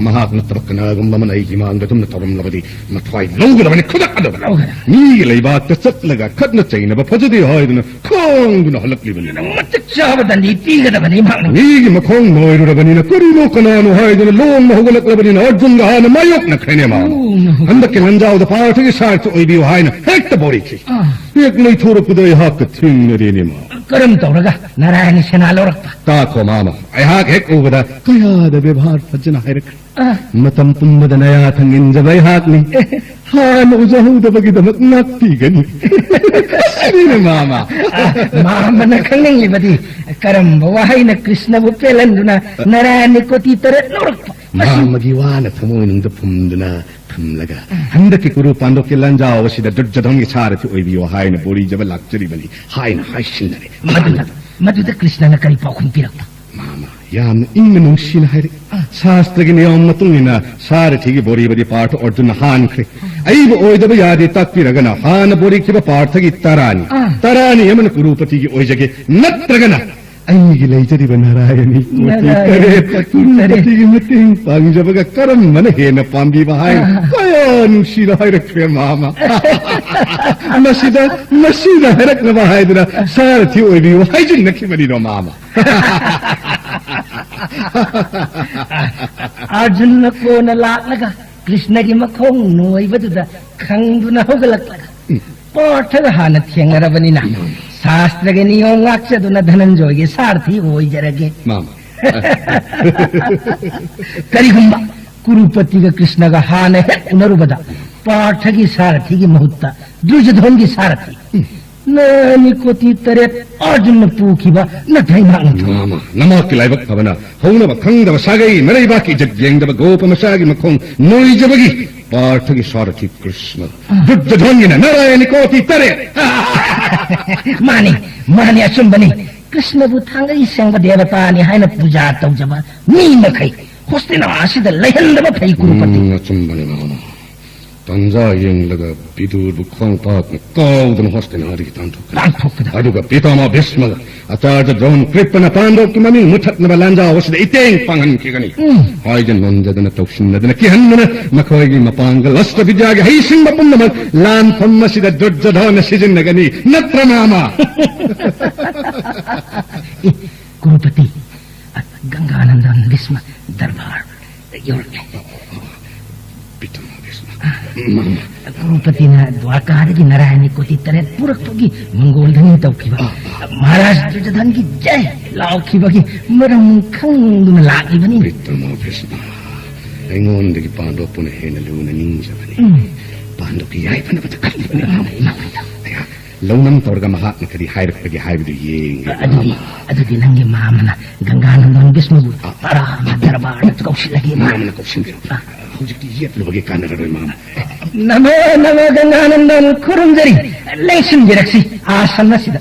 ꯃꯍꯥꯛ ꯅꯠꯇꯕ ꯀꯅꯥꯒꯨꯝꯕ ꯑꯃꯅ ꯑꯩꯒꯤ ꯃꯥꯡꯗ ꯑꯗꯨꯝꯅ ꯇꯧꯔꯝꯂꯕꯗꯤ ꯃꯊ꯭ꯋꯥꯏ ꯂꯧꯒꯗꯕꯅꯤ ꯈꯨꯗꯛ ꯑꯗꯨꯗ꯫ ꯂꯧꯒꯗꯕꯅꯤ꯫ ꯃꯤꯒꯤ ꯂꯩꯕꯥꯛꯇ ꯆꯠꯂꯒ ꯈꯠꯅ ꯆꯩꯅꯕ ꯐꯖꯗꯦ ꯍꯥꯏꯗꯨꯅ ꯈꯥꯡꯗꯨꯅ ꯍꯜꯂꯛꯂꯤꯕꯅꯤ꯫ ꯃꯇꯤꯛ ꯆꯥꯕ ꯗꯟꯗꯤ ꯄꯤꯒꯗꯕꯅꯤ ꯃꯍꯥꯛꯅ꯫ ꯃꯤꯒꯤ ꯃꯈꯣꯡ ꯅꯣꯏꯔꯨꯔꯕꯅꯤꯅ ꯀꯔꯤꯅꯣ ꯀꯅꯥꯅꯣ ꯍꯥꯏꯗꯨꯅ ꯂꯣꯡꯅ ꯍꯧꯒꯠꯂꯛꯂꯕꯅꯤꯅ ꯑꯔꯖꯨꯟꯒ ꯍꯥꯟꯅ ꯃꯥꯌꯣꯛꯅꯈ꯭ꯔꯦꯅꯦ ꯃꯥ꯫ ꯂꯣꯡꯅ ꯍꯧꯒꯠ- ꯍꯟꯗꯛꯀꯤ ꯂꯥꯟꯖꯥꯎꯗ ꯄꯥꯔꯊꯒꯤ ꯁꯥꯔꯊꯤ ꯑꯣꯏꯕꯤꯌꯨ ꯍꯥꯏꯅ ꯍꯦꯛꯇ ꯕꯣꯔꯤꯈꯤ꯫ ꯑꯥ꯫ ꯍꯦꯛ ꯂꯩꯊꯣꯔꯛꯄꯗ ꯑꯩꯍꯥꯛꯀ ꯊꯦꯡꯅꯔꯦꯅꯦ ꯃꯥ꯫ ꯀꯔꯝ ꯇꯧꯔꯒ ꯅꯥꯔꯥꯌꯟꯒꯤ ꯁꯦꯅꯥ ꯂꯧꯔꯛꯄ? ꯇꯥꯈꯣ ꯃꯥꯃ, ꯑꯩꯍꯥꯛ ꯍꯦꯛ ꯎꯕꯗ ꯀꯌꯥꯗ ꯕꯦꯕꯥꯔ ꯐꯖꯅ ꯍꯥꯏꯔꯛꯈ꯭ꯔꯦ꯫ ꯑꯥ꯫ ꯃꯇꯝ ꯄꯨꯝꯕꯗ ꯅꯌꯥ ꯊꯪ ꯏꯟꯖꯕ ꯑꯩꯍꯥꯛꯅꯤ꯫ ꯍꯥꯟꯅ ꯎꯖꯍꯧꯗꯕꯒꯤꯗꯃꯛ ꯉꯥꯛꯄꯤꯒꯅꯤ꯫ ꯑꯁꯤꯅꯤꯅꯦ ꯃꯥꯃ꯫ ꯑꯥ, ꯃꯥꯃꯅ ꯈꯪꯅꯤꯡꯂꯤꯕꯗꯤ ꯀꯔꯝꯕ ꯋꯥꯍꯩꯅ ꯀ꯭ꯔꯤꯁꯅꯕꯨ ꯄꯦꯜꯍꯟꯗꯨꯅ ꯅꯥꯔꯥꯌꯟꯒꯤ ꯀꯣꯇꯤ ꯇꯔꯦꯠ ꯂꯧꯔꯛꯄ? ꯃꯥꯃꯒꯤ ꯋꯥꯅ ꯊꯃꯣꯏꯅꯨꯡꯗ ꯐꯨꯝꯗꯨꯅ ꯊꯝꯂꯒ ꯍꯟꯗꯛꯀꯤ ꯀꯨꯔꯨ ꯄꯥꯟꯗꯣꯞꯀꯤ ꯂꯥꯟꯖꯥꯎ ꯑꯁꯤꯗ ꯗꯨꯔꯖꯣꯙꯟꯒꯤ ꯁꯥꯔꯊꯤ ꯑꯣꯏꯕꯤꯌꯨ ꯍꯥꯏꯅ ꯕꯣꯔꯤꯖꯕ ꯂꯥꯛꯆꯔꯤꯕꯅꯤ ꯍꯥꯏꯅ ꯍꯥꯏꯁꯤꯟꯅꯔꯦ꯫ ꯃꯗꯨꯗ, ꯃꯗꯨꯗ ꯀ꯭ꯔꯤꯁꯅꯅ ꯀꯔꯤ ꯄꯥꯎꯈꯨꯝ ꯄꯤꯔꯛꯄ? ꯃꯥꯃ, ꯌꯥꯝꯅ ꯏꯪꯅ ꯅꯨꯡꯁꯤꯅ ꯍꯥꯏꯔꯛꯏ꯫ ꯑꯥ꯫ ꯁꯥꯁꯇ꯭ꯔꯒꯤ ꯅꯤꯌꯣꯝ ꯃꯇꯨꯡ ꯏꯟꯅ ꯁꯥꯔꯊꯤꯒꯤ ꯕꯣꯔꯤꯕꯗꯤ ꯄꯥꯔꯊ ꯑꯔꯖꯨꯟꯅ ꯍꯥꯟꯈ꯭ꯔꯦ꯫ ꯑꯏꯕ ꯑꯣꯏꯗꯕ ꯌꯥꯗꯦ ꯇꯥꯛꯄꯤꯔꯒꯅ ꯍꯥꯟꯅ ꯕꯣꯔꯤꯈꯤꯕ ꯄꯥꯔꯊꯒꯤ ꯇꯔꯥꯅꯤ꯫ ꯑꯥ꯫ ꯇꯔꯥꯅꯤ ꯑꯃꯅ ꯀꯨꯔꯨꯄꯇꯤꯒꯤ ꯑꯣꯏꯖꯒꯦ, ꯅꯠꯇ꯭ꯔꯒꯅ ꯑꯩꯒꯤ ꯂꯩꯖꯔꯤꯕ ꯅꯥꯔꯥꯌꯟꯒꯤ ꯀꯣꯇꯤ ꯅꯥꯔꯥꯌꯟꯒꯤ ꯇꯔꯦꯠ ꯀꯣꯇꯤ ꯇꯔꯦꯠ꯫ ꯀꯨꯔꯨꯄꯇꯤꯒꯤ ꯃꯇꯦꯡ ꯄꯥꯡꯖꯕꯒ ꯀꯔꯝꯕꯅ ꯍꯦꯟꯅ ꯄꯥꯝꯕꯤꯕ ꯍꯥꯏꯅ ꯑꯥ꯫ ꯀꯌꯥ ꯅꯨꯡꯁꯤꯅ ꯍꯥꯏꯔꯛꯈ꯭ꯔꯦ ꯃꯥꯃ꯫ ꯃꯁꯤꯗ, ꯃꯁꯤꯗ ꯍꯥꯏꯔꯛꯅꯕ ꯍꯥꯏꯗꯨꯅ ꯁꯥꯔꯊꯤ ꯑꯣꯏꯕꯤꯌꯨ ꯍꯥꯏꯖꯤꯟꯅꯈꯤꯕꯅꯤꯗꯣ ꯃꯥꯃ꯫ ꯑꯔꯖꯨꯟꯅ ꯀꯣꯟꯅ ꯂꯥꯛꯂꯒ ꯀ꯭ꯔꯤꯁꯅꯒꯤ ꯃꯈꯣꯡ ꯅꯣꯏꯕꯗꯨꯗ ꯈꯪꯗꯨꯅ ꯍꯧꯒꯠꯂꯛꯂꯒ ꯄꯥꯔꯊꯒ ꯍꯥꯟꯅ ꯊꯦꯡꯅꯔꯕꯅꯤꯅ ꯁꯥꯁꯇ꯭ꯔꯒꯤ ꯅꯤꯌꯣꯝ ꯉꯥꯛꯆꯗꯨꯅ ꯙꯅꯟꯖꯣꯏꯒꯤ ꯁꯥꯔꯊꯤ ꯑꯣꯏꯖꯔꯒꯦ꯫ ꯃꯥꯃ꯫ ꯀꯔꯤꯒꯨꯝꯕ ꯀꯨꯔꯨꯄꯇꯤꯒ ꯀ꯭ꯔꯤꯁꯅꯒ ꯍꯥꯟꯅ ꯍꯦꯛ ꯎꯅꯔꯨꯕꯗ ꯄꯥꯔꯊꯒꯤ ꯁꯥꯔꯊꯤꯒꯤ ꯃꯍꯨꯠꯇ ꯗꯨꯔꯖꯣꯙꯟꯒꯤ ꯁꯥꯔꯊꯤ ꯅꯥꯔꯥꯌꯟꯒꯤ ꯀꯣꯇꯤ ꯇꯔꯦꯠ ꯑꯔꯖꯨꯟꯅ ꯄꯨꯈꯤꯕ ꯅꯠꯇ꯭ꯔꯥ ꯏꯃꯥ ꯅꯠꯇ꯭ꯔꯣ? ꯃꯥꯃ, ꯅꯃꯛꯀꯤ ꯂꯥꯏꯕꯛ ꯐꯕꯅ ꯍꯧꯅꯕ ꯈꯪꯗꯕ ꯁꯥꯒꯩ ꯃꯔꯩꯕꯥꯛꯀꯤ ꯏꯖꯠ ꯌꯦꯡꯗꯕ ꯒꯣꯄ ꯃꯆꯥꯒꯤ ꯃꯈꯣꯡ ꯅꯣꯏꯖꯕꯒꯤ ꯄꯥꯔꯊꯒꯤ ꯁꯥꯔꯊꯤ ꯀ꯭ꯔꯤꯁꯅ꯫ ꯗꯨꯔꯖꯣꯙꯟꯒꯤꯅ ꯅꯥꯔꯥꯌꯟꯒꯤ ꯀꯣꯇꯤ ꯇꯔꯦꯠ꯫ ꯃꯥꯅꯤ, ꯃꯥꯅꯤ, ꯑꯆꯨꯝꯕꯅꯤ꯫ ꯀ꯭ꯔꯤꯁꯅꯕꯨ ꯊꯥꯡꯒꯩ ꯁꯦꯡꯕ ꯗꯦꯕꯇꯥꯅꯤ ꯍꯥꯏꯅ ꯄꯨꯖꯥ ꯇꯧꯖꯕ ꯃꯤ ꯃꯈꯩ ꯍꯣꯁꯇꯤꯅꯥ ꯑꯁꯤꯗ ꯂꯩꯍꯟꯗꯕ ꯐꯩ ꯀꯨꯔꯨꯄꯇꯤ꯫ ꯎꯝ, ꯑꯆꯨꯝꯕꯅꯤ ꯃꯥꯃ꯫ ꯇꯥꯟꯖꯥ ꯌꯦꯡꯂꯒ ꯕꯤꯗꯨꯔꯕꯨ ꯈ꯭ꯋꯥꯡ ꯄꯥꯛꯅ ꯀꯥꯎꯗꯅ ꯍꯣꯁꯇꯦꯅꯥꯗꯒꯤ ꯇꯥꯟꯊꯣꯛꯈ꯭ꯔꯦ꯫ ꯇꯥꯟꯊꯣꯛꯈ꯭ꯔꯦ꯫ ꯑꯗꯨꯒ ꯄꯤꯇꯥꯃꯥ ꯚꯤꯁꯃꯒ ꯑꯆꯥꯔꯌ ꯗ꯭ꯔꯣꯟ ꯀ꯭ꯔꯤꯞꯄꯅ ꯄꯥꯟꯗꯣꯞꯀꯤ ꯃꯃꯤꯡ ꯃꯨꯊꯠꯅꯕ ꯂꯥꯟꯖꯥꯎ ꯑꯁꯤꯗ ꯏꯇꯦꯡ ꯄꯥꯡꯍꯟꯈꯤꯒꯅꯤ꯫ ꯎꯝ꯫ ꯍꯥꯏꯖ ꯅꯣꯟꯖꯗꯅ ꯇꯧꯁꯤꯟꯅꯗꯅ ꯀꯤꯍꯟꯗꯨꯅ ꯃꯈꯣꯏꯒꯤ ꯃꯄꯥꯡꯒꯜ ꯑꯁꯇ꯭ꯔ ꯕꯤꯗ꯭ꯌꯥꯒꯤ ꯍꯩꯁꯤꯡꯕ ꯄꯨꯝꯅꯃꯛ ꯂꯥꯟꯐꯝ ꯑꯁꯤꯗ ꯗꯨꯔꯖꯣꯙꯅ ꯁꯤꯖꯤꯟꯅꯒꯅꯤ꯫ ꯅꯠꯇ꯭ꯔ ꯃꯥꯃ? ꯑꯦ, ꯀ꯭ꯔꯨꯄꯇꯤ, ꯑ, ꯒꯪꯒꯥꯅꯟꯗꯟ ꯚꯤꯁꯃ ꯗꯔꯕꯥꯔ ꯌꯧꯔꯛꯂꯦ꯫ ꯄꯤꯇꯥꯃꯥ ꯚꯤꯁꯃ꯫ ꯃꯥꯃ꯫ ꯀ꯭ꯔꯨꯄꯇꯤꯅ ꯗ꯭ꯋꯥꯔꯀꯥꯗꯒꯤ ꯅꯥꯔꯥꯌꯅꯤ ꯀꯣꯇꯤ ꯇꯔꯦꯠ ꯄꯨꯔꯛꯄꯒꯤ ꯃꯪꯒꯣꯜ ꯙ꯭ꯋꯅꯤ ꯇꯧꯈꯤꯕ꯫ ꯑ, ꯑ꯫ ꯃꯍꯥꯔꯥꯖ ꯗꯨꯔꯖꯣꯙꯟꯒꯤ ꯖꯩ ꯂꯥꯎꯈꯤꯕꯒꯤ ꯃꯔꯝ ꯈꯪꯗꯨꯅ ꯂꯥꯛꯂꯤꯕꯅꯤ꯫ ꯄꯤꯇꯥꯃꯥ ꯚꯤꯁꯃ, ꯑꯩꯉꯣꯟꯗꯒꯤ ꯄꯥꯟꯗꯣꯞꯄꯨꯅ ꯍꯦꯟꯅ ꯂꯨꯅ ꯅꯤꯡꯖꯕꯅꯤ꯫ ꯎꯝ꯫ ꯄꯥꯟꯗꯣꯞꯀꯤ ꯌꯥꯏꯐꯅꯕꯗ ꯈꯟꯕꯅꯤ꯫ ꯏꯃꯥ, ꯏꯃꯥ, ꯏꯃꯥ꯫ ꯑꯌꯥ, ꯂꯧꯅꯝ ꯇꯧꯔꯒ ꯃꯍꯥꯛꯅ ꯀꯔꯤ ꯍꯥꯏꯔꯛꯄꯒꯦ ꯍꯥꯏꯕꯗꯨ ꯌꯦꯡꯒꯦ꯫ ꯑꯗꯨꯗꯤ, ꯑꯗꯨꯗꯤ ꯅꯪꯒꯤ ꯃꯥꯃꯅ ꯒꯪꯒꯥꯅꯟꯗꯟ ꯚꯤꯁꯃꯕꯨ ꯑ꯫ ꯇꯔꯥꯝꯅ ꯗꯔꯕꯥꯔꯗ ꯀꯧꯁꯤꯜꯂꯒꯦ, ꯏꯃꯥ꯫ ꯃꯥꯃꯅ ꯀꯧꯁꯤꯟꯕꯤꯔꯣ꯫ ꯑ꯫ ꯍꯧꯖꯤꯛꯇꯤ ꯌꯦꯠꯂꯨꯕꯒꯤ ꯀꯥꯟꯅꯔꯔꯣꯏ, ꯃꯥꯃ꯫ ꯅꯃꯣ ꯅꯃꯣ ꯒꯪꯒꯥꯅꯟꯗꯟ, ꯈꯨꯔꯨꯝꯖꯔꯤ꯫ ꯂꯦꯡꯁꯤꯟꯕꯤꯔꯛꯁꯤ ꯑꯥꯁꯟ ꯑꯁꯤꯗ꯫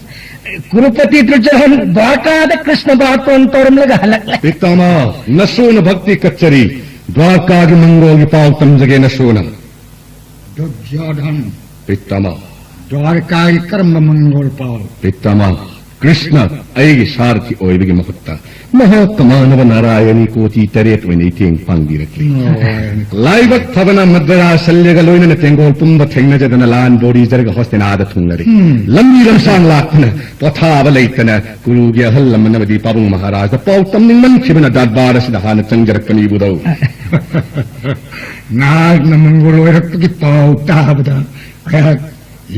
ꯀ꯭ꯔꯨꯄꯇꯤ ꯗꯨꯔꯖꯣꯙꯟ ꯗ꯭ꯋꯥꯔꯀꯥꯗ ꯀ꯭ꯔꯤꯁꯅ ꯕꯥꯔꯇꯣꯟ ꯇꯧꯔꯝꯂꯒ ꯍꯜꯂꯛꯂꯦ꯫ ꯄꯤꯇꯥꯃꯥ, ꯅꯁꯨꯅ ꯚꯛꯇꯤ ꯀꯠꯆꯔꯤ꯫ ꯗ꯭ꯋꯥꯔꯀꯥꯒꯤ ꯃꯪꯒꯣꯜꯒꯤ ꯄꯥꯎ ꯇꯝꯖꯒꯦ ꯅꯁꯨꯅ꯫ ꯗꯨꯔꯖꯣꯙꯟ꯫ ꯄꯤꯇꯥꯃꯥ꯫ ꯗ꯭ꯋꯥꯔꯀꯥꯒꯤ ꯀꯔꯝꯕ ꯃꯪꯒꯣꯜ ꯄꯥꯎ? ꯄꯤꯇꯥꯃꯥ, ꯀ꯭ꯔꯤꯁꯅ ꯑꯩꯒꯤ ꯁꯥꯔꯊꯤ ꯑꯣꯏꯕꯒꯤ ꯃꯍꯨꯠꯇ ꯃꯍꯥꯛꯀ ꯃꯥꯟꯅꯕ ꯅꯥꯔꯥꯌꯅꯤ ꯀꯣꯇꯤ ꯇꯔꯦꯠ ꯑꯣꯏꯅ ꯏꯇꯦꯡ ꯄꯥꯡꯕꯤꯔꯛꯂꯤ꯫ ꯅꯥꯔꯥꯌꯅꯤ ꯀꯣꯇꯤ꯫ ꯂꯥꯏꯕꯛ ꯐꯕꯅ ꯃꯗ꯭ꯔꯥ ꯁꯜꯌꯒ ꯂꯣꯏꯅꯅ ꯇꯦꯡꯒꯣꯜ ꯄꯨꯝꯕ ꯊꯦꯡꯅꯖꯗꯅ ꯂꯥꯟ ꯕꯣꯔꯤꯖꯔꯒ ꯍꯣꯁꯇꯦꯅꯥꯗ ꯊꯨꯡꯂꯔꯤ꯫ ꯎꯝ꯫ ꯂꯝꯕꯤ ꯂꯝꯁꯥꯡ ꯂꯥꯛꯄꯅ ꯄꯣꯊꯥꯕ ꯂꯩꯇꯅ ꯀꯨꯔꯨꯒꯤ ꯑꯍꯜ ꯂꯃꯟ ꯑꯃꯗꯤ ꯄꯥꯕꯨꯡ ꯃꯍꯥꯔꯥꯖꯗ ꯄꯥꯎ ꯇꯝꯅꯤꯡꯃꯟꯈꯤꯕꯅ ꯗꯔꯕꯥꯔ ꯑꯁꯤꯗ ꯍꯥꯟꯅ ꯆꯪꯖꯔꯛꯄꯅꯤ, ꯏꯕꯨꯙꯧ꯫ ꯅꯍꯥꯛꯅ ꯃꯪꯒꯣꯜ ꯑꯣꯏꯔꯛꯄꯒꯤ ꯄꯥꯎ ꯇꯥꯕꯗ ꯑꯩꯍꯥꯛ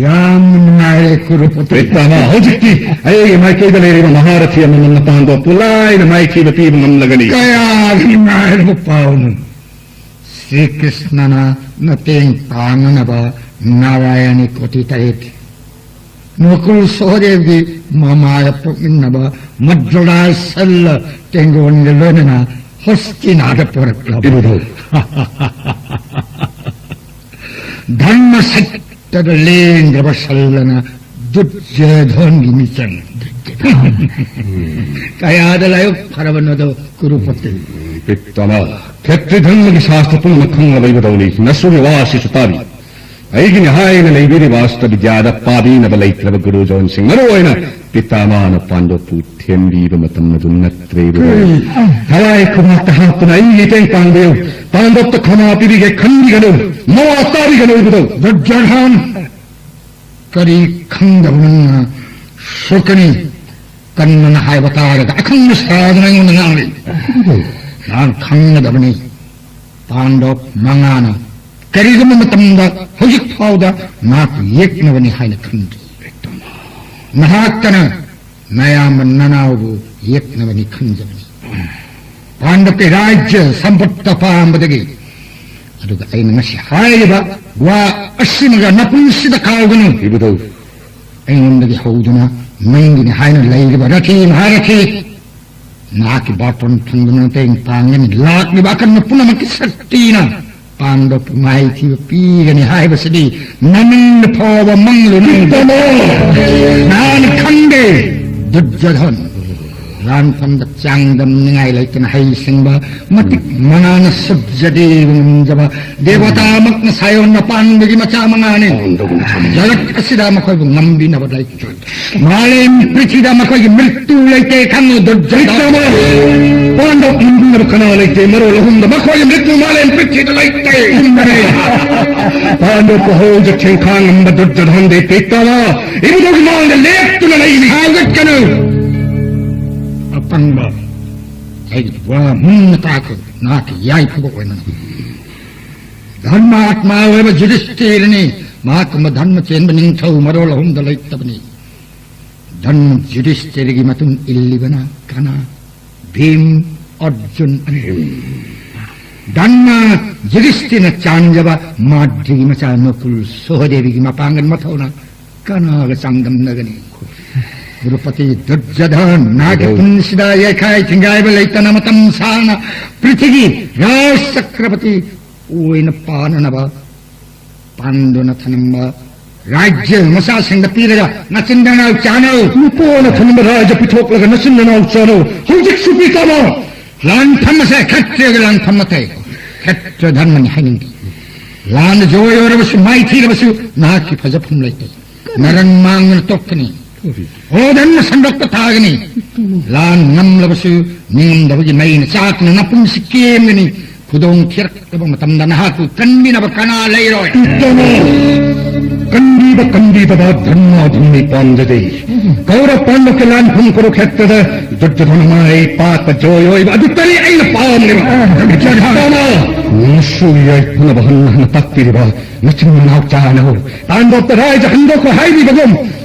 ꯌꯥꯝꯅ ꯅꯨꯡꯉꯥꯏꯔꯦ, ꯀꯨꯔꯨꯄꯇꯤ꯫ ꯄꯤꯇꯥꯃꯥ, ꯍꯧꯖꯤꯛꯇꯤ ꯑꯩꯒꯤ ꯃꯥꯏꯀꯩꯗ ꯂꯩꯔꯤꯕ ꯃꯍꯥꯔꯊꯤ ꯑꯃꯃꯝꯅ ꯄꯥꯟꯗꯣꯞꯄꯨ ꯂꯥꯏꯅ ꯃꯥꯏꯊꯤꯕ ꯄꯤꯕ ꯉꯝꯂꯒꯅꯤ꯫ ꯀꯌꯥꯗ ꯅꯨꯡꯉꯥꯏꯔꯕ ꯄꯥꯎꯅꯣ! ꯁ꯭ꯔꯤ ꯀ꯭ꯔꯤꯁꯅꯅ ꯃꯇꯦꯡ ꯄꯥꯡꯅꯅꯕ ꯅꯥꯔꯥꯌꯅꯤ ꯀꯣꯇꯤ ꯇꯔꯦꯠ, ꯅꯀꯨꯜ ꯁꯍꯗꯦꯕꯒꯤ ꯃꯃꯥꯗ ꯄꯣꯛꯃꯤꯟꯅꯕ ꯃꯗ꯭ꯔꯥ ꯁꯜꯂ ꯇꯦꯡꯒꯣꯟꯒ ꯂꯣꯏꯅꯅ ꯍꯣꯁꯇꯤꯅꯥꯗ ꯄꯨꯔꯛꯂꯕ꯫ ꯏꯕꯨꯙꯧ꯫ ꯙꯔꯃ ꯁꯠꯇꯗ ꯂꯦꯡꯗ꯭ꯔꯕ ꯁꯜꯂꯅ ꯗꯨꯔꯖꯣꯙꯟꯒꯤ ꯃꯤꯆꯪ꯫ ꯀꯌꯥꯗ ꯂꯥꯏꯕꯛ ꯐꯔꯕꯅꯣꯗꯣ, ꯀꯨꯔꯨꯄꯇꯤ꯫ ꯄꯤꯇꯥꯃꯍ, ꯈꯦꯇ꯭ꯔꯤ ꯙꯔꯃꯒꯤ ꯁꯥꯁꯇ꯭ꯔ ꯄꯨꯝꯅꯃꯛ ꯈꯪꯂꯕ ꯏꯕꯨꯙꯧꯅꯤ꯫ ꯅꯁꯨꯒꯤ ꯋꯥ ꯑꯁꯤꯁꯨ ꯇꯥꯕꯤꯌꯨ꯫ ꯑꯩꯒꯤꯅꯤ ꯍꯥꯏꯅ ꯂꯩꯕꯤꯔꯤꯕ ꯑꯁꯇ ꯕꯤꯗ꯭ꯌꯥꯗ ꯄꯥꯕꯤꯅꯕ ꯂꯩꯇ꯭ꯔꯕ ꯒꯨꯔꯨꯖꯣꯟꯁꯤꯡ, ꯃꯔꯨ ꯑꯣꯏꯅ ꯄꯤꯇꯥꯃꯍꯅ ꯄꯥꯟꯗꯣꯞꯄꯨ ꯊꯦꯝꯕꯤꯕ ꯃꯇꯝ ꯑꯗꯨ ꯅꯠꯇ꯭ꯔꯦ ꯏꯕꯨꯙꯧ꯫ ꯊꯋꯥꯏ ꯈꯨꯕꯥꯛꯇ ꯍꯥꯞꯇꯨꯅ ꯑꯩꯒꯤ ꯃꯇꯦꯡ ꯄꯥꯡꯕꯤꯌꯨ꯫ ꯄꯥꯟꯗꯣꯞꯇ ꯈꯃꯥ ꯄꯤꯕꯤꯒꯦ, ꯈꯟꯕꯤꯒꯅꯨ꯫ ꯃꯋꯥ ꯇꯥꯕꯤꯒꯅꯨ ꯏꯕꯨꯙꯧ꯫ ꯗꯨꯔꯖꯣꯙꯟ! ꯀꯔꯤ ꯈꯪꯗꯕ ꯅꯪꯅ ꯁꯣꯛꯀꯅꯤ? ꯀꯟꯕꯅ ꯍꯥꯏꯕ ꯇꯥꯔꯒ ꯑꯈꯪꯕ ꯁꯥꯗꯨꯅ ꯑꯩꯉꯣꯟꯗ ꯉꯥꯡꯂꯤ꯫ ꯅꯍꯥꯛ ꯈꯪꯒꯗꯕꯅꯤ, ꯄꯥꯟꯗꯕ ꯃꯉꯥꯅ ꯀꯔꯤꯒꯨꯝꯕ ꯃꯇꯝꯗ ꯍꯧꯖꯤꯛ ꯐꯥꯎꯗ ꯅꯍꯥꯛꯄꯨ ꯌꯦꯛꯅꯕꯅꯤ ꯍꯥꯏꯅ ꯈꯟꯗ꯭ꯔꯤ꯫ ꯅꯍꯥꯛꯇꯅ ꯅꯌꯥꯝꯕ ꯅꯅꯥꯎꯕꯨ ꯌꯦꯛꯅꯕꯅꯤ ꯈꯟꯖꯕꯅꯤ꯫ ꯄꯥꯟꯗꯕꯀꯤ ꯔꯥꯖ꯭ꯌ ꯁꯝꯄꯠꯇ ꯄꯥꯝꯕꯗꯒꯤ꯫ ꯑꯗꯨꯒ ꯑꯩꯅ ꯉꯁꯤ ꯍꯥꯏꯔꯤꯕ ꯋꯥ ꯑꯁꯤꯃꯒ ꯅꯄꯨꯟꯁꯤꯗ ꯀꯥꯎꯒꯅꯨ꯫ ꯏꯕꯨꯙꯧ꯫ ꯑꯩꯉꯣꯟꯗꯒꯤ ꯍꯧꯗꯨꯅ ꯅꯪꯒꯤꯅꯤ ꯍꯥꯏꯅ ꯂꯩꯔꯤꯕ ꯔꯊꯤ ꯃꯍꯥꯔꯊꯤ, ꯅꯍꯥꯛꯀꯤ ꯕꯥꯔꯇꯣꯟ ꯐꯪꯗꯨꯅ ꯃꯇꯦꯡ ꯄꯥꯡꯒꯅꯤ꯫ ꯂꯥꯛꯂꯤꯕ ꯑꯀꯟꯕ ꯄꯨꯝꯅꯃꯛꯀꯤ ꯁꯛꯇꯤꯅ ꯄꯥꯟꯗꯕꯄꯨ ꯃꯥꯏꯊꯤꯕ ꯄꯤꯒꯅꯤ ꯍꯥꯏꯕꯁꯤꯗꯤ ꯅꯃꯪꯗ ꯐꯥꯎꯕ ꯃꯪꯂꯨꯅꯨ꯫ ꯅꯍꯥꯛꯅ ꯈꯪꯗꯦ, ꯗꯨꯔꯖꯣꯙꯟ꯫ ꯂꯥꯟꯐꯝꯗ ꯆꯥꯡꯗꯝꯅꯤꯡꯉꯥꯏ ꯂꯩꯇꯅ ꯍꯩꯁꯤꯡꯕ, ꯃꯇꯤꯛ ꯃꯉꯥꯅ ꯁꯨꯞꯖꯗꯦꯕ ꯉꯝꯖꯕ, ꯗꯦꯕꯇꯥꯃꯛꯅ ꯁꯥꯌꯣꯟ ꯃꯄꯥꯟꯗꯒꯤ ꯃꯆꯥ ꯃꯉꯥꯅꯤ꯫ ꯖꯒꯠ ꯑꯁꯤꯗ ꯃꯈꯣꯏꯕꯨ ꯉꯝꯕꯤꯅꯕ ꯂꯩꯇꯦ꯫ ꯃꯥꯂꯦꯝ ꯄ꯭ꯔꯤꯊꯤꯗ ꯃꯈꯣꯏꯒꯤ ꯃ꯭ꯔꯤꯇꯨ ꯂꯩꯇꯦ ꯈꯪꯉꯨ, ꯗꯨꯔꯖꯣꯙꯟ꯫ ꯄꯥꯟꯗꯕ ꯉꯝꯕꯤꯅꯕ ꯀꯅꯥ ꯂꯩꯇꯦ? ꯃꯔꯣꯜ ꯑꯍꯨꯝꯗ ꯃꯈꯣꯏꯒꯤ ꯃ꯭ꯔꯤꯇꯨ ꯃꯥꯂꯦꯝ ꯄ꯭ꯔꯤꯊꯤꯗ ꯂꯩꯇꯦ꯫ ꯄꯥꯟꯗꯕ ꯍꯧꯖꯤꯛ ꯊꯦꯡꯈꯥꯡ ꯉꯝꯕ ꯗꯨꯔꯖꯣꯙꯟꯗꯤ ꯄꯤꯇꯥꯃꯍ ꯏꯕꯨꯙꯧꯒꯤ ꯃꯥꯡꯗ ꯂꯦꯞꯇꯨꯅ ꯂꯩꯔꯤ꯫ ꯁꯥꯎꯒꯠꯀꯅꯨ꯫ ꯑꯄꯪꯕ, ꯑꯩꯒꯤ ꯋꯥ ꯃꯨꯟꯅ ꯇꯥꯈꯣ, ꯅꯍꯥꯛꯀꯤ ꯌꯥꯏꯐꯕ ꯑꯣꯏꯅꯅꯕ꯫ ꯙꯔꯃ ꯑꯥꯠꯃꯥ ꯑꯣꯏꯕ ꯌꯨꯙꯤꯁꯊꯤꯔꯅꯤ꯫ ꯃꯍꯥꯛꯀꯨꯝꯕ ꯙꯔꯃ ꯆꯦꯟꯕ ꯅꯤꯡꯊꯧ ꯃꯔꯣꯜ ꯑꯍꯨꯝꯗ ꯂꯩꯇꯕꯅꯤ꯫ ꯙꯔꯃ ꯌꯨꯙꯤꯁꯊꯤꯔꯒꯤ ꯃꯇꯨꯡ ꯏꯜꯂꯤꯕꯅ ꯀꯅꯥ? ꯚꯤꯝ, ꯑꯔꯖꯨꯟ ꯑꯃꯗꯤ ꯙꯔꯃ ꯌꯨꯙꯤꯁꯊꯤꯔꯅ ꯆꯥꯟꯖꯕ ꯃꯥꯗ꯭ꯔꯤꯒꯤ ꯃꯆꯥ ꯅꯀꯨꯜ ꯁꯣꯍꯗꯦꯕꯤꯒꯤ ꯃꯄꯥꯡꯒꯜ ꯃꯊꯧꯅ ꯀꯅꯥꯒ ꯆꯥꯡꯗꯝꯅꯒꯅꯤ? ꯗ꯭ꯔꯧꯄꯗꯤ, ꯗꯨꯔꯖꯣꯙꯟ, ꯅꯍꯥꯛꯀꯤ ꯄꯨꯟꯁꯤꯗ ꯌꯩꯈꯥꯏ ꯊꯤꯡꯒꯥꯏꯕ ꯂꯩꯇꯅ ꯃꯇꯝ ꯁꯥꯡꯅ ꯄ꯭ꯔꯤꯊꯤꯒꯤ ꯔꯥꯖ ꯆꯀ꯭ꯔꯕꯇꯤ ꯑꯣꯏꯅ ꯄꯥꯟꯅꯅꯕ ꯄꯥꯟꯗꯨꯅ ꯊꯅꯝꯕ ꯔꯥꯖ꯭ꯌ ꯃꯆꯥꯁꯤꯡꯗ ꯄꯤꯔꯒ ꯅꯆꯤꯟ ꯅꯅꯥꯎ ꯆꯥꯅꯧ꯫ ꯅꯨꯄꯥꯅ ꯊꯅꯝꯕ ꯔꯥꯖ꯭ꯌ ꯄꯤꯊꯣꯛꯂꯒ ꯅꯆꯤꯟ ꯅꯅꯥꯎ ꯆꯥꯅꯧ꯫ ꯍꯧꯖꯤꯛꯁꯨ ꯄꯤꯇꯥꯃꯍ, ꯂꯥꯟꯐꯝ ꯑꯁꯦ ꯈꯦꯇ꯭ꯔꯤꯌꯥꯒꯤ ꯂꯥꯟꯐꯝ ꯅꯠꯇꯦ꯫ ꯈꯦꯇ꯭ꯔꯤꯌꯥ ꯙꯔꯃꯅꯤ ꯍꯥꯏꯅꯤꯡꯗꯦ꯫ ꯂꯥꯟꯗ ꯖꯣꯏ ꯑꯣꯏꯔꯕꯁꯨ, ꯃꯥꯏꯊꯤꯔꯕꯁꯨ, ꯅꯍꯥꯛꯀꯤ ꯐꯖꯐꯝ ꯂꯩꯇꯦ꯫ ꯅꯔꯟ ꯃꯥꯡꯗꯅ ꯇꯣꯛꯀꯅꯤ꯫ ꯑꯣ ꯙꯔꯃ ꯁꯟꯗꯣꯛꯄ ꯊꯥꯒꯅꯤ꯫ ꯂꯥꯟ ꯉꯝꯂꯕꯁꯨ, ꯅꯤꯡꯉꯝꯗꯕꯒꯤ ꯃꯩꯅ ꯆꯥꯛꯇꯨꯅ ꯅꯄꯨꯟꯁꯤ ꯀꯦꯝꯒꯅꯤ꯫ ꯈꯨꯗꯣꯡ ꯊꯤꯔꯛꯂꯕ ꯃꯇꯝꯗ ꯅꯍꯥꯛꯄꯨ ꯀꯟꯕꯤꯅꯕ ꯀꯅꯥ ꯂꯩꯔꯣꯏ? ꯎꯠꯇꯃ! ꯀꯟꯕꯤꯕ ꯀꯟꯕꯤꯗꯕ ꯙꯔꯃ ꯑꯗꯨꯝ ꯄꯥꯝꯖꯗꯦ꯫ ꯀꯧꯔꯕ ꯄꯥꯟꯗꯕꯀꯤ ꯂꯥꯟꯐꯝ ꯀꯨꯔꯨꯈꯦꯇ꯭ꯔꯗ ꯗꯨꯔꯖꯣꯙꯅ ꯃꯥꯏ ꯄꯥꯛꯄ ꯖꯣꯏ ꯑꯣꯏꯕ ꯑꯗꯨꯇꯅꯤ ꯑꯩꯅ ꯄꯥꯝꯂꯤꯕ꯫ ꯎꯠꯇꯃ! ꯅꯁꯨ ꯌꯥꯏꯐꯅꯕ ꯍꯟꯅ ꯍꯟꯅ ꯇꯥꯛꯄꯤꯔꯤꯕ ꯅꯆꯤꯟ ꯅꯅꯥꯎ ꯆꯥꯅꯧ꯫ ꯄꯥꯟꯗꯕꯇ ꯔꯥꯏꯖ ꯍꯟꯗꯣꯛꯈꯣ ꯍꯥꯏꯔꯤꯕꯒꯨꯝ,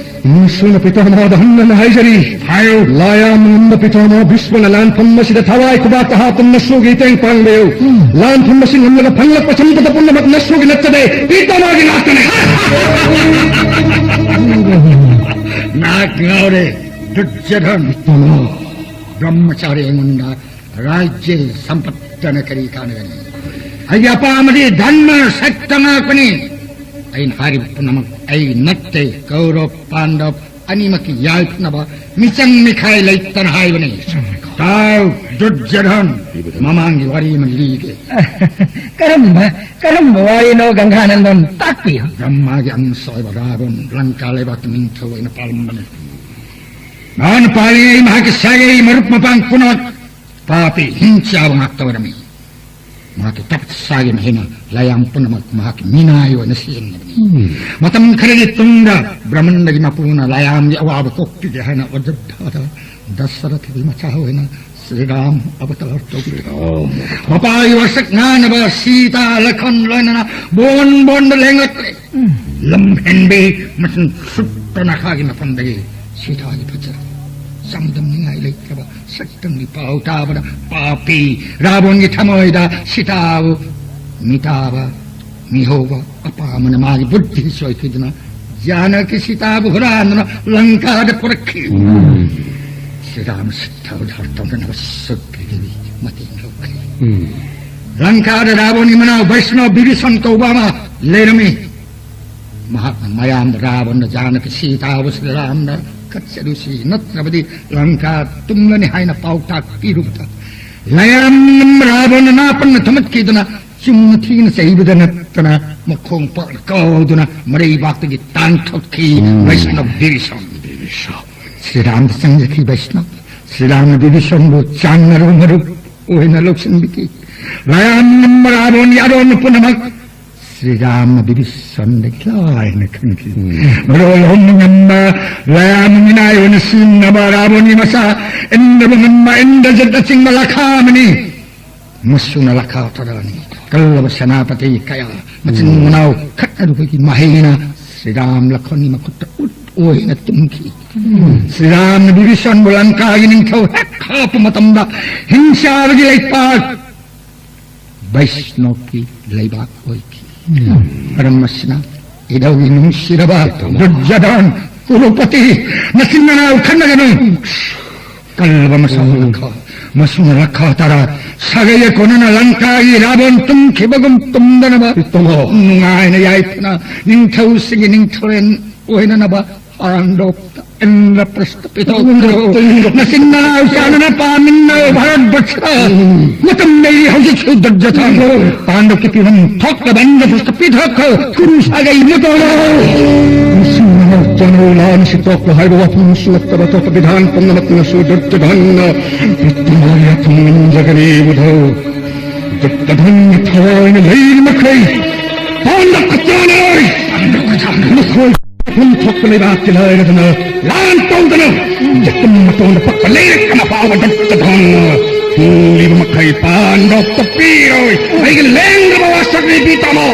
ꯅꯁꯨꯅ ꯄꯤꯇꯥꯃꯍꯗ ꯍꯟꯅ ꯍꯟꯅ ꯍꯥꯏꯖꯔꯤ꯫ ꯍꯥꯏꯌꯨ꯫ ꯂꯥꯌꯥꯝ ꯉꯝꯕ ꯄꯤꯇꯥꯃꯍ ꯚꯤꯁꯃꯅ ꯂꯥꯟꯐꯝ ꯑꯁꯤꯗ ꯊꯋꯥꯏ ꯈꯨꯕꯥꯛꯇ ꯍꯥꯞꯇꯨꯅ ꯅꯁꯨꯒꯤ ꯃꯇꯦꯡ ꯄꯥꯡꯕꯤꯌꯨ꯫ ꯂꯥꯟꯐꯝ ꯑꯁꯤ ꯉꯝꯂꯒ ꯐꯪꯂꯛꯄ ꯁꯝꯄꯗ ꯄꯨꯝꯅꯃꯛ ꯅꯁꯨꯒꯤ ꯅꯠꯆꯗꯦ, ꯄꯤꯇꯥꯃꯍꯒꯤ ꯉꯥꯛꯇꯅꯦ꯫ ꯅꯍꯥꯛ ꯉꯥꯎꯔꯦ, ꯗꯨꯔꯖꯣꯙꯟ꯫ ꯄꯤꯇꯥꯃꯍ꯫ ꯕ꯭ꯔꯍ꯭ꯃꯆꯥꯔꯤ ꯑꯩꯉꯣꯟꯗ ꯔꯥꯖ꯭ꯌ ꯁꯝꯄꯠꯇꯅ ꯀꯔꯤ ꯀꯥꯟꯅꯒꯅꯤ? ꯑꯩꯒꯤ ꯑꯄꯥꯝꯕꯗꯤ ꯙꯔꯃ ꯁꯠꯇ ꯉꯥꯛꯄꯅꯤ꯫ ꯑꯩꯅ ꯍꯥꯏꯔꯤꯕ ꯄꯨꯝꯅꯃꯛ ꯑꯩ ꯅꯠꯇꯦ, ꯀꯧꯔꯕ ꯄꯥꯟꯗꯕ ꯑꯅꯤꯃꯛꯀꯤ ꯌꯥꯏꯐꯅꯕ ꯃꯤꯆꯪ ꯃꯤꯈꯥꯏ ꯂꯩꯇꯅ ꯍꯥꯏꯕꯅꯤ꯫ ꯇꯥꯎ, ꯗꯨꯔꯖꯣꯙꯟ, ꯃꯃꯥꯡꯒꯤ ꯋꯥꯔꯤ ꯑꯃ ꯂꯤꯒꯦ꯫ ꯀꯔꯝꯕ, ꯀꯔꯝꯕ ꯋꯥꯔꯤꯅꯣ, ꯒꯪꯒꯥꯅꯟꯗꯟ? ꯇꯥꯛꯄꯤꯌꯨ꯫ ꯕ꯭ꯔꯍ꯭ꯃꯥꯒꯤ ꯑꯪꯁ ꯑꯣꯏꯕ ꯔꯥꯕꯟ ꯂꯪꯀꯥ ꯂꯩꯕꯥꯛꯀꯤ ꯅꯤꯡꯊꯧ ꯑꯣꯏꯅ ꯄꯥꯜꯂꯝꯕꯅꯤ꯫ ꯃꯍꯥꯛꯅ ꯄꯥꯜꯂꯤꯉꯩ ꯃꯍꯥꯛꯀꯤ ꯁꯥꯒꯩ ꯃꯔꯨꯞ ꯃꯄꯥꯡ ꯄꯨꯝꯅꯃꯛ ꯄꯥꯄꯤ ꯍꯤꯡ ꯆꯥꯕ ꯉꯥꯛꯇ ꯑꯣꯏꯔꯝꯃꯤ꯫ ꯃꯍꯥꯛꯀꯤ ꯇꯄꯁꯥꯒꯤ ꯃꯍꯩꯅ ꯂꯥꯌꯥꯝ ꯄꯨꯝꯅꯃꯛ ꯃꯍꯥꯛꯀꯤ ꯃꯤꯅꯥꯏ ꯑꯣꯏꯅ ꯁꯤꯖꯤꯟꯅꯕꯅꯤ꯫ ꯃꯇꯝ ꯈꯔꯒꯤ ꯇꯨꯡꯗ ꯕ꯭ꯔꯍꯃꯟꯗꯒꯤ ꯃꯄꯨꯅ ꯂꯥꯌꯥꯝꯒꯤ ꯑꯋꯥꯕ ꯀꯣꯛꯄꯤꯒꯦ ꯍꯥꯏꯅ ꯑꯌꯣꯙ꯭ꯌꯥꯗ ꯗꯁꯔꯊꯒꯤ ꯃꯆꯥ ꯑꯣꯏꯅ ꯁ꯭ꯔꯤꯔꯥꯝ ꯑꯕꯇꯥꯔ ꯇꯧꯈꯤ꯫ ꯃꯄꯥꯒꯤ ꯋꯥꯁꯛ ꯉꯥꯡꯅꯕ ꯁꯤꯇꯥ ꯂꯈꯟ ꯂꯣꯏꯅꯅ ꯕꯣꯟ ꯕꯣꯟꯗ ꯂꯦꯡꯂꯛꯂꯦ꯫ ꯂꯝꯍꯦꯟꯕꯤ ꯃꯆꯤꯟ ꯁꯨꯠꯇ ꯅꯥꯈꯥꯒꯤ ꯃꯐꯝꯗꯒꯤ ꯁꯤꯇꯥꯒꯤ ꯐꯖꯔꯕ ꯆꯥꯡꯗꯝꯅꯤꯡꯉꯥꯏ ꯂꯩꯇ꯭ꯔꯕ ꯁꯛꯇꯝꯒꯤ ꯄꯥꯎ ꯇꯥꯕꯗ ꯄꯥꯄꯤ ꯔꯥꯕꯣꯟꯒꯤ ꯊꯃꯣꯏꯗ ꯁꯤꯇꯥꯕꯨ ꯃꯤꯇꯥꯕ ꯃꯤꯍꯧꯕ ꯑꯄꯥꯝꯕꯅ ꯃꯥꯒꯤ ꯕꯨꯗ꯭ꯙꯤ ꯁꯣꯏꯈꯤꯗꯨꯅ ꯖꯥꯅꯀꯤ ꯁꯤꯇꯥꯕꯨ ꯍꯨꯔꯥꯟꯗꯨꯅ ꯂꯪꯀꯥꯗ ꯄꯨꯔꯛꯈꯤ꯫ ꯁꯤꯔꯥꯝ ꯁꯤꯇꯥꯕꯨ ꯙꯥꯔ ꯇꯧꯅꯅꯕ ꯁꯨꯛꯀꯤ ꯃꯇꯦꯡ ꯂꯧꯈꯤ꯫ ꯂꯪꯀꯥꯗ ꯔꯥꯕꯣꯟꯒꯤ ꯃꯅꯥꯎ ꯕꯩꯁꯅꯣ ꯕꯤꯚꯤꯁꯟ ꯀꯧꯕ ꯑꯃ ꯂꯩꯔꯝꯃꯤ꯫ ꯃꯍꯥꯛꯅ ꯃꯌꯥꯝꯗ ꯔꯥꯕꯟꯅ ꯖꯥꯅꯀꯤ ꯁꯤꯇꯥꯕꯨ ꯁ꯭ꯔꯤꯔꯥꯝꯅ ꯀꯠꯆꯔꯨꯁꯤ, ꯅꯠꯇ꯭ꯔꯕꯗꯤ ꯂꯪꯀꯥ ꯇꯨꯝꯂꯅꯤ ꯍꯥꯏꯅ ꯄꯥꯎꯇꯥꯛ ꯄꯤꯔꯨꯕꯗ ꯂꯥꯌꯥꯝ ꯔꯥꯕꯣꯟꯅ ꯅꯥꯄꯟꯅ ꯊꯨꯝꯃꯠꯈꯤꯗꯨꯅ, ꯆꯨꯝꯅ ꯊꯤꯅ ꯆꯩꯕꯗ ꯅꯠꯇꯅ, ꯃꯈꯣꯡ ꯄꯥꯛꯅ ꯀꯥꯎꯗꯨꯅ ꯃꯔꯩꯕꯥꯛꯇꯒꯤ ꯇꯥꯟꯊꯣꯛꯈꯤ꯫ ꯎꯝ꯫ ꯚꯩꯁꯅꯕ ꯕꯤꯚꯤꯁꯟ꯫ ꯕꯤꯚꯤꯁꯟ꯫ ꯁ꯭ꯔꯤꯔꯥꯝꯗ ꯆꯪꯖꯈꯤ ꯚꯩꯁꯅꯕ꯫ ꯁ꯭ꯔꯤꯔꯥꯝꯅ ꯕꯤꯚꯤꯁꯟꯕꯨ ꯆꯥꯟꯅꯔꯨ ꯃꯔꯨꯞ ꯑꯣꯏꯅ ꯂꯧꯁꯤꯟꯕꯤꯈꯤ꯫ ꯂꯥꯌꯥꯝ ꯔꯥꯕꯣꯟꯒꯤ ꯑꯔꯣꯟꯕ ꯄꯨꯝꯅꯃꯛ ꯁ꯭ꯔꯤꯔꯥꯝꯅ ꯕꯤꯚꯤꯁꯟꯗꯒꯤ ꯂꯥꯏꯅ ꯈꯪꯈꯤ꯫ ꯎꯝ꯫ ꯃꯔꯣꯜ ꯑꯍꯨꯝ ꯉꯝꯕ ꯂꯥꯌꯥꯝ ꯃꯤꯅꯥꯏ ꯑꯣꯏꯅ ꯁꯤꯖꯤꯟꯅꯕ ꯔꯥꯕꯣꯟꯒꯤ ꯃꯆꯥ ꯏꯟꯗ꯭ꯔꯕ ꯉꯝꯕ ꯏꯟꯗ꯭ꯔꯖꯤꯠꯅꯆꯤꯡꯕ ꯂꯥꯈꯥ ꯑꯃꯅꯤ꯫ ꯃꯁꯨꯅ ꯂꯥꯈꯥ ꯇꯔꯥꯅꯤ꯫ ꯀꯜꯂꯕ ꯁꯦꯅꯥꯄꯇꯤ ꯀꯌꯥ ꯃꯆꯤꯟ ꯎꯝ꯫ ꯃꯅꯥꯎ ꯈꯠꯅꯔꯨꯕꯒꯤ ꯃꯍꯩꯅ ꯁ꯭ꯔꯤꯔꯥꯝ ꯂꯈꯣꯟꯒꯤ ꯃꯈꯨꯠꯇ ꯎꯠ ꯑꯣꯏꯅ ꯇꯨꯝꯈꯤ꯫ ꯎꯝ꯫ ꯁ꯭ꯔꯤꯔꯥꯝꯅ ꯕꯤꯚꯤꯁꯟꯕꯨ ꯂꯪꯀꯥꯒꯤ ꯅꯤꯡꯊꯧ ꯍꯦꯛ ꯍꯥꯞꯄ ꯃꯇꯝꯗ ꯍꯤꯡꯆꯥꯕꯒꯤ ꯂꯩꯄꯥꯛ ꯕꯩꯁꯅꯣꯞꯀꯤ ꯂꯩꯕꯥꯛ ꯑꯣꯏꯈꯤ꯫ ꯎꯝ꯫ ꯃꯔꯝ ꯑꯁꯤꯅ ꯏꯙꯧꯒꯤ ꯅꯨꯡꯁꯤꯔꯕ ꯏꯙꯧ꯫ ꯗꯨꯔꯖꯣꯙꯟ, ꯀꯨꯔꯨꯄꯇꯤ, ꯅꯆꯤꯟ ꯅꯅꯥꯎ ꯈꯠꯅꯒꯅꯨ꯫ ꯀꯜꯂꯕ ꯃꯁꯥ ꯎꯝ꯫ ꯂꯥꯈꯥ, ꯃꯁꯨꯅ ꯂꯥꯈꯥ ꯇꯔꯥ ꯁꯥꯒꯩꯒ ꯀꯣꯟꯅꯅ ꯂꯪꯀꯥꯒꯤ ꯔꯥꯕꯣꯟ ꯇꯨꯝꯈꯤꯕꯒꯨꯝ ꯇꯨꯝꯗꯅꯕ ꯏꯇꯃꯣ꯫ ꯅꯨꯡꯉꯥꯏꯅ ꯌꯥꯏꯐꯅ ꯅꯤꯡꯊꯧꯁꯤꯡꯒꯤ ꯅꯤꯡꯊꯧꯔꯦꯜ ꯑꯣꯏꯅꯅꯕ ꯄꯥꯟꯗꯣꯞꯇ ꯏꯟꯗ꯭ꯔꯄ꯭ꯔꯁꯇ ꯄꯤꯊꯣꯛꯈ꯭ꯔꯣ꯫ ꯅꯆꯤꯟ ꯅꯅꯥꯎ ꯆꯥꯟꯅꯅ ꯄꯥꯟꯃꯤꯟꯅꯧ ꯚꯥꯔꯠꯕꯔꯁꯇ꯫ ꯃꯇꯝ ꯂꯩꯔꯤ ꯍꯧꯖꯤꯛꯁꯨ ꯗꯨꯔꯖꯣꯙꯟ꯫ ꯄꯥꯟꯗꯣꯞꯀꯤ ꯄꯤꯐꯝ ꯊꯣꯛꯂꯕ ꯏꯟꯗ꯭ꯔꯄ꯭ꯔꯁꯇ ꯄꯤꯊꯣꯛꯈ꯭ꯔꯣ꯫ ꯀꯨꯔꯨ ꯁꯥꯒꯩ ꯃꯇꯣꯟ꯫ ꯅꯆꯤꯟ ꯅꯅꯥꯎ ꯆꯥꯟꯅꯧ ꯂꯥꯟ ꯁꯤꯇꯣꯛꯂꯣ ꯍꯥꯏꯕ ꯋꯥꯐꯝ ꯁꯨꯔꯛꯇꯕ ꯑꯇꯣꯞꯄ ꯕꯤꯙꯥꯟ ꯄꯨꯝꯅꯃꯛꯅꯁꯨ ꯗꯨꯔꯖꯣꯙꯟꯅ ꯄ꯭ꯔꯤꯇꯃꯥ ꯌꯥꯊꯪ ꯅꯤꯡꯖꯒꯅꯤ ꯏꯕꯨꯙꯧ꯫ ꯗꯨꯔꯖꯣꯙꯟꯒꯤ ꯊꯋꯥꯏꯅ ꯂꯩꯔꯤ ꯃꯈꯩ ꯄꯥꯟꯗꯣꯞꯀ ꯆꯥꯟꯅꯔꯣꯏ꯫ ꯃꯈꯣꯏ ꯄꯨꯝ ꯊꯣꯛꯄ ꯂꯩꯕꯥꯛꯇꯤ ꯂꯥꯏꯔꯗꯅ ꯂꯥꯟ ꯇꯧꯗꯅ ꯌꯦꯇꯨꯝ ꯃꯇꯣꯟꯗ ꯄꯛꯄ ꯂꯩꯔꯛ ꯑꯃ ꯐꯥꯎꯕ ꯗꯨꯔꯖꯣꯙꯟꯅ ꯍꯤꯡꯂꯤꯕ ꯃꯈꯩ ꯄꯥꯟꯗꯣꯞꯇ ꯄꯤꯔꯣꯏ꯫ ꯑꯩꯒꯤ ꯂꯦꯡꯗ꯭ꯔꯕ ꯋꯥꯁꯛꯅꯤ ꯄꯤꯇꯥꯃꯣ꯫